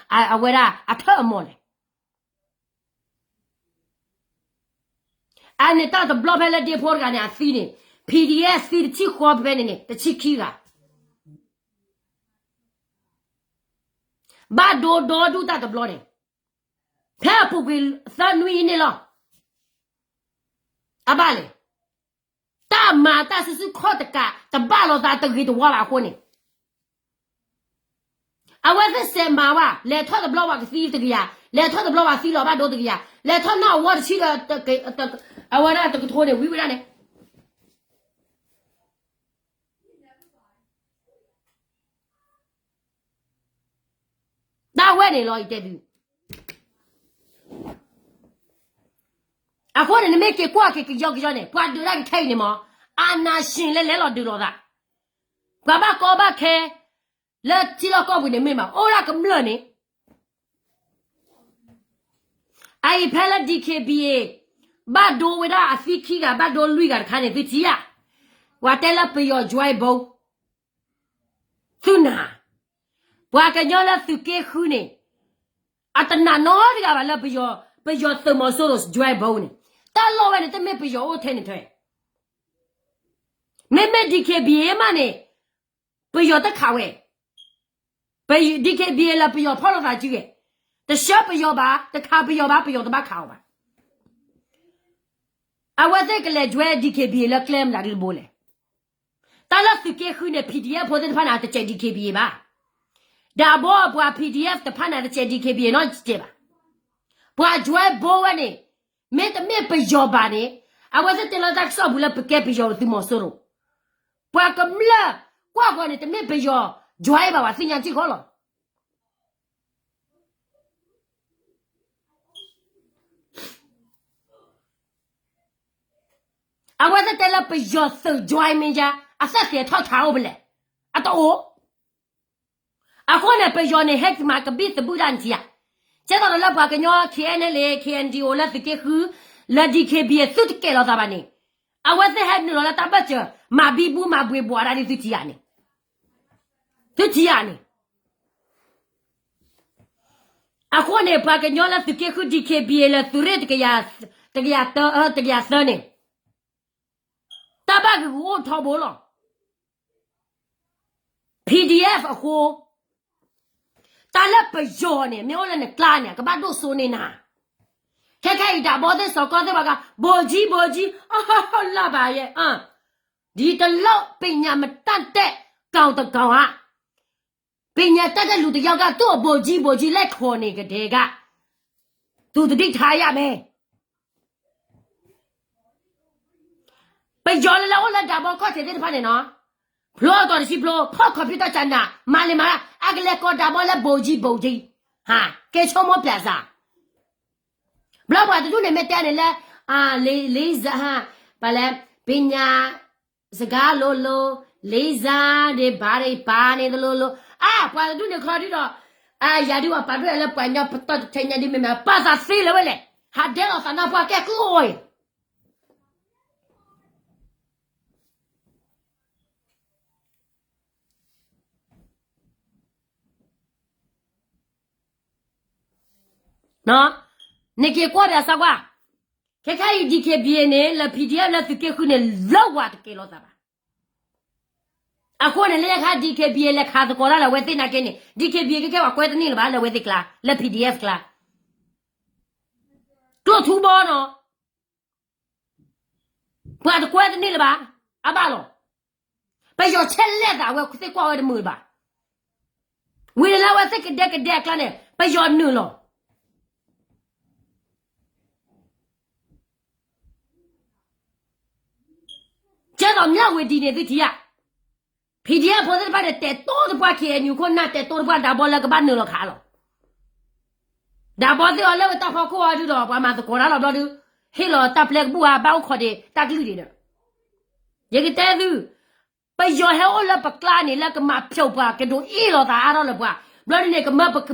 အဝဲဒၣ်အထၢၣ်အမီၢ်လဲၣ် အန့ၣ်တၢ်တဘျီဖဲလၢဒ့ဖိတဂၤန့ၣ် အသံန့ၣ် PDF သံတဆံဃီဖဲန့ၣ်န့ၣ် တဆံခံဂၤ ဘၣ်ဒိဒီဒူၣ်တၢ်တဘျီန့ၣ် ဖဲအပူၤကွံာ်သၢနွံအံၤန့ၣ်လီၤ. အဘၣ်လဲၣ် တၢ်မၤတၢ်စုဆူၣ်ခီၣ်တကး တဘၣ်လိာ်သးတဂ့ၤတဝါဘၣ်အဃိန့ၣ် အဝဲသ့ၣ်စဲးမၤဝဲ လဲၤထီၣ်တဘျီပှၤကသံတကယၤ လဲၤထီၣ်တဘျီပှၤသံလီၤဘၣ်ဒိတကယၤ လဲၤထီၣ်နီၣ်အဝီတဆံဒီး အဝဲဒၣ်တကထိန့ၣ် ဝံၤဝဲဒၣ်န့ၣ် တၢ်ဝဲန့ၣ်လီၤ ယတဲသု အဃိန့ၣ် နမ့ၢ်က့ၤကွၢ်က့ၤကယီကယီန့ၣ် ပှၤဒုးတၢ်ကခဲအံၤန့ၣ်မ့ၢ် အာဏာရှင် လၢလဲၤလီၤဒုးလိာ်သး ပှၤဘၣ်ကီဘၣ်ခဲ လၢထံလီၢ်ကီၢ်ပူၤန့ၣ်မ့ၢ်မး အိၣ်ဒၣ်ကမျၢၢ်န့ၣ် အအံၤဖဲလၢ DKBA ဘၣ်ဒိဝဲဒၣ်အသံခံဂၤ ဘၣ်ဒိလွံၢ်ဂၤတခါန့ၣ် သုထံၣ်ဧါ ပှၤတဲလၢပယီၤ joint ဘိ သုနၤ ပှၤကညီလၢသုးက့ဃုန့ၣ် အတနာ်နီတဂၤဘၣ်လၢ ပယီၤသုးမီၤစိရိၤ joint ဘိ န့ၣ် တၢ်လီၢ်ဝဲန့ၣ် တမ့ၢ်ပယီၤအိၣ်ထဲန့ၣ်ထွဲ မ့မ့ၢ် DKBA မးန့ၣ် ပယီၤတခးဝဲ ပ DKBA လၢပယီၤဖီၣ်လိာ်သးစုဂဲၤ တဆှၢပယီၤဘၣ်, တခးပယီၤဘၣ်, ပယီၤတဘၣ်ခးအီၤဘၣ်. အဝဲသ့ၣ်ကလဲၤ join DKBA လၢကျဲမနုၤဒ်တဘိလဲၣ်. တၢ်လၢသုးက့ဃုန့ၣ် PDF ဖိသ့ၣ်တဖၣ်န့ၣ် အတစဲး DKBA ဘၣ်. ဒၣ်ဘီပှၤ PDF တဖၣ်န့ၣ် အတစဲး DKBA နီတစဲးဘၣ်. ပှၤ join ဘိဝဲန့ၣ် မ့တမ့ၢ်ပယီၤဘၣ်န့ၣ် အဝဲသ့ၣ်တဲလီၤတၢ်ကစီၣ်ပူၤလၢပကဲပယီၤသုးမီၤစိရိၤ, ပှၤကမျၢၢ်ကွၢ်ဃီၤန့ၣ် တမ့ၢ်ပယီၤ join ဘၣ် ပှၤသ့ၣ်ညါထံၣ်ဃီလီၤ. အဝဲသ့ၣ်တဲလၢပယီၤသုး join မ့ၢ်ယါ အသၢသ့ၣ်ထီၣ်ထးအိၣ်ဖဲလဲၣ်, အတအိၣ်. အဃိန့ၣ် ပယီၤန့ၣ် ဟဲက့ၤမၤကဘံၣ်သဘုၣ်ဒၣ်နထံၣ်ဧါ. ကဲသိးဒီးလၢပှၤကညီ KNLA KNDO လၢသုးက့ဃု လၢ DKBA သုတကဲလီၤသးဘၣ်န့ၣ်, အဝဲသ့ၣ်ဟဲနုာ်လီၤလၢတၢ်ဘၢၣ်စၢၤ မၤဘံဘူမၤဘှ့းဘှီးဒၣ်ဒ်သုထံၣ်ဧါန့ၣ်, သုထံၣ်ဧါန့ၣ်. အဃိန့ၣ် ပှၤကညီလၢသုးက့ဃု DKBA လၢသုးရ့ၣ်တကယၤ, တကယၤသၢ, တကယၤသၢန့ၣ် တၢ်ဘၣ်ဂ့ၢ်ဂူၤအိၣ်ထီဘိလီၤ. PDF အဃိ, တၢ်လၢပယီၤန့ၣ် မ့ၢ်အိၣ်လၢနကျါန့ၣ် ကဘၣ်ဒိၣ်စိန့ၢ်နၤ. ခဲခဲအံၤဒၣ်ဘီသ့ၣ်စီၤကီၢ်သ့ၣ်ပှၤက ဗိုလ်ကြီး ဗိုလ်ကြီး လၢဘၣ်ယဲ, ဒီတလၢပညာမတတ်တဲ့ကောင်တကောင်က ပညာတတ်တဲ့လူတစ်ယောက်က သူ့အဗိုလ်ကြီး ဗိုလ်ကြီး လက်ထောင်နေကတည်းက သူသတိထားရမယ်. ပယီၤလၢလၢအိၣ်လၢဒၣ်ဘီခီၣ်ထံးသ့ၣ်တဖၣ်န့ၣ်နီၤ, ဖျိအကီၢ်တဆံဖျိ, ဖီၣ် computer ကနၣ်, မၤလံမၤလၢ အကလဲၤကိးဒၣ်ဘီလၢ ဗိုလ်ကြီး ဗိုလ်ကြီး, ကဲဆိကမိၣ်ပျၢ်စၢ်. ဘျီပှၤတဒူၣ်န့ၣ်မ့ၢ်တဲန့ၣ်လၢ လေးစား, ပှၤလဲၤ ပညာ စကားလိုလို, လေးစားတယ်, ဘာတွေပါနေသလိုလို, အါ ပှၤတဒူၣ်န့ၣ်ခီဒုဒီး အါ ယၤဒုးပာ်ဒွဲၣ်လၢပှၤကညီပတီၢ်တထဲညါဒ်မ့ၢ်မး ပာ်သးသ့လၢၤဝဲလဲၣ်, ဟးဒဲလီၤသးနၢ်ပှၢ်ကဲကုၢ်အိၣ်အံၤ နက့ၤကွၢ်ဒီးစၢ်ကွၢ်, ခဲခဲအံၤ DKBA န့ၣ် လၢ PDF လၢသုးက့ဃုန့ၣ် လၢဝၤတကဲလီၤသးဘၣ်. အဃိန့ၣ် လၢညါခါ DKBA လဲၤခးသကိးတၢ်လၢအဝဲသ့ၣ်နာ်က့န့ၣ် DKBA ကဲကဲပှၤကွဲတန့ၢ်လၢၤဘၣ် လၢအဝဲသ့ၣ်ကျါ, လၢ PDF ကျါ, ကျိၣ်ထူဘီနီၤ ပှၤတကွဲတန့ၢ်လၢၤဘၣ်, အဘၣ်လီၤ. ပယီၤဆဲးလဲၣ်သး အဝဲသ့ၣ်ကွၢ်ဝဲတမုာ်လၢၤဘၣ်. ဝံၤန့ၣ်လၢအဝဲသ့ၣ်ကဒဲကဒဲအကျါန့ၣ် ပယီၤနုာ်လီၤ. ကဲသိးမျၢ်ဝတံၤန့ၣ်သုထံၣ်ဧါ, PDF ဖိသ့ၣ်တဖၣ်န့ၣ် တဲာ်တိတပှၢ် KNU ခိၣ်နၢ် တဲာ်တိတပှၢ်ဒၣ်ဘီလၢကဘၣ်နုာ်လီၤခးလီၤ. ဒၣ်ဘီသ့ၣ်အီၤလၢဝဲတၢ်ဖီခိၣ်အီၤဒုဒီး ပှၤမၤသကိးတၢ်လီၤဘျီဒု ဟ့ၣ်လီၤတၢ်ပျဲကဘူၣ်ဧါ ဘၣ်အိၣ်ခိးဒံးတၢ်ကလုၢ်ဒံးဒီး ယကတဲသု, ပယီၤဟဲအိၣ်လၢပကျါန့ၣ် လၢကမၤဖျိးပှၤ ကဒိးအ့ၣ်လိာ်သးအါထီၣ်လၢပှၤ, ဘျီဒ်န့ၣ် ကမၢပက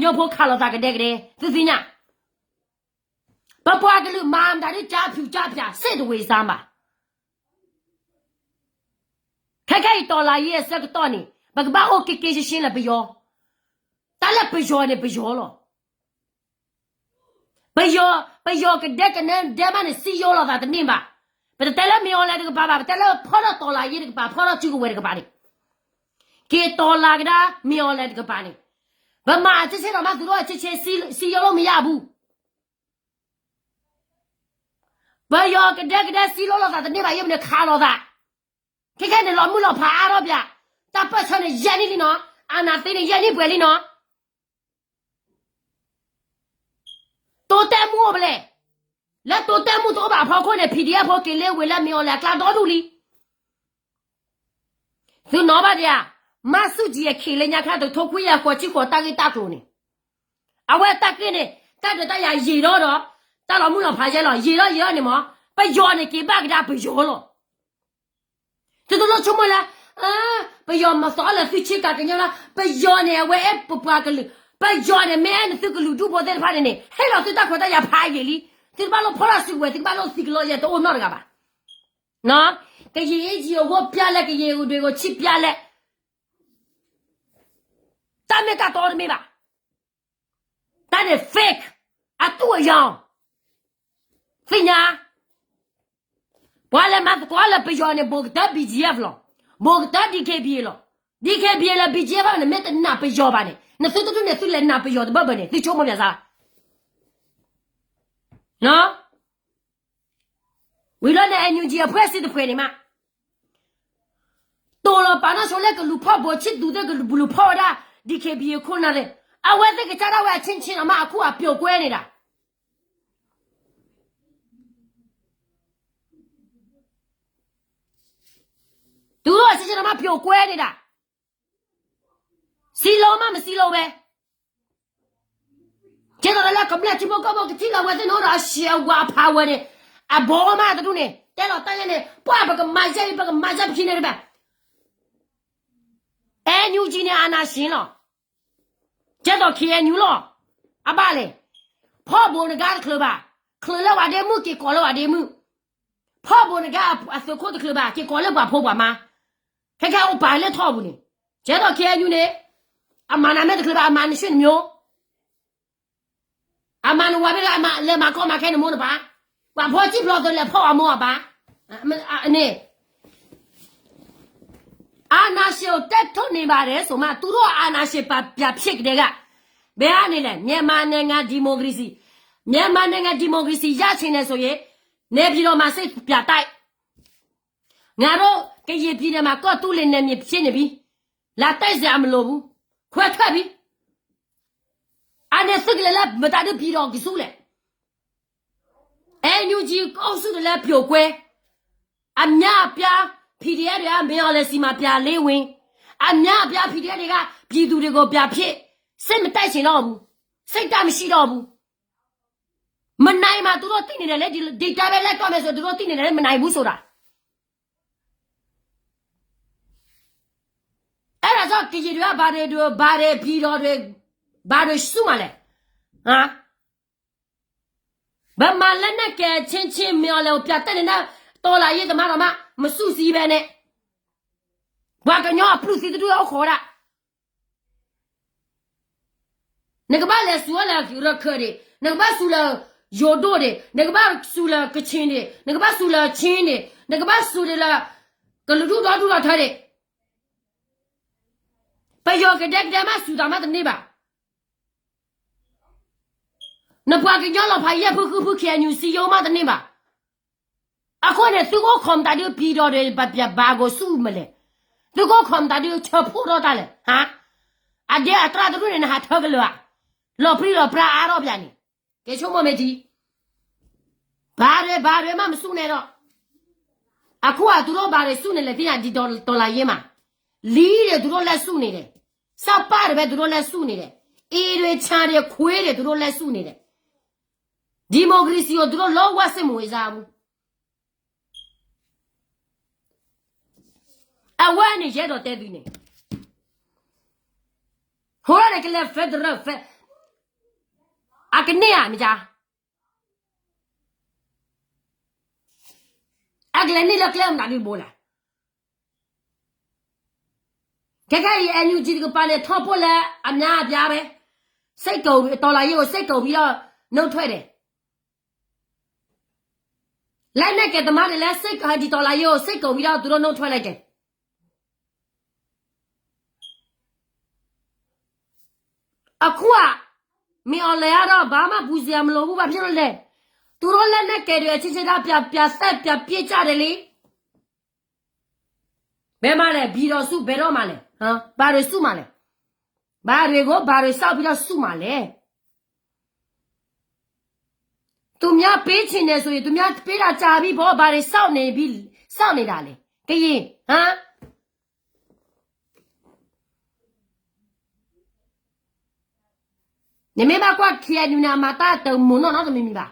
ညီဖိခးလိာ်သးကဒဲကဒဲ, သုသ့ၣ်ညါ, ပပှၤကလုာ်မၤမတၤဒု ကၠါဖၠူၣ်ကၠါဖၠၣ် စ့ၣ်တဝ့ၤစါဘၣ်. ခဲခဲအံၤ တော်လှန်ရေး အဆၢကတီၢ်န့ၣ် ပကဘၣ်အိၣ်က့က့ရှင်းရှင်းလၢပယီၤ, တၢ်လၢပယီၤန့ၣ် ပယီၤလီၤ. ပယီၤ, ပယီၤကဒဲကဒဲမးန့ၣ် စည်းရုံးလိာ်သးတန့ၢ်ဘၣ်. ပတတဲလၢ မင်းအောင်လှိုင် တကပၤဘၣ်, ပတဲလၢဖီထီၣ် တော်လှန်ရေး တကပၤ, ဖီထီၣ်စုကဝဲၤတကပၤန့ၣ်, က့ၤ တော်လှန် ကဒါ မင်းအောင်လှိုင် တကပၤန့ၣ်, ဗမာ ချစ်ချစ် ဒီး မသုးဒိၣ် ချစ်ချစ် စည်းရုံးလို့ မရဘူး. ပယီၤကဒဲကဒဲ စည်းရုံးလိာ်သးတန့ၢ်ဘၣ် ယမ့ၢ်န့ၣ်ခးလိာ်သး, ခဲခဲန့ၣ် လီၤမုၢ်လီၤဖးအါထီၣ်ပၠး, တၢ်ပၢၢ်ဆၢန့ၣ် ယဲၢ်နံၣ်လံနီၤ, အာဏာသိမ်းန့ၣ် ယဲၢ်နံၣ်ပှဲၤလံနီၤ. သိတဲမူအိၣ်ဖဲလဲၣ်, လၢသိတဲမူတအိၣ်ဘၣ်အဖီခိၣ်န့ၣ် PDF ဖိက့ၤလၢဝ့ၤလၢ မင်းအောင်လှိုင် အကျါဒီဒူၣ်လံ. သုနီၣ်ဘၣ်ဒံးဧါ, မန်းစုကြည် အခ့လၢညါခါ တကထိခွံကယၤဃိးဆံဃိး တၢ်ဂ့ၢ်တၢ်ကျိၤန့ၣ်, အဝဲတၢ်ဂ့ၢ်န့ၣ် တၢ်ဒုးတၢ်ယၤယံာ်ထီၣ်ဒီး တၢ်လီၤမုၢ်လီၤဖးယဲၢ်လီၤ, ယံာ်ထီၣ်ယံာ်ထီၣ်န့ၣ်မး, ပယီၤန့ၣ်က့ၤဘၣ်ကဒါပယီၤလီၤ. သုတလိၣ်ဆိကမိၣ်လၢ ပယီၤမၤသီလၢသုဆ့ကၤကညီလီၤ, ပယီၤန့ၣ် အဝဲအဲၣ်ပပှၤကလုာ်, ပယီၤန့ၣ် မ့ၢ်အဲၣ်နသုကလုာ်ဒူၣ်ဖိသ့ၣ်တဖၣ်န့ၣ်န့ၣ် ဟ့ၣ်လီၤသုတၢ်ခွဲးတၢ်ယာ်ဖးယံာ်လံ, သုတဘၣ်လိၣ်ဖီထီၣ်စုကဝဲၤ, သုကဘၣ်လိၣ်သံကလီယဲၢ် တအိၣ်နီတဂၤဘၣ်. ကရင်အင်္ဂလိပ် ကို ပြလိုက်, ကရင်တွေကို ချစ်ပြလိုက်, တၢ်မ့ၢ်တၢ်တီတမ့ၢ်ဘၣ်. တၢ်န့ၣ် fake, အတုအယောင်, သ့ၣ်ညါ, ပှၤလဲၤမၤသကိးလၢပယီၤန့ၣ် ဘိၣ်ကတၢၢ် BGF လီၤ, ဘိၣ်ကတၢၢ် DKBA လီၤ, DKBA လၢ BGF နမ့ၢ်တနၢ်ပယီၤဘၣ်န့ၣ် နသုတဒူၣ်န့ၣ် သုလဲၤနၢ်ပယီၤတဘၢဘၢန့ၣ် သုဆိကမိၣ်ပၠးစၢ် ဝံၤလီၤန့ၣ် NUG အဖှဲးစ့တဖှဲးန့ၣ်မး တိာ်လီၤပာ်နီၣ်ဆိလၢကလူၤဖီၣ်ဘိးဆံၣ်သူးသ့ၣ်ကလူၤဖီၣ်ဝဲဒၣ် DKBA ခိၣ်နၢ်သ့ၣ် အဝဲသ့ၣ်ကစၢ်ဒၣ်ဝဲအဆ့ဆ့နီၤမး အခိၣ်အပျိာ်ကွဲန့ၣ်ဒၣ် တုၤလီၤအဆ့ဆ့နီၤမး ပျိာ်ကွဲန့ၣ်ဒၣ် စံးလီၤမးမ့ၢ်စံးလီၤဝဲ ကဲသိးလၢကမျၢၢ်ထံဖိကီၢ်ဖိကထံၣ်လီၤဝဲသ့ၣ်နီၣ်ဒီးအရှဲအဝၤအဖးဝဲန့ၣ် အဘီမးတဒူၣ်န့ၣ် တဲလီၤတၢ်ယဲန့ၣ် ပှၢ်ပကမၤယဲအံၤ ပကမၤယဲပခံန့ၣ်တဘၣ် NUG န့ၣ် အာဏာရှင် လီၤ ကဲသိး KNU လီၤ အဘၣ်လဲၣ် ဖီၣ်ဘိးနဂါတချုးဘၣ် ချုးလၢဝဲဒ့မုၣ် က့ၤကိးလၢဝဲဒ့မုၣ် ဖီၣ်ဘိးနဂါအသုးခိၣ်တချုးဘၣ် က့ၤကိးလၢပှၤဖိပှၤမါ ခဲခဲအိၣ်ပာ်လၢထီၣ်ပူၤန့ၣ် ကဲသိး KNU န့ၣ် အမၤနမဲာ်တချုးဘၣ် အမၤနဆ့ၣ်နမျိ အမၤနဝၤမ့ၢ်ဂ့ၤ အမၤလဲၤမၤကီမၤခဲနမိၢ်နပၢ် ပှၤဖိစံၣ်ဖျိးသုးလဲၤဖီၣ်အမိၢ်အပၢ် န့ၣ် အာဏာရှင်ကို တိုက်ထုတ်နေပါတယ်ဆိုမှ သူတို့အာဏာရှင် ပြန်ဖြစ်ကတည်းက ဘယ်ကနေလဲ မြန်မာနိုင်ငံ ဒီမိုကရေစီ မြန်မာနိုင်ငံ ဒီမိုကရေစီ ရချင်တယ်ဆိုရင် နေပြည်တော်မှာ စစ်ပြန်တိုက် ငါတို့ ကရင်ပြည်နယ်မှာ ကော့တူးလေနယ်မြေ ဖြစ်နေပြီ လာတိုက်စရာမလိုဘူး ခွဲထွက်ပြီ အန့ၣ်သုကလဲၤလၢမတၤဒုး ပြည်တော်ကဆူလဲၣ် NUG အုပ်စုတွေလည်း ပြိုကွဲ အများအပြား PDF တွေက မင်းအောင်လှိုင်ဆီမှာ ပြန်လင်းဝင် အများအပြား PDF တွေက ပြည်သူတွေကို ပြန်ဖြစ် စိတ်မတိုက်ချင်တော့ဘူး စိတ်ဓာတ်မရှိတော့ဘူး မနိုင်မှာ သူတို့သိနေတယ်လေ ဒီတိုင်းပဲ လိုက်တော့မယ်ဆို သူတို့သိနေတယ်လေ မနိုင်ဘူးဆိုတာ အဲ့ဒါကြောင့် ကရင်တွေက ဘာတွေ ဘာတွေ ပြည်တော်တွေ ဘာတွေ စုမှာလဲ ဟမ် ဗမာလက်နက်ကိုင် ချင်းချင်း မင်းအောင်လှိုင်ကို ပြန်တက်နေတဲ့ တော်လှန်ရေးသမားတောင်မှ မစုစည်းဘဲနဲ့ ပှၤကညီအပျုၢ်သံတဒူၣ်အိၣ်ခိးဒၣ် နကဘၣ်လဲၤစူၤလၢရခၢၣ်ဒံး, နကဘၣ်စူၤလၢယိၤဒိၣ်ဒံး, နကဘၣ်စူၤလၢကခ့ၣ်ဒံး, နကဘၣ်စူၤလၢချင်းဒံး, နကဘၣ်စူၤဒံးလၢ ကလုာ်ဒူၣ်ဒီဒူၣ်ဒီထၢဒံး, ပယီၤကဒဲကဒဲမးစူၤသးမးတန့ၢ်ဘၣ်. နပှၤကညီလီၤဖးယဲၢ်ဖုဃုဖု KNU စည်းရုံးမးတန့ၢ်ဘၣ်. အဃိန့ၣ် သုကအိၣ်ခိးမတၤဒုး ပြည်တော်တွေ ဘာကိုစုမလဲၣ်. သုကအိၣ်ခိးမတၤဒုး ဆၢဖှိၣ်ထီၣ်တၢ်လဲၣ်. ဟါ, အဒဲအတြၢ်တဒူၣ်န့ၣ် နဟးထၢကလၢာ်ဧါ. လီၤပြံလီၤပြါအါထီၣ်ပၠးန့ၣ်, ကဲဆိကမိၣ်မ့ၢ်ထံ, ဘာတွေ ဘာတွေမှ မစုနဲ့တော့. အခုက သူတို့ ဘာတွေ စုနေလဲ သိလား, ဒီ တော်လှန်ရေးမှာ လီတွေ သူတို့ လက်စုနေတယ်. စကစ တွေပဲ သူတို့ လက်စုနေတယ်. အီတွေ ခြံတွေ ခွေးတွေ သူတို့ လက်စုနေတယ်. ဒီမိုကရေစီကို သူတို့ လုံးဝ စိတ်မဝင်စားဘူး. အဝဲန့ၣ် ယအဲၣ်ဒိးတဲသုန့ၣ်, ဟိဒီးကလဲၤ federal အကန့ၢ်ဧါ မ့ၢ်ကါ, အကလဲၤန့ၢ်လၢကျဲမတၤဒုးဘိလဲၣ်. ခဲခဲအံၤ NUG တကပၤန့ၣ် ထီၣ်ပှိၢ်လၢအများအပြားပဲ, စိတ်ကုန်ပြီ, တော်လှန်ရေးကို စိတ်ကုန်ပြီးတော့ နုတ်ထွက်တယ်. လက်နက်ကိုင်သမားတွေလည်း စိတ်, ဒီ တော်လှန်ရေးကို စိတ်ကုန်ပြီးတော့ သူတို့ နုတ်ထွက်လိုက်တယ်. အခုက မင်းအောင်လှိုင်ကတော့ ဘာမှ ပူစရာမလိုဘူး, ဘာဖြစ်လို့လဲ. သူတို့ လက်နက်ကိုင်တွေ အချင်းချင်း ပြန်, ပြန်သတ်, ပြန်ပစ်ကြတယ်လေ. ဘယ်မှာလဲ, ပြည်တော်စု ဘယ်တော့မှလဲ, ဘာတွေစုမှာလဲ. ဘာတွေကို ဘာတွေ စောင့်ပြီးတော့ စုမှာလဲ. သူများ ပေးချင်တယ်ဆိုရင် သူများ ပေးတာ ကြာပြီပေါ့, ဘာတွေ စောင့်နေပြီ, စောင့်နေတာလဲ, ကရင်, ဟမ်. နမ့ၢ်ဘၣ်ကွၢ် KNU န့ၣ် အမၤတၢ်တမုာ်နီၢ်နီတမံၤမံၤဘၣ်.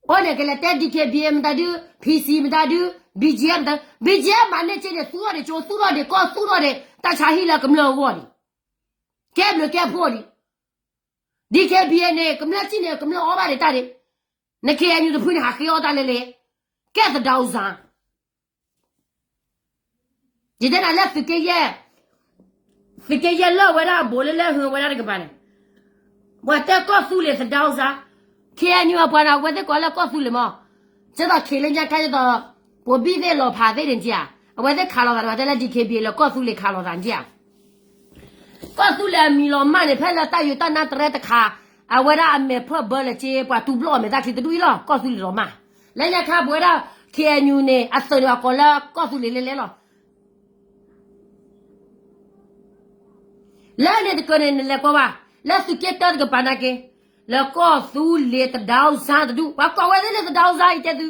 အိၣ်န့ၣ် ကလဲၤတဲ DKBA မတၤဒုး, PC မတၤဒုး, BGF မတၤ, BGF မၤန့ၢ်က့န့ၣ် သူထီၣ်ဒံးကၠိ, သူထီၣ်ဒံးကီၢ်, သူထီၣ်ဒံး တၢ်ဆါဟံၣ်လၢကမျၢၢ်အဂီၢ်ဒံး, ကဲဘျုးကဲဖှိၣ်ဒံး. DKBA န့ၣ် ကမျၢၢ်စံၣ်န့ၣ် ကမျၢၢ်အီၣ်ဘၣ်ဒံးတၢ်ဒံး, န KNU တဖုန့ၣ် ဟးဃ့အီၣ်တၢ်လဲၣ်လဲၣ်, ကဲသဒၢစၢ် ယတဲနၤလၢသုးက့ယဲၢ်, သုးက့ယဲၢ်လၢဝဲဒၣ်အဘူးလၢလၢဟုဝဲဒၣ်တကပၤန့ၣ်, ပှၤတဲကီၢ်သူလ့ၤသဒၢစၢ်, KNU အပှၤန့ၣ် အဝဲသ့ၣ်ကိးလၢကီၢ်သူလ့ၤမး, ကဲသိး ခ့လၢညါခါ ကဲသိး ပိာ်ဘံၣ်သ့ၣ်လီၤဖးသ့ၣ်န့ၣ်ဧါ, အဝဲသ့ၣ်ခးလိာ်သးတဘၣ်တဲလၢ DKBA လၢကီၢ်သူလ့ၤခးလိာ်သးန့ၣ်ဧါ. ကီၢ်သူလ့ၤအမံၤလီၤမၢ်န့ၣ် ဖဲလၢတၢ်ယိၤတၢ်နါတရဲတခါ, အဝဲဒၣ်အမဲာ်ဖၢၣ်ဘၢလၢက့ ပှၤတူၢ်ဘျီၣ်အမဲာ်တၢ်ချံတဒူၣ်အံၤလီၤ. ကီၢ်သူလ့ၤလီၤမၢ်, လၢညါခါပဝဲဒၣ် KNU န့ၣ် အသုးန့ၣ်အကိးလၢကီၢ်သူလ့ၤလဲၤလဲၤလီၤ. လၢန့ၣ်တကၢၢ်န့ၣ် နလဲၤကွၢ်ဘၣ်, လၢသုးက့တၢတကပၤနာ်က့, လၢကီၢ်သူလ့ၤတဒါအူစၢ်တဒူၣ် ပှၤကိးဝဲသ့ၣ်လၢတဒါအူစၢ်အံၤတဲသု,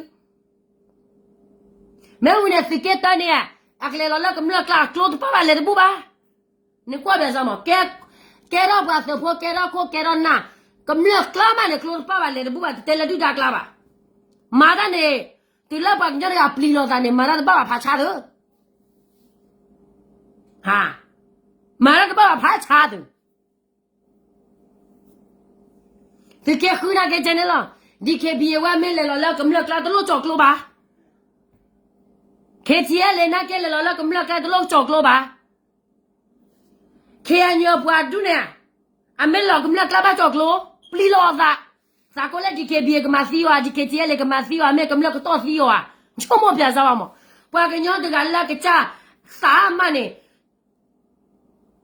မ့ၢ်ဝံၤန့ၣ် သုးက့တၢန့ၣ် အကလဲၤလီၤလၢကမျၢၢ်ကျါ ကျိတပၢ်ဘၣ်လဲၤတဘူၣ်ဘၣ်. နကွၢ်ဘၣ်စ့ၢ်မး, ကဲထီၣ်ပှၤသုးဖိ ကဲထီၣ်ခိၣ်ကဲထီၣ်နၢ်, ကမျၢၢ်ကျါမးန့ၣ် ကျိတပၢ်ဘၣ်လဲၤတဘူၣ်ဘၣ် တတဲလၢဒုၣ်ဒါကျါဘၣ်. မၤတၢ်န့ၣ်, တုၤလၢပှၤကညီတဂၤပျံၤလိာ်သးန့ၣ် မၤတၢ်တဘၣ်ဘၣ်ဖးဆါသု, မၤတၢ်တဘၣ်ဘၣ်ဖးဆါသု သုးက့ဃုနာ်က့ကဲန့ၣ်လီၤ. DKBA ဝဲမ့ၢ်လဲၤလီၤလၢကမျၢၢ်ကျါတလိၣ်ကၠီၤကျိဘၣ်. KTLA နာ်က့လဲၤလီၤလၢကမျၢၢ်ကျါတလိၣ်ကၠီၤကျိဘၣ်. KNU ပှၤဒူၣ်န့ၣ်, အမ့ၢ်လီၤကမျၢၢ်ကျါဘၣ်ကၠီၤကျိ, ပျံၤလီၤအသး, သးကိးလၢ DKBA ကမၤသံအီၤ, DKTLA ကမၤသံအီၤ, အမ့ၢ်ကမျၢၢ်ကတီၢ်သံအီၤဧါ, ဆိကမိၣ်ပၠးစ့ၢ်မး, ပှၤကညီတဂၤလၢကစၢ်သးမးန့ၣ်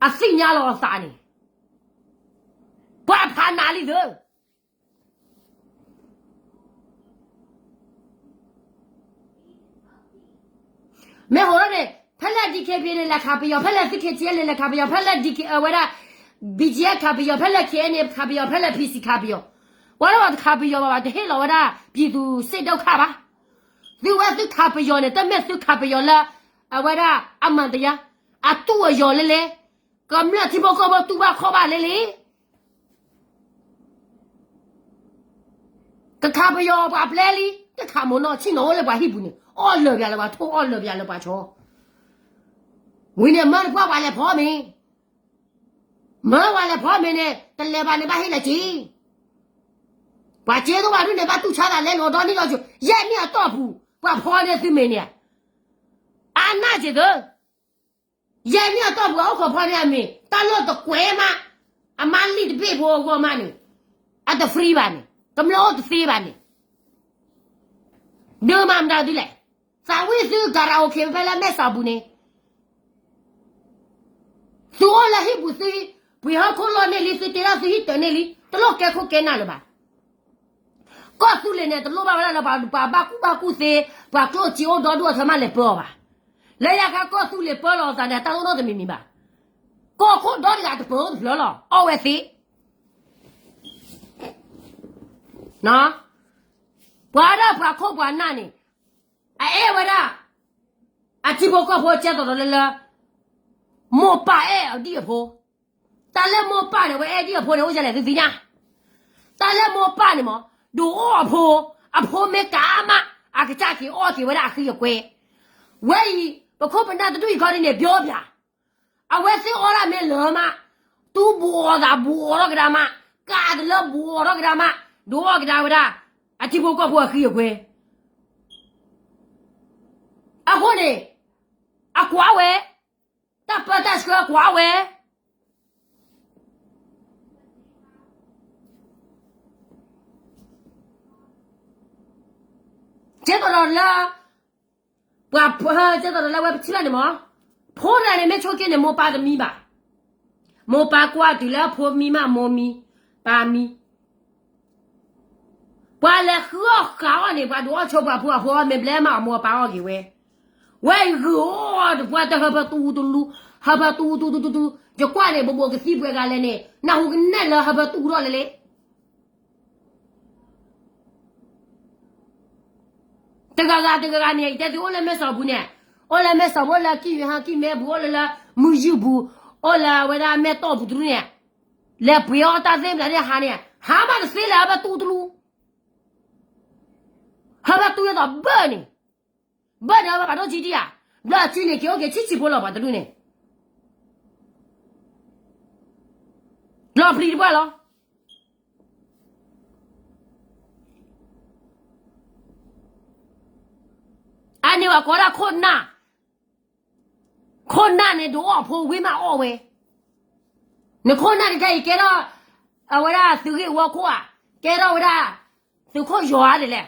အသ့ၣ်ညါလီၤအသးန့ၣ်, ပှၤဖးနးလံသု မ့ၢ်ဟိးထီၣ်န့ၣ် ဖဲလဲၣ် DKBA န့ၣ် လဲၤခးပယီၤ, ဖဲလဲၣ်သုး KTLA န့ၣ် လဲၤခးပယီၤ, ဖဲလဲၣ် DK အဝဲဒၣ် BGF ခးပယီၤ, ဖဲလဲၣ် KNA ခးပယီၤ, ဖဲလဲၣ် PC ခးပယီၤ, ပှၤလၢပှၤတခးပယီၤဘၣ် ပှၤတဟ့ၣ်လီၤဝဲဒၣ် ပြည်သူ့စစ်ဒုက္ခ ဘၣ်. သုဝဲသုခးပယီၤန့ၣ် တမ့ၢ်သုခးပယီၤလၢ အဝဲဒၣ်အမှန်တရား, အတူၢ်အယီၤလဲလဲ, ကမျၢၢ်ထံဖိကီၢ်ဖိတူၢ်ဘၣ်ခီၣ်ဘၣ်လဲလဲ ကခးပယီၤပှၤပျဲလံ, တခးမ့ၢ်နီၢ်ဆံၣ်နီၤအိၣ်လၢပှၤဟံၣ်ပူၤန့ၣ်, အီၣ်လၢာ်ပၠးလၢပှၤထိၣ် အီၣ်လၢာ်ပၠးလၢပှၤဆီ, ဝံၤန့ၣ်မၢတပှၢ်ပှၤလဲၤဖီမ့ၤ, မၢပှၤလဲၤဖီမ့ၤန့ၣ် တလဲၤဘၣ်န့ၣ်ဘၣ်ဟ့ၣ်လၢက့ၤ, ပှၤစ့တအိၣ်ဘၣ်ဒ်န့ၣ် ဘၣ်တူၢ်ဆါသးလဲလိာ်ဒီနံၣ်လီၤဆူ, ယဲၢ်နံၣ်အတီၢ်ပူၤ ပှၤဖီန့ၢ်သုမ့ၤန့ၣ်, အနၢ်က့ၤသု ယဲၢ်နံၣ်အတီၢ်ပူၤ အအိၣ်ခိးဖီန့ၢ်အမ့ၤ တၢ်လီၢ်တကွဲးမး, အမါလံၣ်တဘ့ၣ်ဖိအဂီၢ်မးန့ၣ်, အတ free ဘၣ်န့ၣ်, ကမျၢၢ်အိၣ်တသ့ဘၣ်န့ၣ်, ဒုးမၤမတၤဒ်လဲၣ်, သးဝံၣ်သု karaoke ဖဲလၢမဲၢ်စီၤပူၤန့ၣ်, သုအိၣ်လၢဟံၣ်ပူၤသု, ပှ့ၤဟီၣ်ခိၣ်လီၢ်န့ၢ်လံ သုတ့ထီၣ်သုဟံၣ်တၢၤန့ၢ်လံ တလိၣ်ကဲခိၣ်ကဲနၢ်လၢၤဘၣ်. ကီၢ်သူလ့ၤန့ၣ် တလိၣ်ဘၣ်ဝဲဒၣ်လၢပှၤဘၣ်ကူၣ်ဘၣ်ကူၣ်သ့, ပှၤကျိၣ်စ့အိၣ်ဒီဒူၣ်အထၢမးလဲၤပၢအီၤဘၣ်. လၢညါခါကီၢ်သူလ့ၤပၢလီၤအသးန့ၣ် တၢ်တအိၣ်နီတမံၤမံၤဘၣ်. ကီၢ်ခိၣ်ဒီတဂၤတပၢၤအိၣ်တဖျၢၣ်လီၤ အီၣ်ဝဲသ့ ပှၤဒၣ်ပှၤခိၣ်ပှၤနၢ်န့ၣ် အအဲၣ်ဝဲဒၣ် အထံဖိကီၢ်ဖိကဲသိးဒီးလၢလၢ မိၢ်ပၢ်အဲၣ်အဒံၣ်အဖိ, တၢ်လၢမိၢ်ပၢ်န့ၣ် အဝဲအဲၣ်ဒံၣ်အဖိန့ၣ် အိၣ်ယလဲၣ်သုသ့ၣ်ညါ, တၢ်လၢမိၢ်ပၢ်န့ၣ်မး ဒုးအီၣ်အဖိ, အဖိမ့ၢ်ကးမး အကစၢ်က့ၤအီၣ်က့ၤဝဲဒၣ်အဃံအကွဲ, ဝဲအံၤ ပခိၣ်ပနၢ်တဒူၣ်အံၤခီဒ်န့ၣ် ပျီပျၢ် အဝဲသ့ၣ်အီၣ်ဒၣ်မ့ၢ်လၢာ်မး, တူၢ်ဘူးအီၣ်သးဘူးအီၣ်ထီၣ်ကဒါမး, ကးတလၢဘူးအီၣ်ထီၣ်ကဒါမး, ဒုးအီၣ်ကဒါဝဲဒၣ် အထံဖိကီၢ်ဖိအဃံအကွဲ, အဃိန့ၣ် အကွၢ်ဝဲ, တၢ်ပၢတၢ်ဆှၢအကွၢ်ဝဲ ကဲသိးဒီးလၢ ပှၤ ကဲသိးဒီးလၢဝဲပထံၣ်ဘၣ်န့ၣ်မး, ဖိတဂၤန့ၣ် မ့ၢ်ဆိက့န့ၣ် မိၢ်ပၢ်တမံဘၣ်, မိၢ်ပၢ်ကွၢ်တုၤလၢဖိမံမး မိၢ်မံ, ပၢ်မံ ပှၤလဲၤဃုအီၣ်ဃုအီၣ်န့ၣ် ပှၤဒုးအီၣ်ဆိပှၤဖိအဖိအီၣ် မ့ၢ်ဘျဲမးအမိၢ်အပၢ်အီၣ်က့ၤဝဲ, ဝဲအံၤဂုာ်အီၣ်တပှၢ်တၢ်ဟၢဖၢတူတူတူတူ, ဟၢဖၢတူတူတူတူတူ, ယကွၢ်န့ၣ် ဘိးဘိးကသံၣ်ပှဲၤဂၤလဲၣ်န့ၣ် နၢ်ဟူကနဲၣ်လၢဟၢဖၢတူထီၣ်လဲၣ်လဲၣ် တဂၤဂၤတဂၤဂၤန့ၣ် ယတဲသုအိၣ်လၢမဲၢ်စီၤပူၤန့ၣ်, အိၣ်လၢမဲၢ်စီၤပူၤ အိၣ်လၢကံၢ်ယဟၢကံၢ်မဲပူၤ အိၣ်လၢလၢမုၢ်ယုၢ်ပူၤ, အိၣ်လၢအဝဲဒၣ်မဲၢ်တီၢ်ပူၤတဒူၣ်န့ၣ်, လဲၤပှ့ၤအီၣ်တၢ်သ့ၣ်တဖၣ်န့ၣ်ဟါန့ၣ်, ဟါမးတသ့လၢဟၢဖၢတူတလူ, ဟၢဖၢတူယသိးဘၢၣ်န့ၣ်, ဘၢၣ်န့ၣ်အဝဲပာ်ဒိၣ်ကံဒံဧါ, ဘျီအစုန့ၣ် က့ၤအိၣ်က့ၤဆံးဆံးဖိလီၤပှၤတဒူၣ်န့ၣ် လီၤပျံၤတပှၢ်လီၤ. အန့ၣ်ပှၤကိးဒၣ်ခိၣ်နၢ်, ခိၣ်နၢ်န့ၣ် ဒုးအီၣ်ဖိဝံၤမးအီၣ်ဝဲ, နခိၣ်နၢ်တခါအံၤကဲထီၣ် အဝဲဒၣ်သုးဂ့ၢ်ဝီခိၣ်ဧါ, ကဲထီၣ်ဝဲဒၣ် သုးခိၣ်ယီၤဧါဒ်လဲၣ်,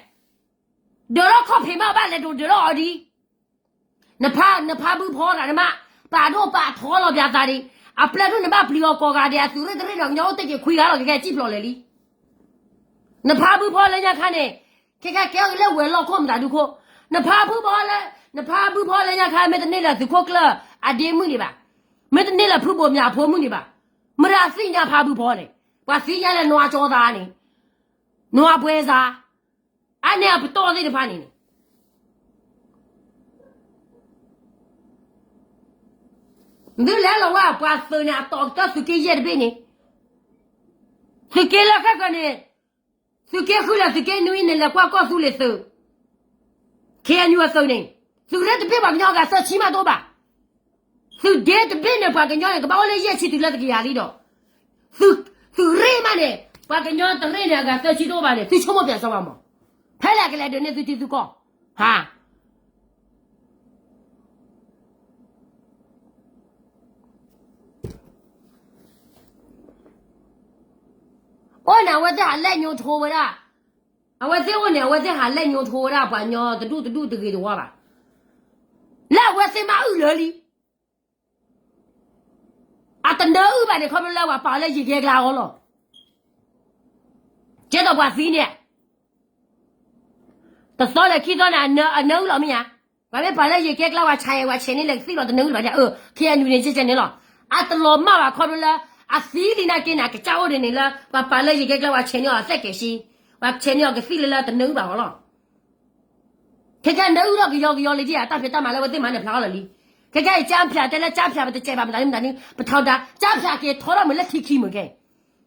ဒုးထီၣ်ခီၣ်ဖံးမးဘၣ်လဲၤဒိးဒုးထီၣ်အီၤဒ် နဖး နဖးဘုဖီတၢ်န့ၣ်မး, ပာ်ဒိၣ်ပာ်ထီလီၤပၠးသးဒံး, အပျဲၢ်ဒိၣ်န့ၣ်ဘၣ်ပျံၤအီၤကိးဂၤဒဲး အသုးရ့ၣ်တရ့ၣ်ဒီးကညီအိၣ်တ့ၢ်က့ၤခွံဂၤလီၤ ကကဲစံၣ်ဖျိးလဲၤလံ. နဖးဘုဖီလၢညါခါန့ၣ်, ခဲခါကဲအီၤလၢဝဲၤလီၢ်ခိၣ်မတၤဒုခိၣ်, နဖးဘုဖီလၢ, နဖးဘုဖီလၢညါခါ မ့ၢ်တန့ၢ်လၢသုးခိၣ်ကျၢၢ်အဒ့မုၣ်န့ၣ်ဘၣ်, မ့ၢ်တန့ၢ်လၢဖုဘိၣ်မၠးဖိမုၣ်န့ၣ်ဘၣ်, မတၤသ့ၣ်ညါဖးဘုဖီန့ၣ်, ပှၤသ့ၣ်ညါလၢနွားကၠီသးန့ၣ်, နွားပှဲၤသး အါန့ၢ်အပတီၢ်သ့ၣ်တဖၣ်န့ၣ်န့ၣ် သုလဲၤလီၤဝဲပှၤသုးန့ၣ် အတီၢ်ကတၢၢ်သုးက့ယဲၢ်တဘ့ၣ်န့ၣ်, သုးက့လၢခဲကၢန့ၣ်, သုးက့ဃုလၢသုးက့နွံန့ၣ် လဲၤကွၢ်ကီၢ်သူလ့ၤသုး, ခ့ၣ်အဲၣ်ယူၣ်အသုးန့ၣ်, သုးရ့ၣ်တဘ့ၣ်ပှၤကညီအဂၤသၢဆံမးတအိၣ်ဘၣ်. သုးဒ့တဘ့ၣ်န့ၣ် ပှၤကညီန့ၣ် ကဘၣ်အိၣ်လၢယဲၢ်ဆံတုၤလၢတကယၤလံဒီး, သုးရ့ၣ်မးန့ၣ်, ပှၤကညီတရ့ၣ်န့ၣ် အဂၤသၢဆံတအိၣ်ဘၣ်န့ၣ် သုဆိကမိၣ်ပၠးစီဘၣ်မး, ဖဲလဲၣ်ကလဲၤဒုးန့ၢ်သုထံသုကီၢ်, ဟါ အိၣ်န့ၣ် အဝဲသ့ၣ်ဟးလဲၣ်ညိထိဝဲဒၣ်, အဝဲသ့ၣ်အိၣ်န့ၣ် အဝဲသ့ၣ်ဟးလဲၣ်ညိထိဝဲဒၣ်ပှၤကညီတဒူၣ်တဒူၣ်တဂ့ၤတဝါဘၣ်, လၢအဝဲသ့ၣ်မၤအုၣ်လၢာ်လံ, အတနၢအုၣ်ဘၣ်န့ၣ် ခီဖျိလၢပှၤပာ်လၢယံာ်ကဲကျါအဂီၢ်လီၤ, ကဲသိးပှၤသံန့ၣ် တသီလၢခံသီန့ၣ် အနၢအုၣ်လီၤမ့ၢ်ဧါ, ပှၤမ့ၢ်ပာ်လၢယံာ်ကဲကျါ ပှၤဆဲးဝဲဆဲးန့ၢ်လၢကသံၣ်လီၤ တနၢအုၣ်လၢၤဘၣ်ဒ်အၢ, ခ့ၣ်အဲၣ်ယူၣ်န့ၣ် ကဲကဲန့ၣ်လီၤ, အတလီၤမၢ်ဘၣ်ခီဖျိလၢ, အသံလံနာ်က့န့ၣ် အကစၢ်အိၣ်ဒ်န့ၣ်လၢ ပှၤပာ်လၢယံာ်ကဲကျါ ပှၤဆဲးန့ၢ်အီၤအသဲၣ်ကဲးဆံ, ပှၤဆဲးန့ၢ်အီၤကသံၣ်လၢလၢတနၢအုၣ်ဘၣ်အဂီၢ်လီၤ. ခဲကဲနၢအုၣ်ထီၣ်ကယီကယီလံဒ်ဧါ, တၢ်ဖံးတၢ်မၤလၢအဝဲသ့ၣ်မၤန့ၣ်ဖျါထီၣ်လၢာ်လံ, ခဲကဲအံၤ ကၠါဖၠးတဲလၢကၠါဖၠး ပတစဲးဘၣ်မတၤဒ်မတၤဒ် ပထီဒါ, ကၠါဖၠးက့ၤထီထီၣ်မုာ်လၢထံခံမုာ်ခဲအံ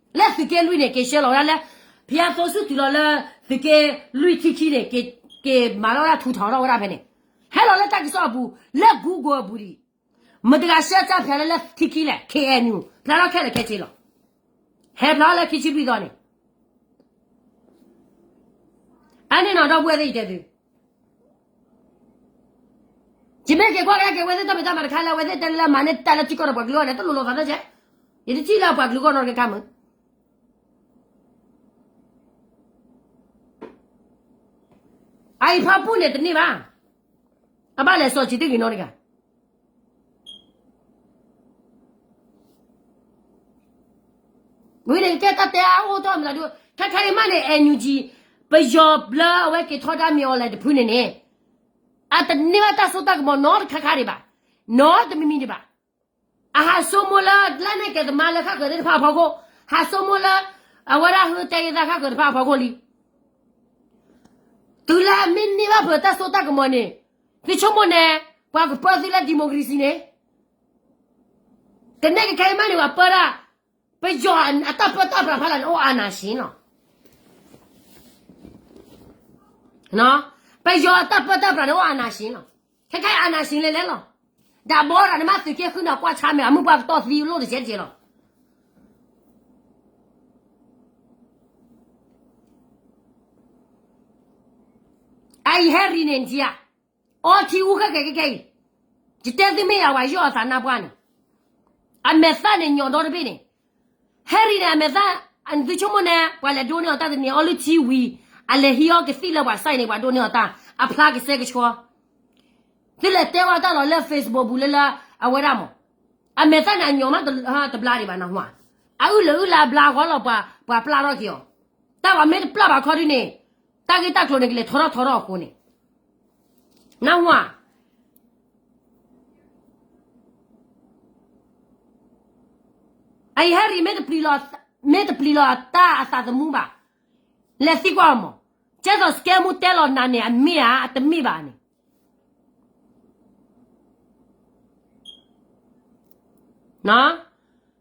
ၤ, လၢသုးက့လွံၢ်န့ၣ် က့ၤဆှၢလီၤဝဲဒၣ်လၢ, ဖယါသိဆူၣ်တုၤလီၤလၢ, သုးက့လွံၢ်ထံခံန့ၣ်, က့ၤမၤလီၤဝဲဒၣ်ထူးထီၣ်ထီၣ်ဝဲဒၣ်ဖဲန့ၣ်, ဟဲလီၤလၢတၢ်ကစီၣ်အပူၤ, လၢ Google အပူၤဒံး, မတၤဂၤဆှၢကၠါဖၠးလၢလၢထံခံလဲၣ် ခ့ၣ်အဲၣ်ယူၣ် ဖျါထီၣ်ခဲလၢာ်ခဲဆ့လီၤ, ဟဲဖျါထီၣ်လၢခံဆံလွံၢ်သီန့ၣ် အန့ၣ်နီၢ်ဒီပုၢ်ဝဲၢ်သ့ၣ်ယတဲသု, ယမ့ၢ်က့ၤကွၢ်ကဒါက့ၤ အဝဲသ့ၣ်တၢ်ဖံးတၢ်မၤတခါလၢ အဝဲသ့ၣ်တဲလၢမၤန့ၢ်တၢ်လၢထံကီၢ်ဒီးပှၤကလုာ်အဂီၢ်န့ၣ် တလိၣ်လီၤသးတၢ်ကဲ, ယတထံၣ်လၢပှၤကလုာ်အဂီၢ်နီတခါမုၢ် အအံၤဖီပူၣ်န့ၣ်တန့ၢ်ဘၣ်, အဘၣ်လဲၤစီၤဆံးတဂ့ၤနီတဂၤ ဝံၤန့ၣ်ကဲတၢ်တဲအအိၣ်ထီၣ်မတၤဒု, ခဲခဲအံၤမးန့ၣ် NUG, ပယီၤလၢအဝဲက့ၤထီဒါမ့ၢ်အီၤလဲၣ်တဖုန့ၣ်န့ၣ်, အတန့ၢ်ဘၣ်တၢ်စိတၢ်ကမီၤနီတခါခါဒံးဘၣ်, နီတမံၤမံၤဒံးဘၣ်. အဟးဆိကမိၣ်လၢ လၢနဲၣ်ကဲၤသမါလၢဃၣ်ဃၢၤသ့ၣ်တဖၣ်အဖီခိၣ်, ဟးဆိကမိၣ်လၢ အဝဲဒၣ်ဟုတဲဂ့ၤသးဃၣ်ဃၢၤတဖၣ်အဖီခိၣ်လံ တုၤလၢအမ့ၢ်န့ၢ်ဘၣ်ဖုးတၢ်စိတၢ်ကမီၤန့ၣ်, သုဆိကမိၣ်န့ၣ်, ပှၤကပၢသုလၢ democracy န့ၣ်, ကနဲၣ်ကဲခဲအံၤမးန့ၣ် ပှၤပၢဒၣ်, ပယီၤအတၢ်ပၢတၢ်ပြးဖးလၢ်န့ၣ် အိၣ်အာဏာရှင်လီၤ. ပယီၤအတၢ်ပၢတၢ်ပြးန့ၣ် အိၣ်အာဏာရှင်လီၤ. ခဲခဲအံၤ အာဏာရှင်လဲၤလဲၤလီၤ. ဒီးဘီဒီးနမ့ၢ်သုးက့ဃုန့ၣ် ကွၢ်ဆါမဲာ် အမုၢ်ပှၢ်ကတီၢ်သံလိၣ်တစဲးတက့ၢ်လီၤ. အအံၤဟဲရံၣ်န့ၣ် နထံၣ်ဧါ, အီထံအူဃဲကဲကဲကဲအံၤ, ယတဲသုမ့ၢ်ယၤဝဲ ယီၢ်အသးနါပှၢ်န့ၣ်, အမဲာ်သၣ်န့ၣ်ညီဒီတဘ့ၣ်န့ၣ်, ဟဲရံၣ်န့ၣ် အမဲာ်သၣ်, သုဆိကမိၣ်န့ၣ် ပှၤလဲၤဒိးန့ၢ်အီၤတၢ်တနံၤ အီလုၢ်ထံဝံၤ, အလဲၤဟံးအီၣ်ကသံၣ်လၢပှၤစဲန့ၣ် ပှၤဒိးန့ၢ်အီၤတၢ်, အဖျါကဆှဲကဆှီ သုလဲၤတဲဝဲတၢ်လီၤလၢ Facebook ပူၤလၢလၢ အဝဲဒၣ်မး, အမဲာ်သၣ်န့ၣ်အညီမးတဘျါဒံးဘၣ်နဟူဧါ, အအုၣ်လၢအုၣ်လၢအဘျါအဂီၢ်လီၤ ပှၤပျၢ်ထီၣ်က့ၤအီၤ, တၢ်ဝဲမ့ၢ်တပျၢ်ဘၣ်ခီဒုန့ၣ်, တၢ်ဂ့ၢ်တၢ်ကျိၤန့ၣ် ကလဲၤထီထီၣ်ထီထီၣ်အဃိန့ၣ်, နဟူဧါ အအံၤဟဲရံၣ် မ့ၢ်တပျံၤလီၤအတၢ်အသးသမူဘၣ်, လဲၤသံကွၢ်အီၤမး, ကဲသိးစကဲမူတဲလီၤနၤန့ၣ် အမ့ၢ်ဧါ အတမ့ၢ်ဘၣ်န့ၣ်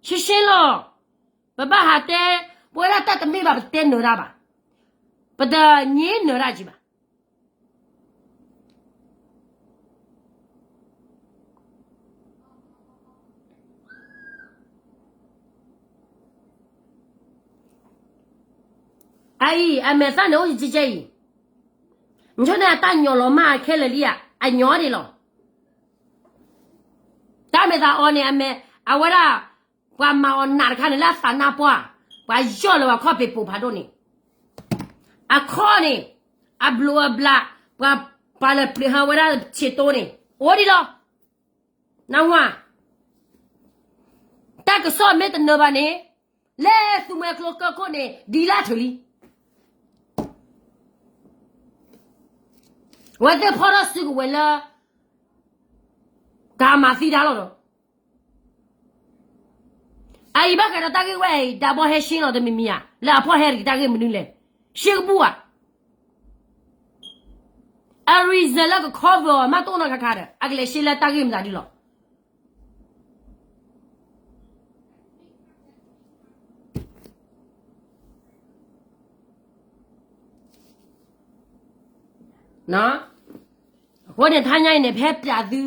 ရှင်းရှင်းလီၤ, ပဘၣ်ဟးတဲ, ပဝဲဒၣ်တၢ်တမ့ၢ်ဘၣ် ပတတဲနၢၤတၢ်ဘၣ်, ပတညင်းနၢၤတၢ်ကံဘၣ်. အအံၤ အမဲာ်သၣ်န့ၣ်အိၣ်ယကဲကဲအံၤ, နဆိန့ၣ်အတၢ်ညီလီၤမၢ်ခဲလၢာ်လံဧါ, အညီဒံးလီၤ. တၢ်မဲာ်သၣ်အီၤန့ၣ် အဝဲဒၣ် ပှၤမၤအီၤနးတခါန့ၣ် လၢအသးနါပှၢ်, ပှၤယီၢ်လၢပှၤခီၣ်ဖံးပိာ်ဖးဒိၣ်န့ၣ်, အခီၣ်န့ၣ်, အဘျုးအဘျး, ပှၤပာ်လၢပျံၤဟးဝဲဒၣ်ဆံးတိၢ်န့ၣ်, အိၣ်ဒံးလီၤ. နၢ်ဟူဧါ. တၢ်ကစီၣ်မ့ၢ်တနၢၤဘၣ်န့ၣ်, လၢသုးမွဲကျိကၢၢ်ခိၣ်န့ၣ် ဒ်လၢထုးလံ. အဝဲသ့ၣ်ဖီၣ်ထီၣ်စုကဝဲၤလၢ တၢ်မၤသံတၢ်လီၤဒီး အအံၤဘၣ်ဃးဒီးတၢ်ဂ့ၢ်ဝဲအံၤ ဒၣ်ဘီဟဲရှ့လီၤတမံၤမံၤဧါ, လၢအဖီၣ်ဟဲတဂ့ၤတၢ်ဂ့ၢ်မနုၤလဲၣ်, ရှ့ကဘူၣ်ဧါ. အ reason လၢက cover အီၤ မ့ၢ်တအိၣ်နီတခါခါဒီး အကလဲၤရှ့လၢတၢ်ဂ့ၢ်မတၤဒုလီၤ. အဃိန့ၣ် တဟါညါအံၤန့ၣ် ပဟဲပျးသု,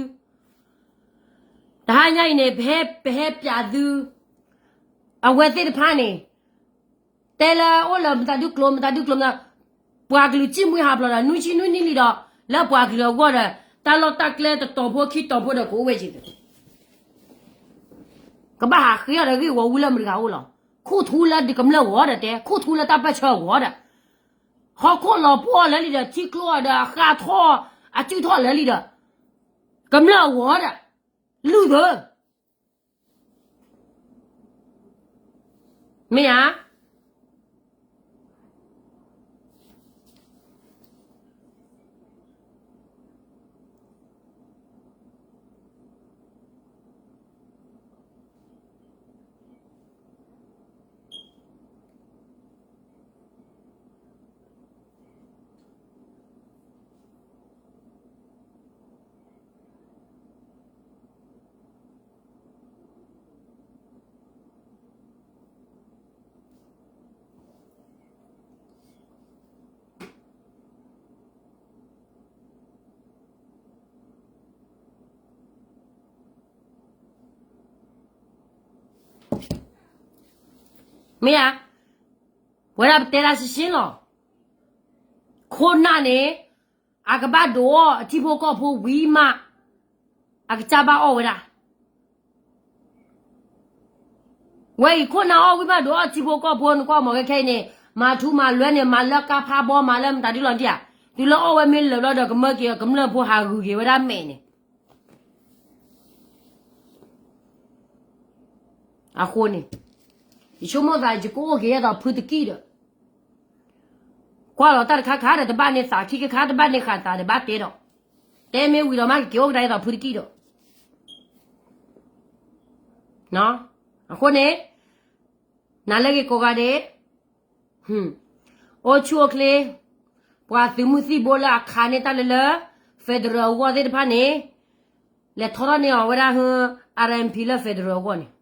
တဟါညါအံၤန့ၣ် ပဟဲပျးသု, အဝဲသ့ၣ်တဖၣ်န့ၣ် တဲလၢအိၣ်လၢမတၤဒုကျိၤ မတၤဒုကျိၤမတၤ, ပှၤကလုာ်စံၣ်မှံဟးဖျိးဒီး နွံဆံနွံနံၣ်လံဒီး လၢပှၤကလုာ်အဂီၢ်ဒီး တၢ်လီၢ်တၢ်ကျဲတတီၤဖိခံတီၤဖိဒီးကအိၣ်ဝဲက့ၤ ကဘၣ်ဟးဃ့အီၤဒီးဂ့ၢ်ဝီဝံၤလၢမတၤတဂၤအိၣ်လီၤ. ခူၣ်ထူလၢကမျၢၢ်ဂီၢ်ဒီးတဲ, ခူၣ်ထူလၢတၢ်ပၢၢ်ဆၢဂီၢ်ဒီး, ဟီၣ်ခိၣ်လီၤပှီၢ်လၢလံဒီး ထံကျိအီၤဒီး အဃၢ်ထီၣ် အစုၣ်ထီၣ်လၢလံဒီး ကမျၢၢ်အဂီၢ်ဒီး လုၢ်သၢ မ့ၢ်ဧါ. မ့ၢ်ဧါ, ပဝဲဒၣ်ပတဲဒၣ်ရှဲရှဲလီၤ. ခိၣ်နၢ်န့ၣ် အကဘၣ်ဒိးအီၣ်အထံဖိကီၢ်ဖိဝံၤမး အကစၢ်ဘၣ်အီၣ်ဝဲဒၣ်. ဝဲအံၤခိၣ်နၢ်အီၣ်ဝံၤမးဒိးအီၣ်ထံဖိကီၢ်ဖိ နကွၢ်မ့ၢ်ခဲခဲအံၤန့ၣ် မၤထူမၤလွဲန့ၣ် မၤလၢကါဖးဘီ မၤလၢမတၤဒုလီၤဒံးဧါ. တုၤလၢအီၣ်ဝဲမ့ၢ်လၢာ်ဘျီဒီး ကမၢက့ၤ ကမျၢၢ်ဖိဟးဂုာ်က့ၤဝဲဒၣ်မဲာ်န့ၣ် အဃိန့ၣ် ယဆိကမိၣ်သး ယကအိၣ်က့ၤယဲသိးဖုတကံၢ်ဒီး ကွၢ်လီၤတၢ်တခါခါဒီး တဘၣ်န့ၢ်သးခံခါခါ တဘၣ်န့ၢ်ဃာ်သးဒီး ဘၣ်တဲဒီး တဲမ့ၢ်ဝံၤဒီးမး ကက့ၤအိၣ်ကဒါယဲသိးဖုတကံၢ်ဒီး အဃိန့ၣ် နၤလၢဂ့ၤကိးဂၤဒဲး အိၣ်ဆူၣ်အိၣ်ချ့ ပှၤသုးမုၢ်သံၣ်ဘိလၢအခးန့ၢ်တၢ်လၢလၢ federal အဂီၢ်သ့ၣ်တဖၣ်န့ၣ် လဲၤထီထီၣ်န့ၢ်အီၤဝဲဒၣ် RMP လၢ federal အဂီၢ်န့ၣ်